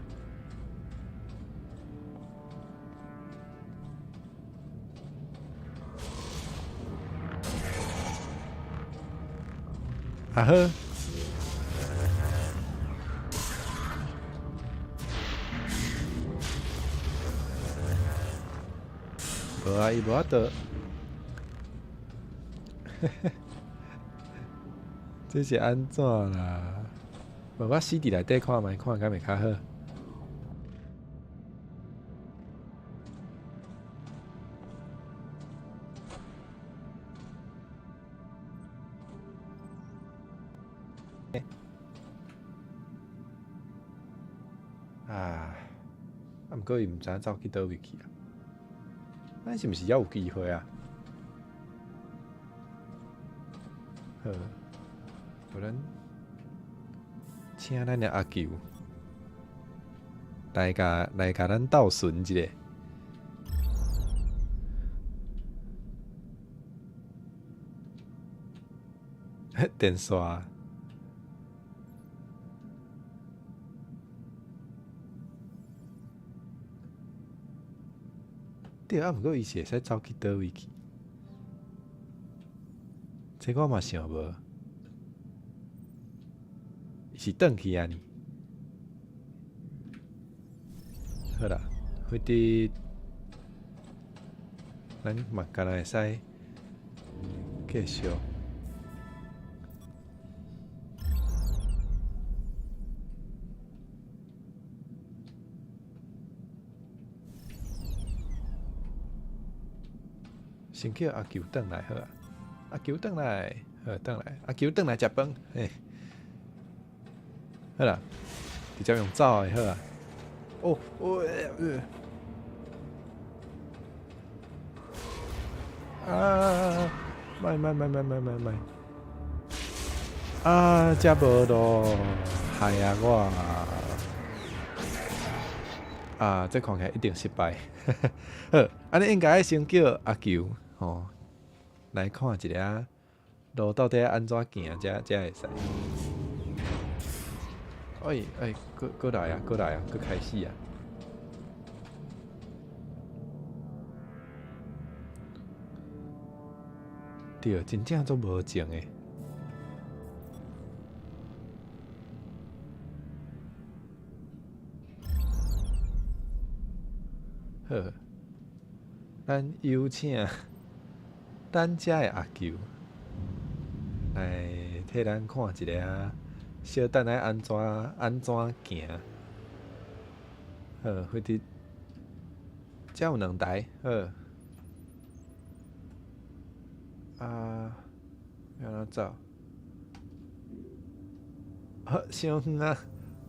啊好。無啊，伊無法度。這是按怎啦？無我死佇內底看覓，看敢會較好。啊！啊，毋過伊毋知影走去佗位去啊？咱是毋是猶有機會啊？好，無咱請咱的阿球來共咱鬥巡一下。電線。對啊，毋過伊是會使走去佗位去？這我嘛想無，伊是轉去啊呢？好啦，反正咱嘛敢若會使繼續。先叫阿球轉來好啊，阿球轉來，好轉來，阿球轉來食飯，嘿，好啦，直接用走的好啊。哦，哦，啊！莫莫莫莫莫莫莫！啊，遮無路，害啊我！啊，這看起來一定失敗。好，按呢應該先叫阿球吼來看一下路到底按怎行，才才會使。哎哎，閣閣來啊，閣來啊，閣開始啊！對，真正足無情的。好，咱有請咱遮的阿球來替咱看一下，小等下按怎按怎行。好，或者遮有兩台，好。啊，欲按怎走？好，傷遠啊，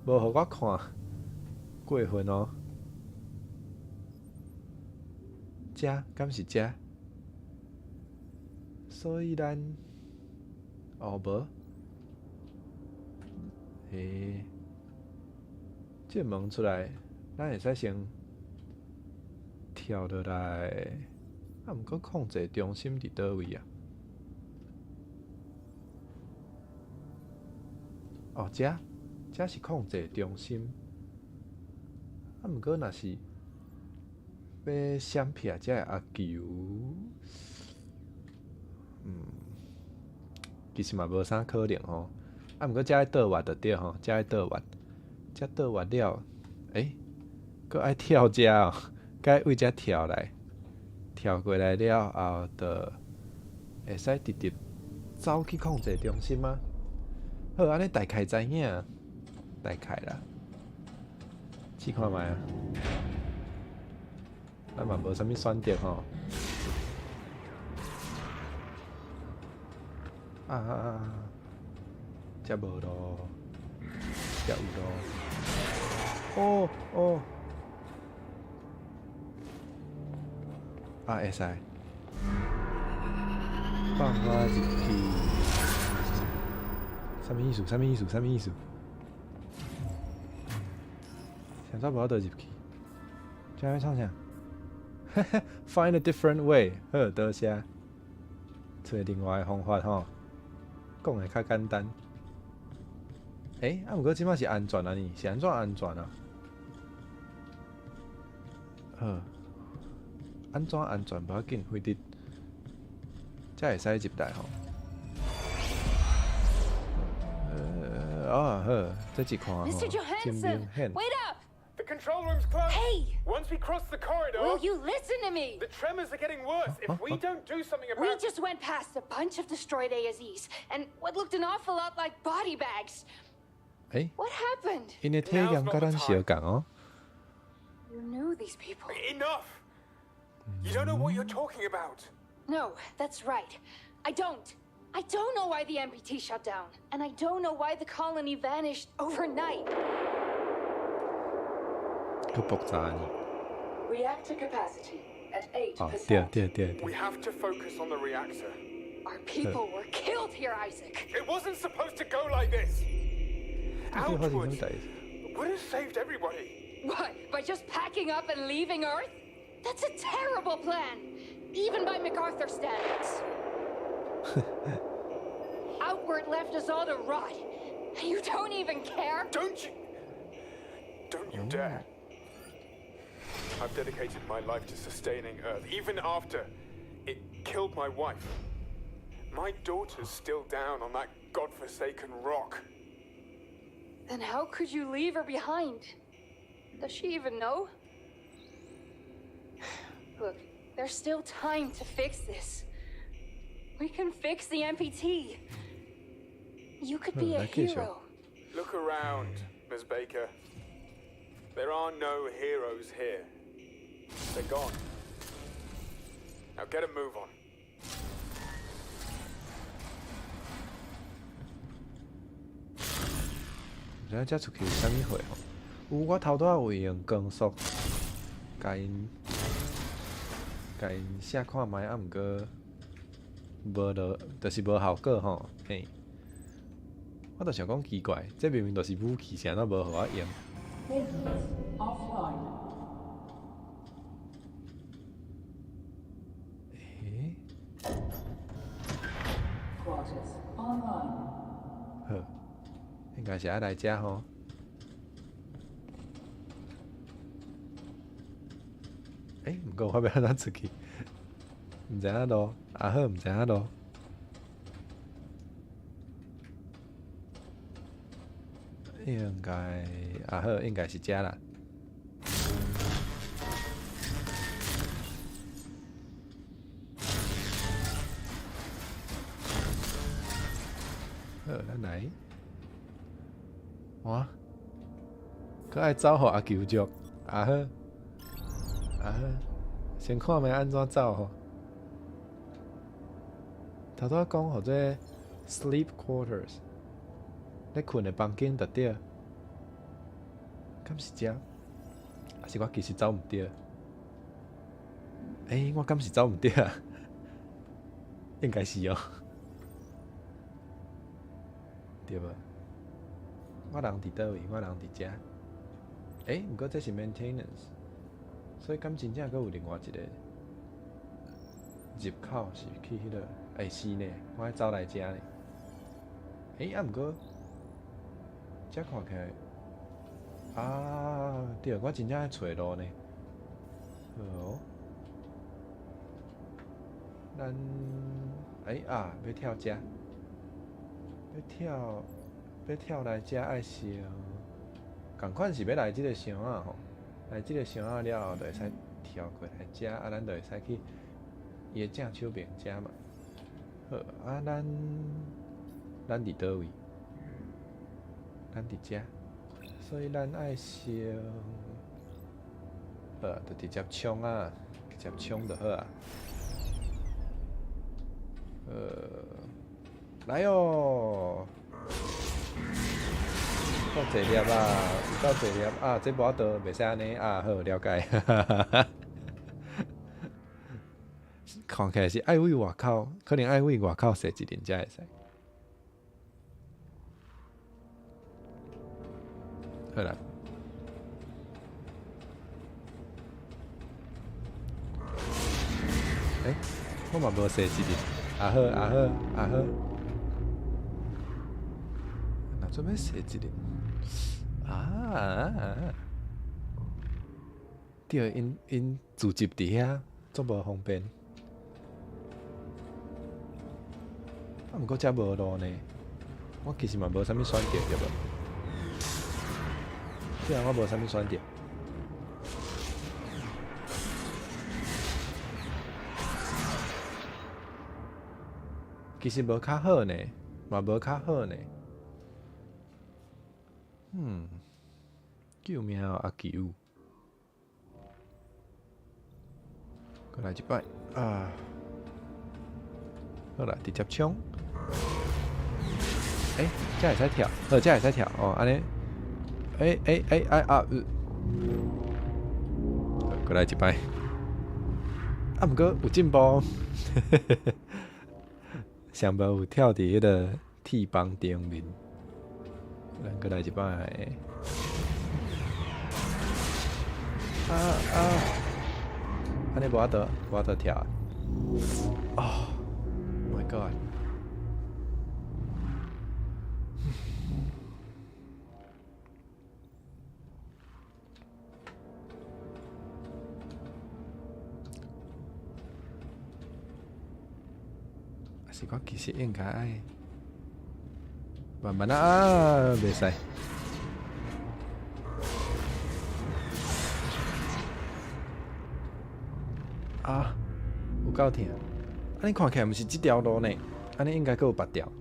無予我看，過分哦。遮敢是遮？所以咱哦無，欸，這個門出來，咱會使先跳落來。啊，毋過控制中心佇佗位啊？哦，遮遮是控制中心。啊，毋過若是欲閃避遮个阿球，其實嘛無啥可能吼。啊，毋過遮愛倒彎就對吼，遮愛倒彎，遮倒彎了，欸，閣愛跳遮哦，閣愛為遮跳來，跳過來了後，就會使直直走去控制中心嗎？好，按呢大概知影，大概啦，試看覓啊。咱嘛無啥物選擇吼。啊啊啊！遮無路，遮有路。哦哦。啊，會使。放我入去。啥物意思？啥物意思？啥物意思？啥怎無法度入去？這欲創啥？Find a different way，好，多謝。揣另外的方法吼，講的較簡單。欸，啊，毋過這擺是安全啊呢？是按怎安全啊？好，按怎安全無要緊，非得才會使入來吼。哦，好，這一看吼，真明顯。 Wait up! The control room's closed. Hey! Once we cross the corridor, Will you listen to me? The tremors are getting worse. If we don't do something about We just went past a bunch of destroyed ASEs and what looked an awful lot like body bags. 欸 What happened? 𪜶的體驗佮咱相仝哦。 You knew these people. Enough! You don't know what you're talking about. No, that's right. I don't. I don't know why the MPT shut down, and I don't know why the colony vanished overnight. 閣爆炸呢？ Reactor capacity at 哦， 8%. 對對對 We 對。 have to focus on the reactor. Our people were killed here, Isaac. It wasn't supposed to go like this. 到底發生啥物 Outward 代誌？ would have saved everybody. What? By just packing up and leaving Earth? That's a terrible plan, even by MacArthur standards. Outward left us all to rot. And you don't even care? Don't you? Don't you dare. I've dedicated my life to sustaining Earth, even after it killed my wife. My daughter's still down on that godforsaken rock. Then how could you leave her behind? Does she even know? Look, there's still time to fix this. We can fix the MPT. You could be a 來繼續。 hero. Look around, Ms. Baker. There are no heroes here. They're gone. Now get a move on. 毋知影遮出去有啥物貨吼？有，我頭拄仔有用光速，共因寫看覓，啊，毋過無落，就是無效果吼。嘿，我就想講奇怪，這明明就是武器，是按怎無予我用？ Maintenance offline. 欸？ Quarters online. 好，應該是愛來遮吼。欸，毋過我欲按怎出去？毋知影路，啊好，毋知影路。應該啊好，應該是遮啦。好，咱來。哇！閣愛走予阿球足，啊好，啊好，先看覓按怎走吼。頭拄仔講予做 sleep quarters，咧睏的房間就對。敢是遮？還是我其實走毋對？欸，我敢是走毋對啊？應該是哦，對無？我人佇佗位？我人佇遮。欸，毋過這是 maintenance，所以敢真正閣有另外一個入口是去彼個？欸，是呢，我愛走來遮呢。欸，啊毋過，遮看起來，啊，對，我真正愛揣路呢。好，咱，欸啊，欲跳遮，欲跳，欲跳來遮愛先，仝款是欲來這个箱仔吼，來這个箱仔了後，就會使跳過來遮，啊，咱就會使去伊的正手邊遮嘛。好，啊，咱佇佗位？咱佇遮，所以咱愛先，好，就直接衝啊，直接衝就好啊。來哦！夠濟粒啊，有夠濟粒啊！這無法度，袂使按呢啊，好了解。看起來是愛對外口，可能愛對外口踅一陣才會使。好啦。欸，我嘛無踅一陣。啊好，啊好，啊好。若做欲踅一陣？啊！對，𪜶聚集佇遐，足無方便。啊，毋過遮無路呢，我其實嘛無啥物選擇，對無？對啊，我無啥物選擇。其實無較好呢，嘛無較好呢。嗯，救命喔，阿球！閣來一擺啊！好啦，直接衝！欸，遮會使跳，好，遮會使跳哦，按呢。欸欸欸哎啊！閣來一擺。啊，毋過有進步，上無有跳佇彼个鐵枋頂面。咱閣來一擺。啊啊！按呢無法度，無法度跳。Oh my god！是我其實應該愛慢慢啊，袂使。啊，有夠疼！按呢看起來毋是這條路呢，按呢應該閣有別條。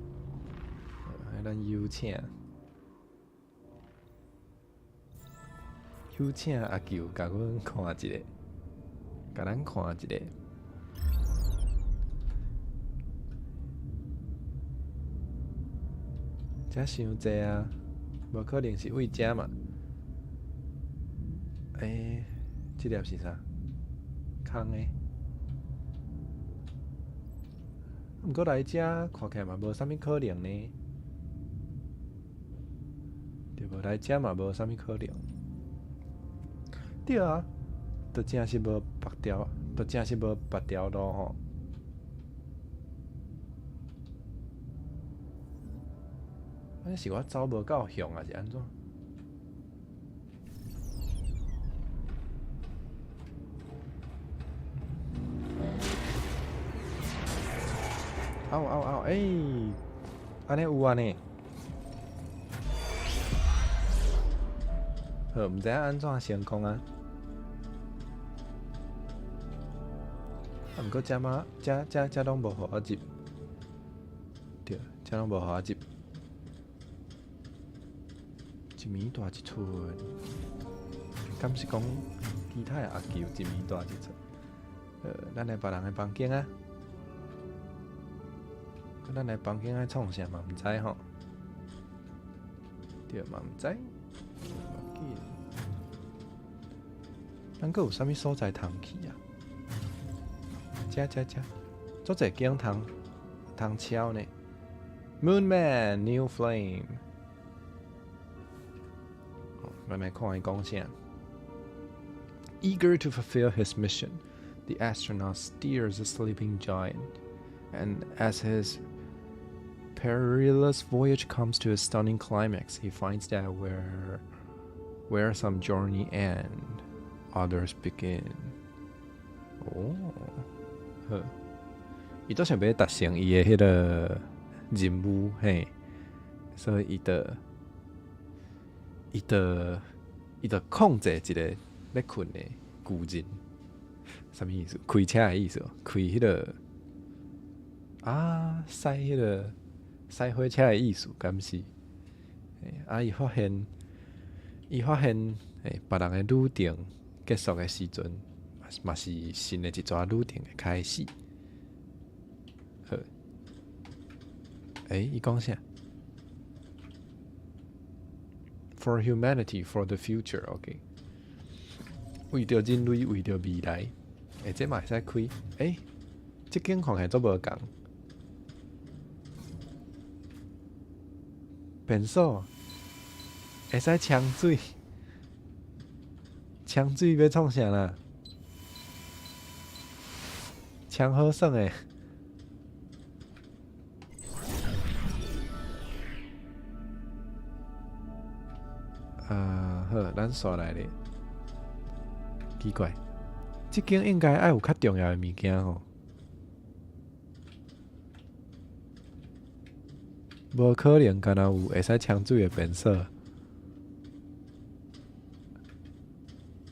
咱有請，有請阿球共阮看一下，共咱看一下。遮傷濟啊！無可能是為遮嘛？欸，這粒是啥？空的。毋過來遮看起來嘛無啥物可能呢，對無？來遮嘛無啥物可能。對啊，就真是無別條，就真是無別條路吼。按呢是我走無夠向，還是按怎？嗷嗷嗷！欸，按呢有啊呢。好，毋知影按怎成功啊？啊，毋過遮嘛，遮遮遮攏無予我入，對，遮攏無予我入。一米大一寸，敢是講其他的阿球一米大一寸？咱來別人的房間啊！咱來房間愛創啥嘛？毋知吼，對嘛？毋知，無要緊。咱閣有啥物所在通去啊？遮遮遮，足濟間通通敲呢。Moon Man New Flame，咱來看伊講啥。Eager to fulfill his mission, the astronaut steers a sleeping giant, and as his perilous voyage comes to a stunning climax, he finds that where some journey end, others begin. 哦，好，伊都想欲達成伊的彼个任務，嘿，所以伊就控制一个咧睏的巨人，啥物意思？開車的意思？開彼个啊，駛彼个駛火車的意思，敢是？啊，伊發現，欸，別人的旅程結束的時陣，嘛是新的一逝旅程的開始。好，欸，伊講啥？For humanity, for the future, OK。為著人類，為著未來，欸，這嘛會使開？欸，這間看起來足無仝。便所會使沖水，沖水欲創啥啦？沖好耍的。啊，好，咱煞來咧。奇怪，這間應該愛有較重要的物件吼。無可能，敢若有會使沖水的便所。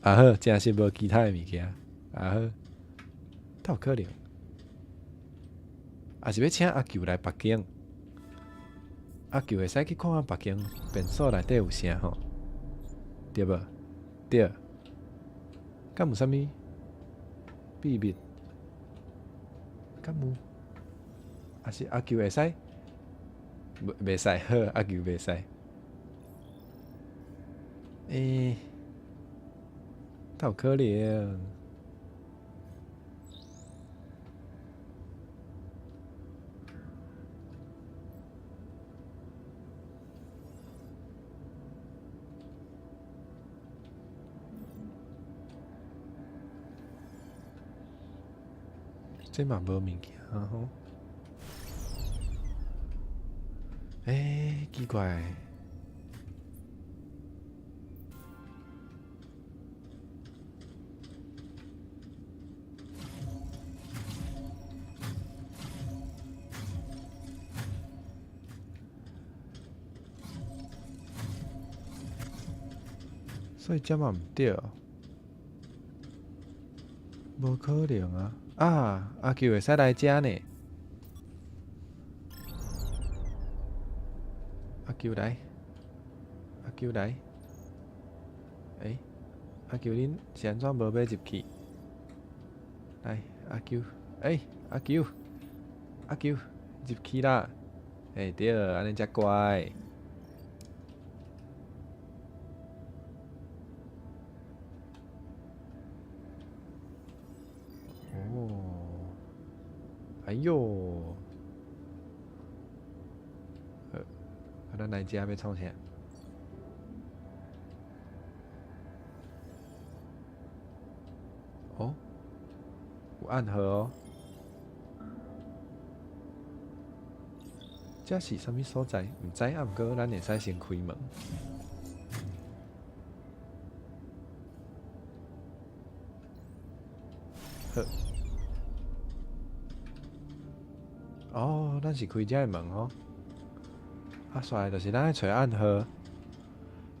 啊好，真是無其他的物件。啊好，敢有可能？抑是欲請阿舅來別間？阿舅會使去看看別間便所內底有啥吼？對無？對。敢有啥物秘密？敢有？抑是阿舅會使？袂使，好，阿舅袂使。欸，敢有可能？這嘛無物件吼。欸，奇怪。所以這嘛毋對，無可能啊！啊，阿舅會使來遮呢。阿舅來，阿舅來。欸，阿舅恁是按怎無欲入去？來，阿舅，欸，阿舅，阿舅入去啦！欸，對，按呢才乖。哎喲，好，啊，咱來遮欲創啥？哦，有暗號哦。這是啥物所在？毋知啊，毋過咱會使先開門。好。哦，咱是開這个門哦。啊，煞來就是咱愛揣暗號。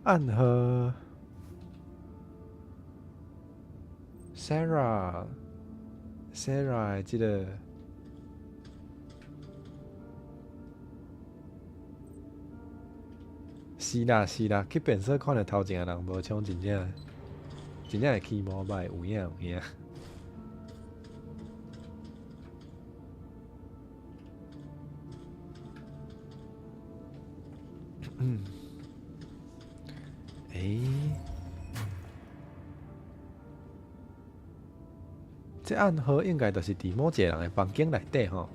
暗號。Sarah，Sarah 的這个。是啦是啦，去便所看著頭前的人無衝，真正真正會起毛歹，有影有影。嗯，欸，這暗號應該就是佇某一個人的房間內底吼，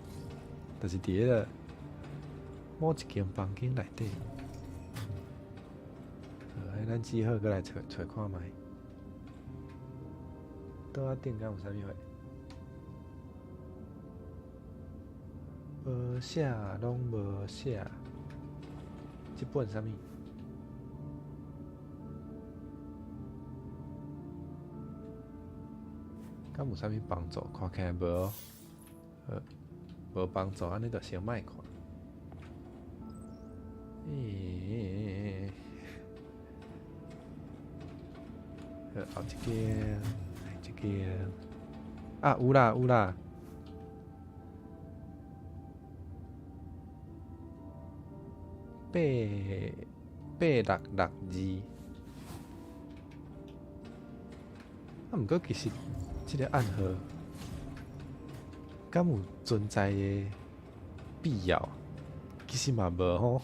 就是佇彼个某一間房間內底。好，咱只好閣來揣揣看覓。桌仔頂敢有啥物貨？無寫，攏無寫。這本啥物？敢有啥物幫助？看起來無哦。好，無幫助，按呢就先莫看。欸，好，後一間，這間，啊，有啦有啦。八八六六二。啊，毋過其實這个暗號，敢有存在的必要？其實嘛無吼。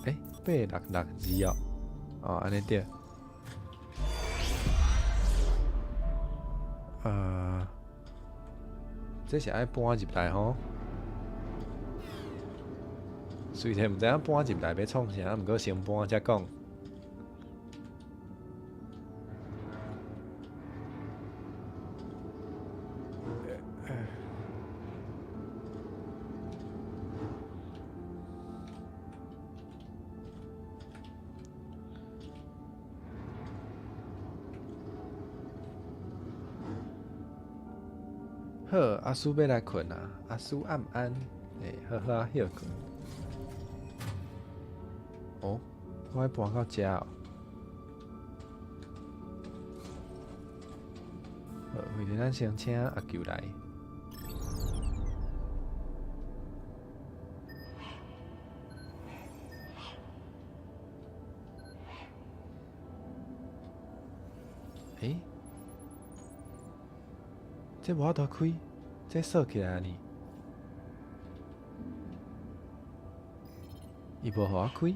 欸，八六六二哦，哦，按呢對。啊，這是愛搬入來吼。雖然毋知影搬入來欲創啥，毋過先搬才講。好，阿叔欲來睏啊！阿叔暗安，欸，好好仔歇睏。哦，我愛搬到遮哦。好，為著咱先請阿舅來。欸？這無法度開，這鎖起來呢？伊無予我開。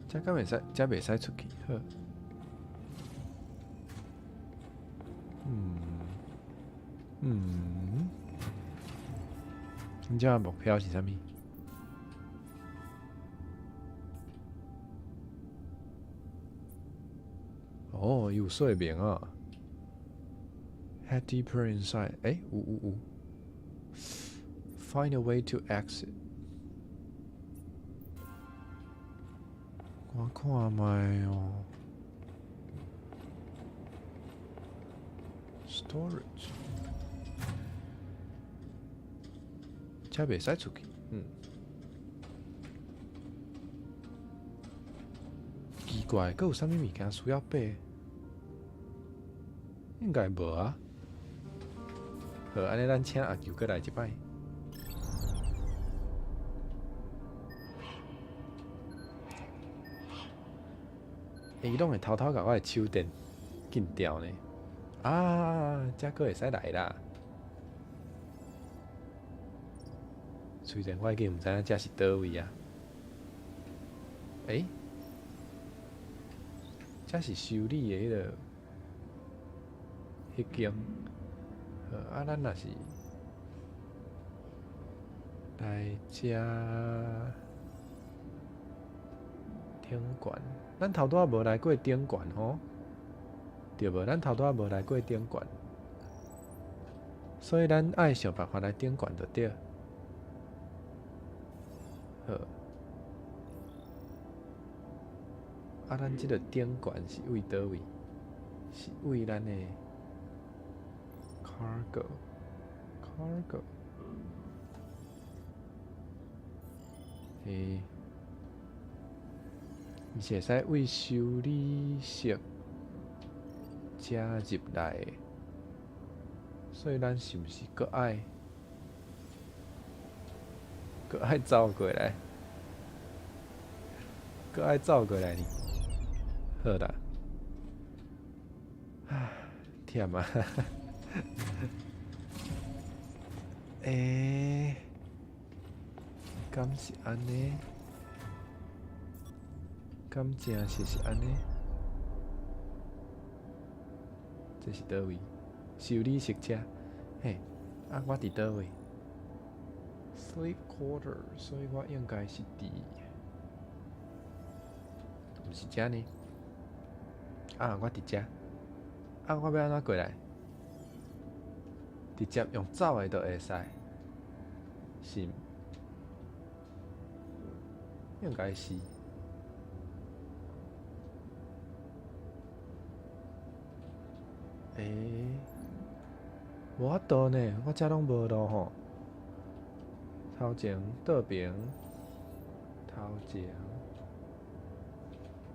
這敢會使？這袂使出去，好。嗯嗯，你這目標是啥物？哦，有說明啊。Head deeper inside。欸，有有有。Find a way to exit。我看覓哦。Storage，這袂使出去，嗯。奇怪，閣有啥物物件需要爬？應該無啊。好，按呢咱請阿舅閣來一擺。伊攏會偷偷共我的手電緊掉呢。啊，遮閣會使來啦。雖然我已經毋知影遮是佗位啊。欸？遮是修理的彼个彼間。好，啊，咱若是來遮頂懸，咱頭拄仔無來過頂懸吼，對無？咱頭拄仔無來過頂懸，所以咱愛想辦法來頂懸就對。好，啊，咱這个頂懸是位佗位？是位咱的 cargo，cargo。欸，伊是會使位修理室遮入來的，所以咱是毋是閣愛走過來？閣愛走過來呢？好啦，啊，忝啊！欸，敢是按呢？敢真實是按呢？這是佗位？修理室遮，嘿，啊，我佇佗位？Sleep quarter，所以我應該是佇，毋是遮呢？啊，我佇遮，啊，我欲按怎過來？直接用走的就會使，是毋？應該是。欸，無法度呢，我遮攏無路吼。頭前、倒爿、頭前，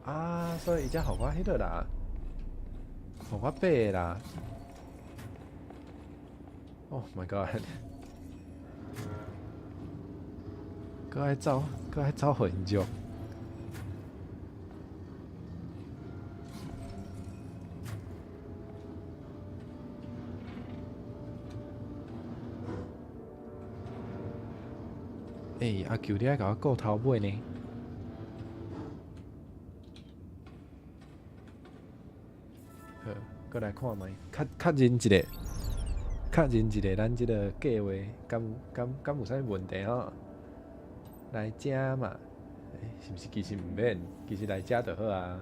啊，所以伊才予我彼落啦，予我爬啦。Oh my god！閣愛走，閣愛走魂腳。欸，阿舅，你愛共我顧頭尾呢？好，閣來看覓，確確認一下，確認一下，咱這个計劃敢有啥物問題吼？來遮嘛，欸，是毋是其實毋免，其實來遮就好啊。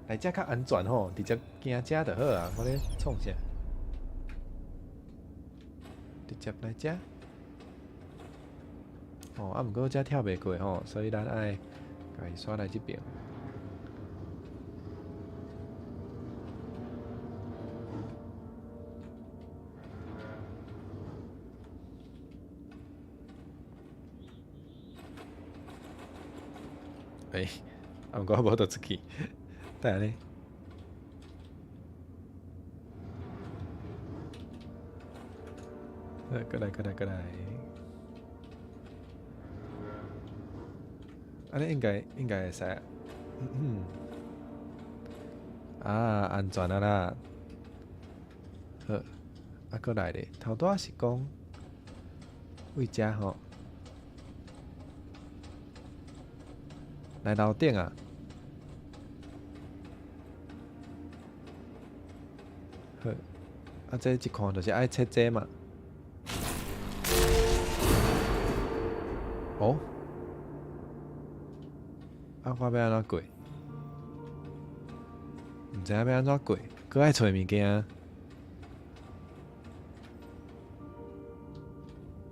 來遮較安全吼，直接行遮就好啊。我咧創啥？直接來遮。哦，啊，毋過遮跳袂過吼，所以咱愛共伊徙來這爿。欸，啊，毋過我無得出去，等下呢？好，過來，過來，過來。按呢應該會使。啊，安全啊啦。好，啊，閣來咧，頭拄仔是講位遮吼，來樓頂啊。好，啊，這一看就是愛切這嘛。哦？啊，我欲按怎過？毋知影欲按怎過，閣愛揣物件。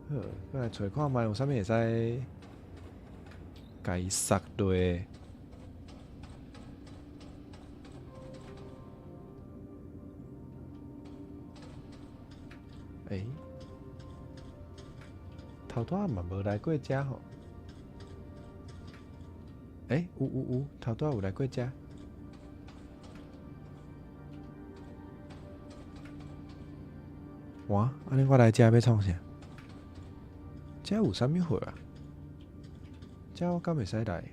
好，閣來揣看覓有啥物會使共伊塞落。欸？頭拄仔嘛無來過遮吼。欸，有有有，頭拄仔有來過遮。哇，按呢我來遮欲創啥？遮有啥物貨啊？遮我敢會使來？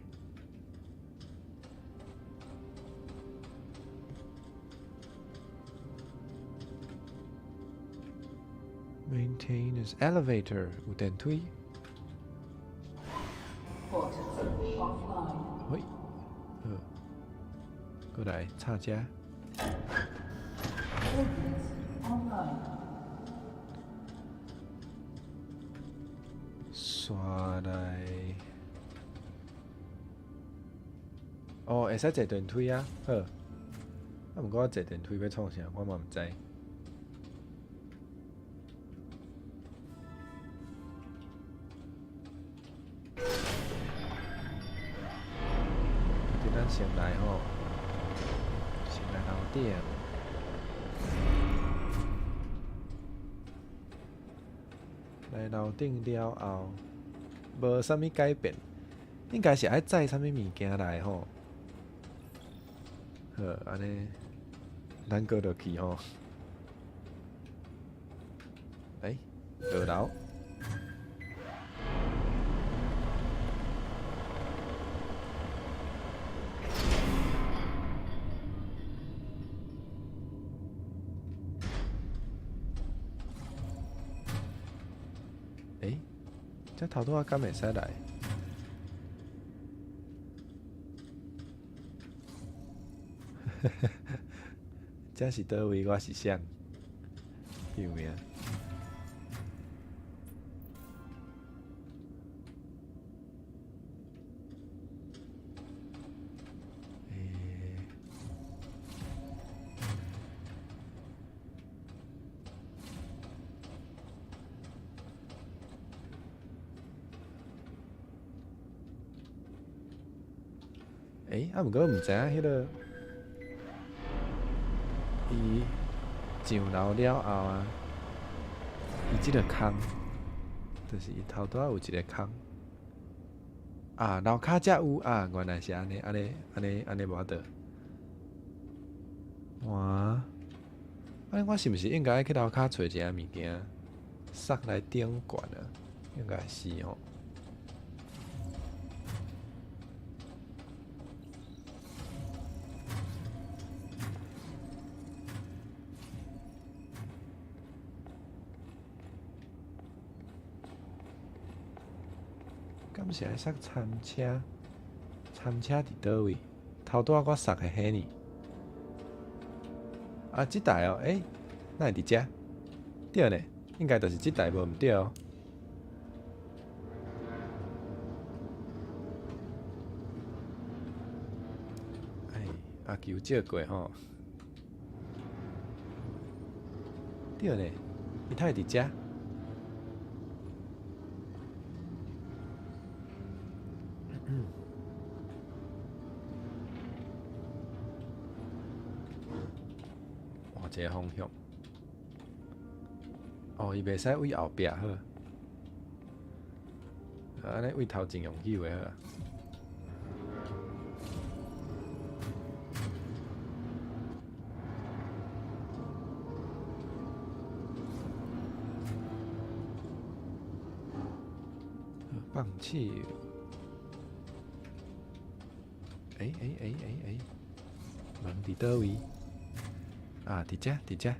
Maintenance elevator 有電梯。 Portals offline. 喂，好，過來插遮。 Maintenance online. 刷來，哦，會使坐電梯啊，好。啊，毋過我坐電梯欲創啥，我嘛毋知。咱先來吼，先來樓頂。來樓頂了後，無啥物改變，應該是愛載啥物物件來吼。好，按呢，咱閣落去吼。來，落樓。欸，這頭拄仔敢會使來？這是佗位？我是啥？救命！欸，欸，啊，毋過毋知影彼个伊上樓了後啊，伊這个空，就是伊頭拄仔有一个空。啊，樓跤才有啊，原來是按呢，按呢，按呢，按呢無法度。哇！按呢我是毋是應該去樓跤揣一下物件，送來頂懸啊？應該是吼。敢是愛塞餐車？餐車佇佗位？頭拄仔我塞的彼呢？啊，這台哦，欸，哪會佇遮？對呢，應該就是這台無毋對哦。哎，阿求借過吼。對呢，伊會佇遮？換一个方向。哦，伊袂使位後壁好。按呢位頭前用去就好啊。放棄。欸欸欸欸欸，門佇佗位？啊，佇遮，佇遮。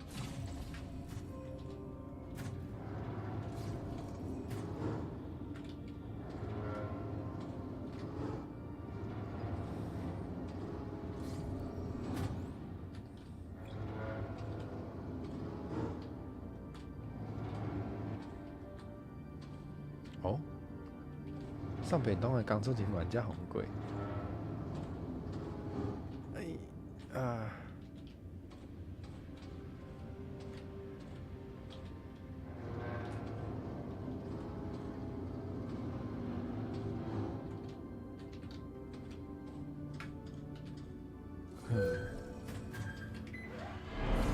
哦，送便當的工作人員才放過。哎啊！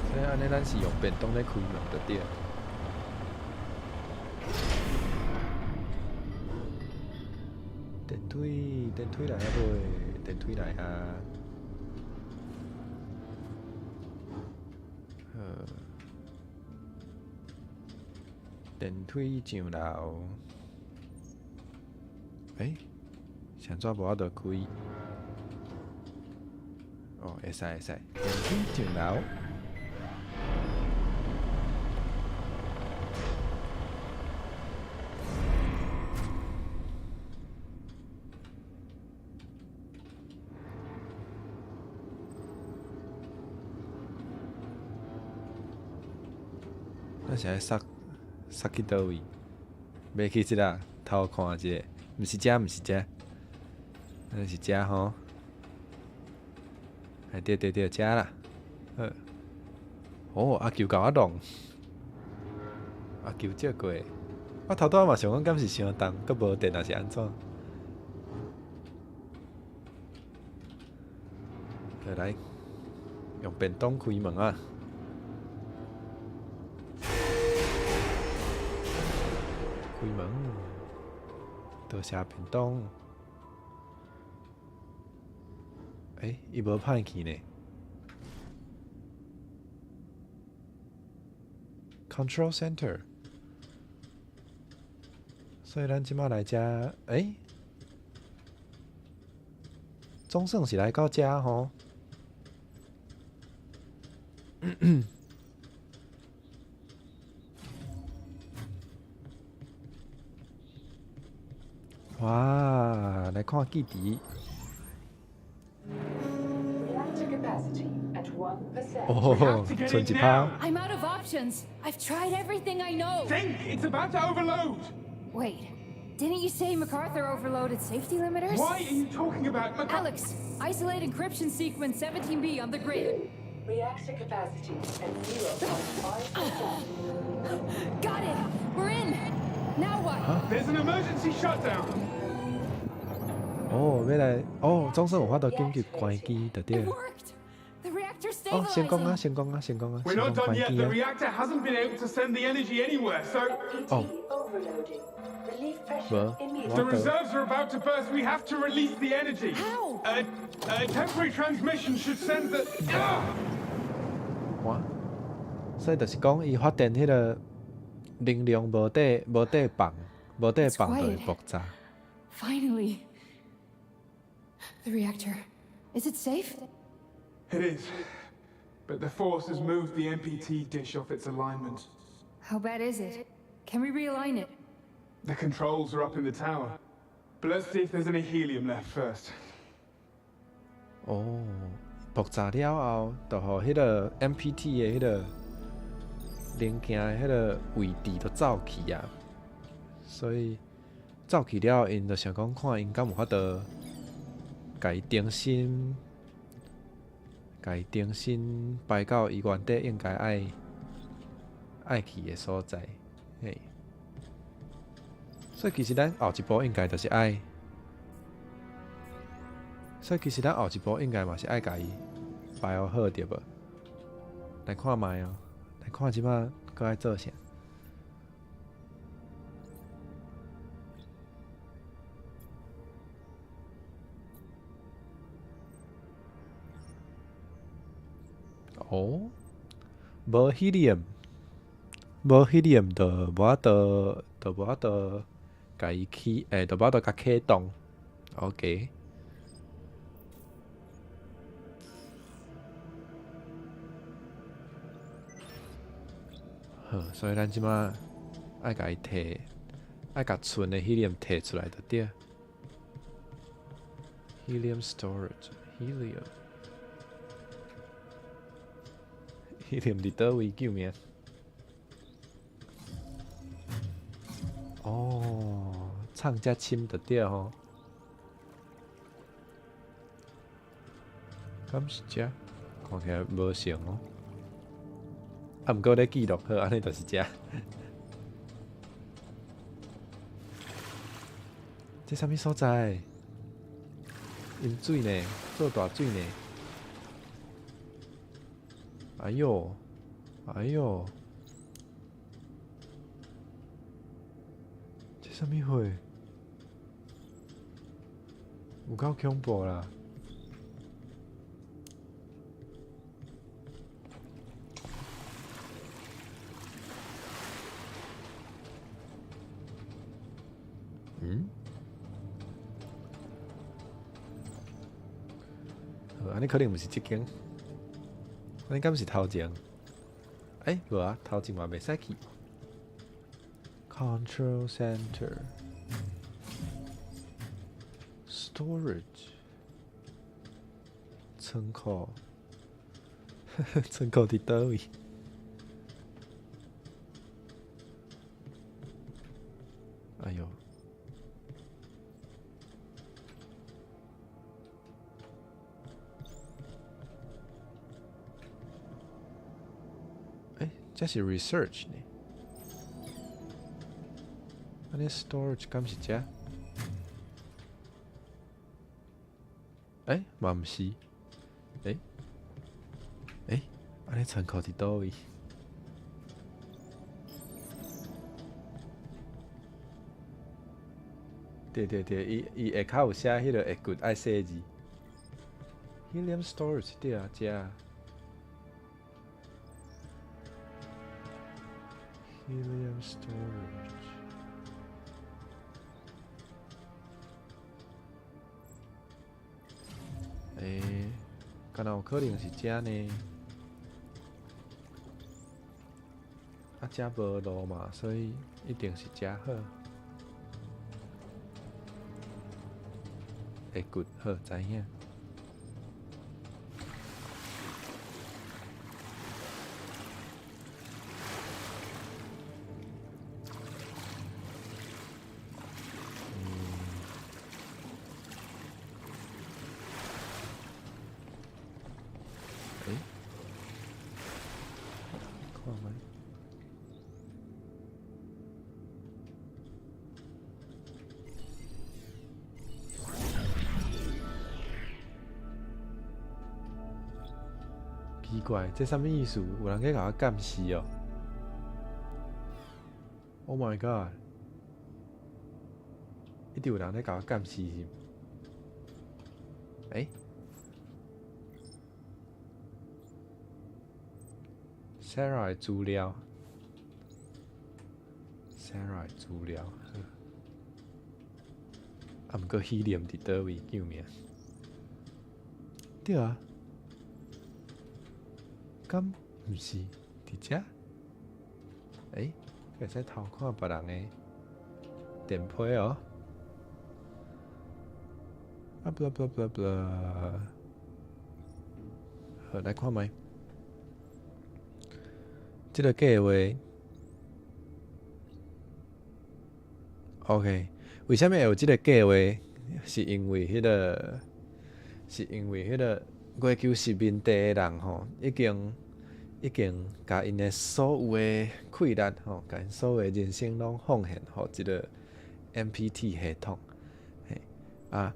所以按呢，咱是用便當咧開門就對。電梯，電梯來啊未？電梯來啊！好，電梯上樓。欸，啥怎無法度開？哦，會使會使，電梯上樓。咱是愛殺殺去佗位？欲去這个偷看一下，毋是遮，毋是遮，咱是遮吼。哎，對對對，遮啦。好。哦，阿球共我弄，阿球借過。我頭拄仔嘛想講，敢是傷重，閣無電，抑是按怎？來，用便當開門啊！開門，多謝便當。欸，伊無歹去呢。Control Center。所以咱這擺來遮，欸，總算是來到遮吼。哇，來看基地。 Reactor capacity at 1%. 哦，剩一趴。 I'm out of options. I've tried everything I know. Think! It's about to overload! Wait, didn't you say MacArthur overloaded safety limiters? Why are you talking about Alex, isolate encryption sequence 17B on the grid. Reactor capacity at 0.5%. Got it! We're in! Now what? There's an emergency shutdown! 哦，欲來哦，總算有法度緊急關機就對。 It worked! The reactor's 哦，成功啊， stabilizing! 成功啊，成功啊！ We're not 成功 done 關 yet. 機 The 啊！ reactor hasn't been able to send the energy anywhere, so Oh. Overloading. Relief pressure Well, immediately. the What the- reserves are about to burst. We have to release the energy. How? A temporary transmission should send the. Ah! 哇！所以就是講，伊發電彼個能量無底無底放，無底放就會爆炸。 Finally. The reactor. Is it safe? It is. But the force has moved the MPT dish off its alignment. How bad is it? Can we realign it? The controls are up in the tower. But let's see if there's any helium left first. 哦，爆炸了後，就予彼個 MPT 的彼個零件的彼個位置都走去啊。所以走去了後，𪜶就想講看𪜶敢有法度共伊重新，共伊重新擺到伊原底應該愛愛去的所在。嘿，所以其實咱後一步應該就是愛。所以其實咱後一步應該嘛是愛共伊擺好對無？來看覓哦，來看這擺閣愛做啥？哦，無 helium，無 helium 就無法度，就無法度共伊起，欸，就無法度共啟動。OK。好，所以咱這擺愛共伊提，愛共剩的 helium 提出來就對。Helium storage, helium。 Helium 佇佗位？救命！哦，藏遮深就對吼。敢是遮？看起來無像哦。啊，毋過咧記錄好，按呢就是遮。這啥物所在？飲水呢？做大水呢？哎喲，哎喲，這啥物貨？有夠恐怖啦！嗯？好，按呢可能毋是這間。按呢敢是頭前？欸，無啊，頭前嘛袂使去。Control Center Storage 倉庫，倉庫佇佗位？哎喲！欸，這是 research 呢？按呢 storage 敢是這？欸，嘛毋是。欸？欸？按呢倉庫佇佗位？對對對，伊伊下跤有寫彼个 equip 愛寫字。Helium storage 對啊，遮。Helium storage。欸，敢若有可能是遮呢？啊，遮無路嘛，所以一定是遮好。會骨好，知影。欸？看覓。奇怪，這啥物意思？有人去共我監視哦？Oh my god！一定有人咧共我監視是？欸？Sarah 的資料，Sarah 的資料，啊，毋過 Helium 佇佗位？救命！對啊。敢毋是佇遮？欸，會使偷看別人的電批哦。啊，blah blah blah blah。好，來看覓。這个計畫，OK。為啥物會有這个計劃？是因為彼个，是因為彼个月球殖民地的人吼，已經已經共𪜶的所有的氣力吼，共𪜶所有的人生攏奉獻予這个 MPT 系統，嘿啊，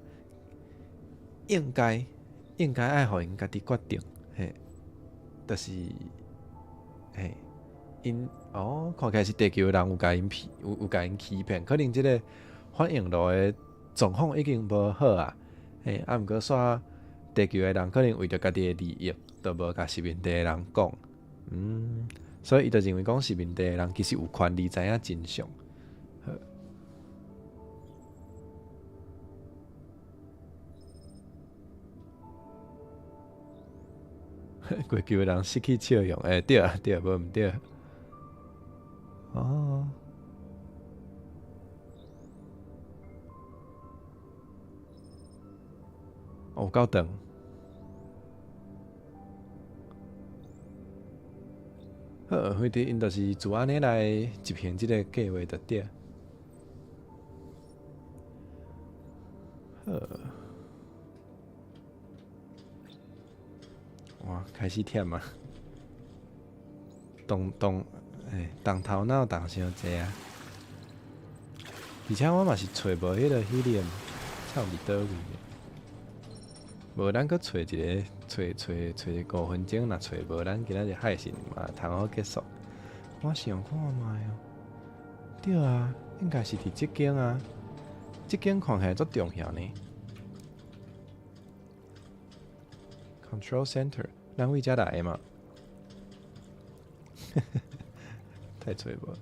應該應該愛予𪜶家己決定，嘿，就是嘿，𪜶哦，看起來是地球的人有共𪜶騙，有有共𪜶欺騙，可能這个反應爐的狀況已經無好啊，嘿，啊，毋過煞地球的人可能為著家己的利益，就無共殖民地的人講，嗯，所以伊就認為講殖民地的人其實有權利知影真相。好，月球的人失去笑容，欸，對啊，對啊，無毋對。哦。有夠長。好，反正𪜶就是自按呢來執行這个計劃就對。好。哇，開始忝啊！動動，欸，動頭腦動傷濟啊！而且我嘛是揣無彼个 helium，藏佇佗位？無，咱閣揣一个，揣揣揣5分鐘，若揣無，咱今仔日海信嘛通好結束。我想看覓哦，對啊，應該是佇這間啊，這間看起來足重要呢。Control Center，咱為遮來的嘛？太揣無。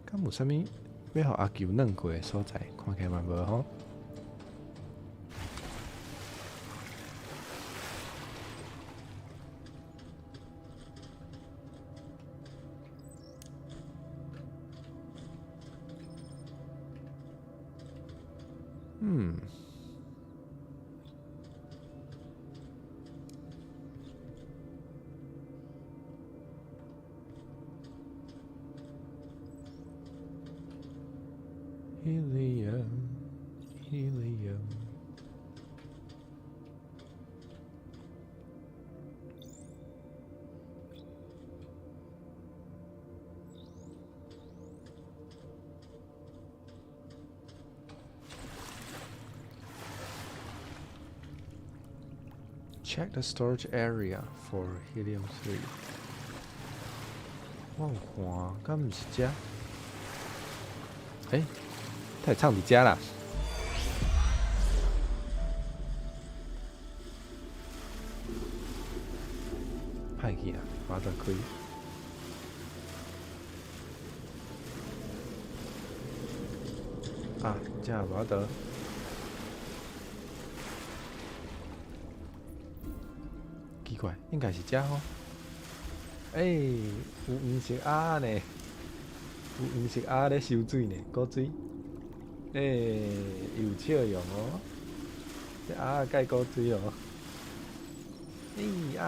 敢有啥物欲予阿球軟過的所在？看起來嘛無吼。嗯。Helium, helium. Check the storage area for helium 3. 我有看，敢毋是遮？欸，它會藏佇遮啦。歹去啊，無法度開。啊，這無法度。奇怪，應該是遮吼。欸，有黃色鴨呢，有黃色鴨咧收水呢，古水。欸，伊有笑容哦。這鴨仔蓋古水哦。欸，鴨。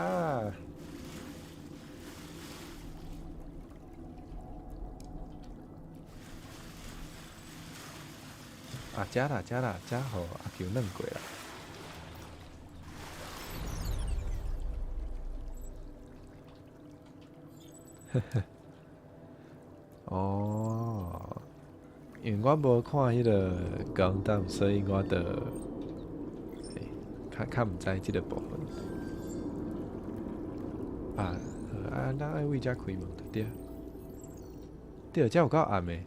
啊，遮啦，遮啦，遮予阿球軟過啦。呵呵，哦，因為我無看彼个鋼彈，所以我就欸較較毋知這个部分。啊，好啊，咱愛為遮開門就對。對，遮有夠暗的，予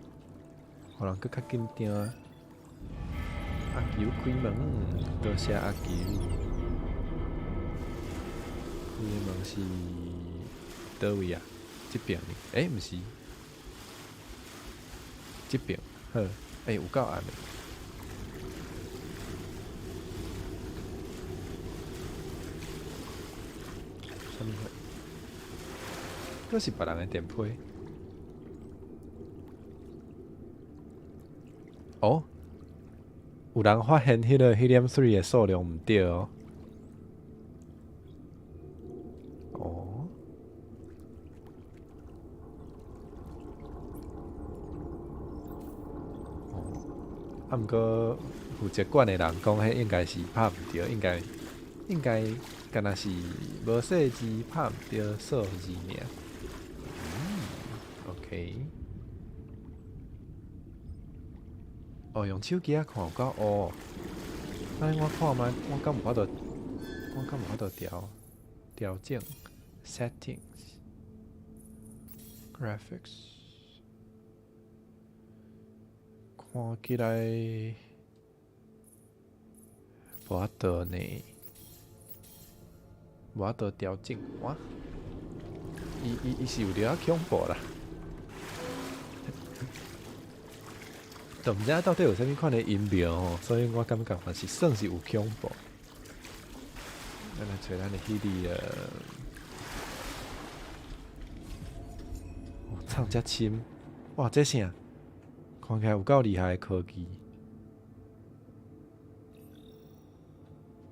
人閣較緊張。阿球開門，多謝阿球。開的門是佗位啊？這邊呢？欸，毋是，這邊好，欸，有夠暗的。啥物貨？閣是別人的電批。哦，有人發現彼个 helium 3 的數量毋對哦。哦。哦，啊，毋過負責管的人講，彼應該是拍毋著，應該應該敢若是無細緻拍毋著數字爾。嗯，OK。哦，用手機仔看有夠烏。按呢我看覓，我敢有法度，我敢有法度調調整 settings graphics，看起來無法度呢，無法度調整哇！伊伊伊是有著較恐怖啦。都毋知影到底有啥物款的陰謀吼，所以我感覺嘛是算是有恐怖。咱來揣咱的彼个，哦，藏遮深，哇，這啥？看起來有夠厲害的科技。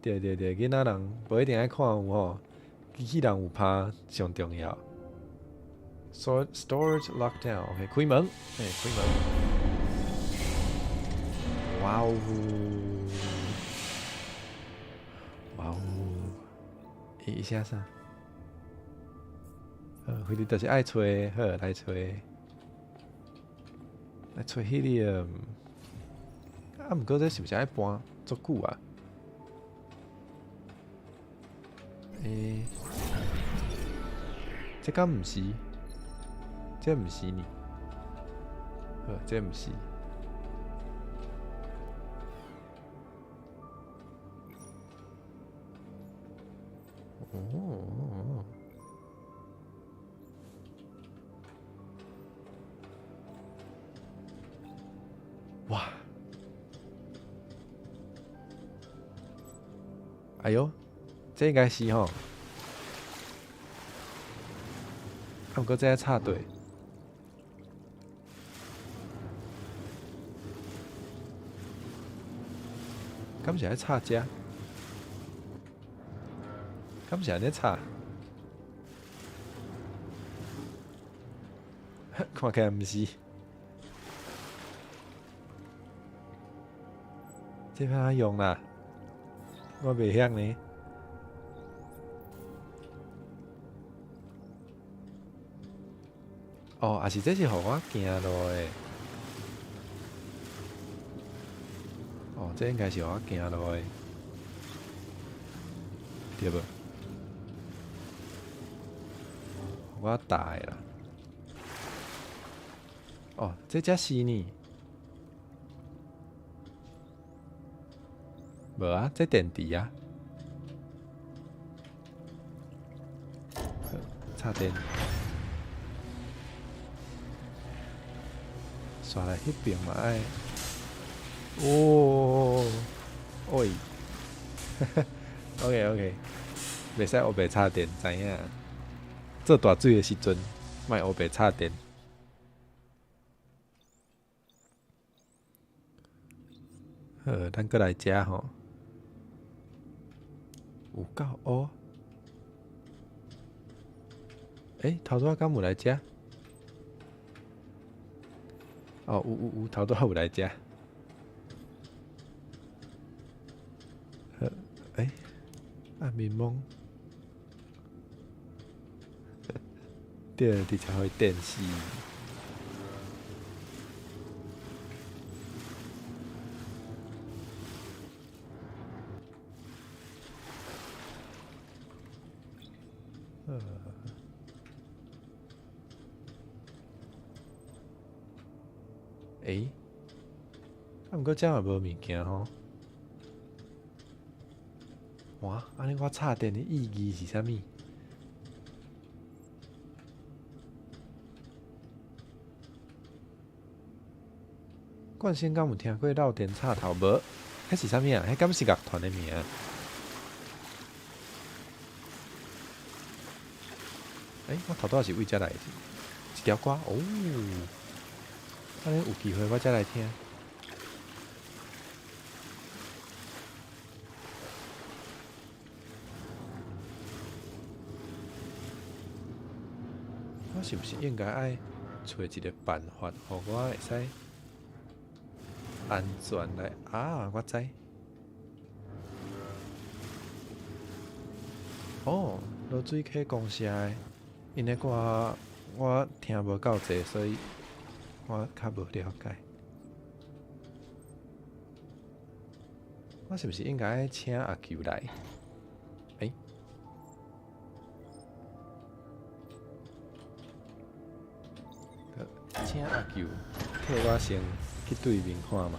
對對對，囡仔人無一定愛看有吼，機器人有拍上重要。Storage lockdown，OK，開門，欸，開門。哇哦！哇哦！伊寫啥？反正就是愛揣，好來揣，來揣彼个。啊，毋過這是毋是愛搬足久啊？欸，這敢毋是？這毋是呢？好，這毋是。哦，哇！哎喲，這應該是吼，啊，毋過這愛插隊，敢是愛插遮？敢是按呢插？看起來毋是。這欲按怎用啦？我袂曉呢。哦，抑是這是予我行路的。哦，這應該是予我行路的，對無？我踏的啦。哦，這才是呢。無啊，這電池啊。插電。煞來彼爿嘛愛。哦，喂，OK OK，袂使烏白插電，知影？做大水的時陣，莫烏白插電。好，咱閣來遮吼，有夠烏。欸，頭拄仔敢有來遮？哦，有有有，頭拄仔有來遮。好，欸，啊面懵，對，直接予伊電死。欸，啊，毋過遮嘛無物件吼。哇，按呢我插電的意義是啥物？冠星敢有聽過漏電插頭無？彼是啥物啊？彼敢是樂團的名？欸，我頭拄仔是為遮來的，一條歌哦。按呢有機會我才來聽。我是毋是應該愛揣一個辦法，予我會使安全來？啊，我知。哦，濁水溪公社的，𪜶的歌我聽無夠濟，所以我較無了解。我是毋是應該請阿球來？欸？請阿球替我先去對面看覓。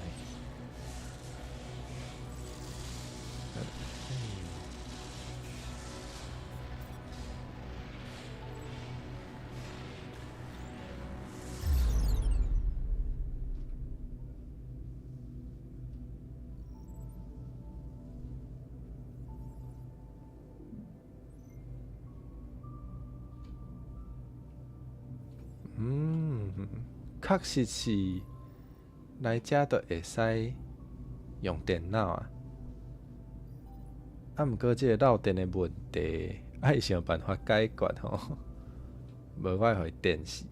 確實是來遮就會使用電腦啊。啊，毋過這個漏電的問題，愛想辦法解決吼，無我會予伊電死。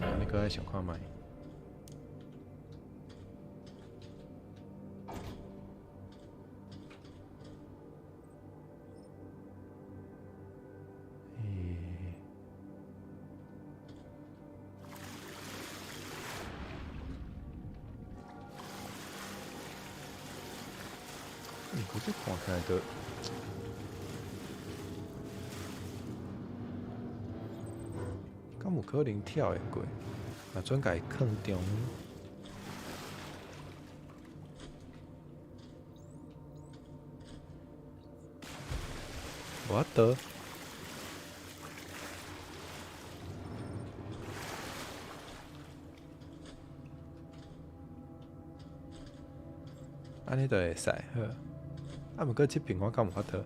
按呢閣愛想看覓。欸，這看起來就，敢有可能跳會過？若準共伊囥中。無法度。按呢就會使好。啊，毋過這爿我敢有法度？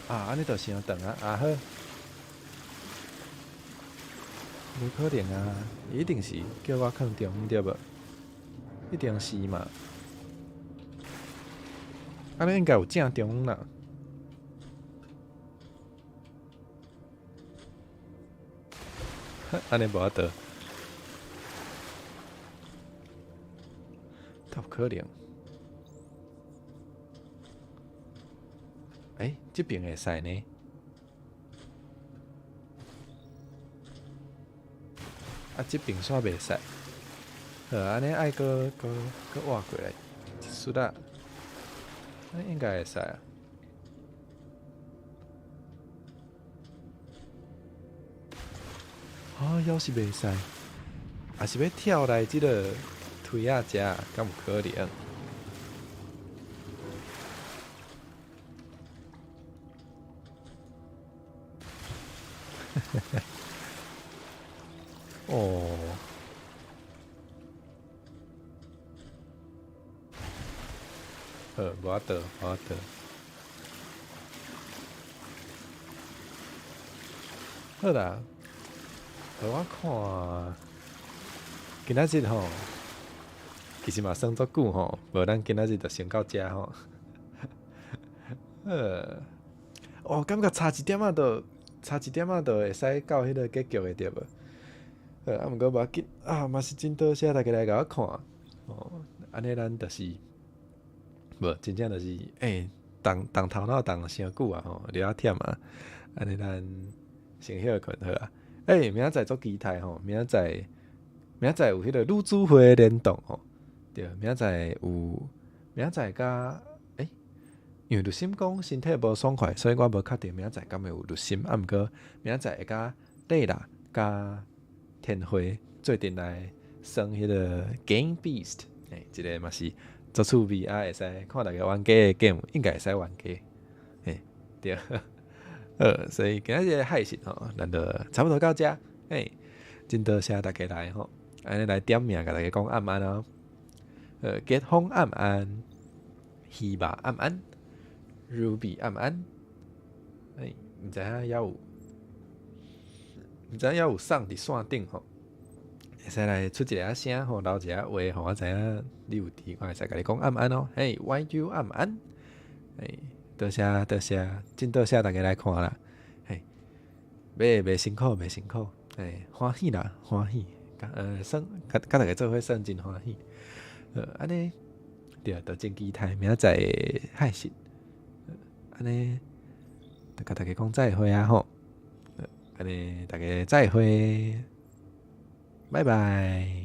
啊，按呢就傷長啊！啊好，無可能啊！伊一定是叫我囥中對無？一定是嘛？按呢應該有正中啦。按呢無法度，敢有可能？欸，這邊會使呢？啊，這邊煞袂使。好，按呢愛閣閣閣挖過來一絲仔，按呢應該會使啊。啊，猶是袂使，也是欲跳來這个梯仔遮，敢有可能？哦，好，無法度，無法度。好啦，予我看，今仔日吼，其實嘛算足久吼，無咱今仔日就先到遮吼。哦，感覺差一點仔就，差一點仔就會使到彼个結局的對無？啊，毋過無要緊，啊，嘛是真多謝大家來共我看，哦，按呢咱就是，無真正就是，欸，動動頭腦動傷久啊吼，了忝啊，按呢咱先歇睏好啊。欸，明仔載足期待吼，明仔載明仔載有彼个女子會聯動吼，對，明仔載有明仔載佮，欸，因為律心講身體無爽快，所以我無確定明仔載敢會有律心，啊，毋過明仔載會佮麗娜佮天花做陣來耍彼个 Game Beast，欸，這个嘛是足趣味啊，會使看逐家玩家的 game，應該會使玩家，欸，對，好，所以今仔日的配信吼，咱就差不多到遮，欸，真多謝大家來吼，按呢來點名，共大家講暗安哦，吉風暗安，希望暗安，Ruby 暗安，欸，毋知影猶有，毋知影猶有送佇線頂吼，會使來出一下聲吼，留一下話，予我知影你有佇，我會使共你講暗安哦，嘿，YU 暗安，欸，多謝多謝，真多謝大家來看啦，嘿，袂袂辛苦袂辛苦，欸，歡喜啦歡喜，算共共大家做伙算真歡喜，按呢，對，就真期待明仔載配信，按呢，就共大家講再會啊吼，按呢，大家再會，拜拜。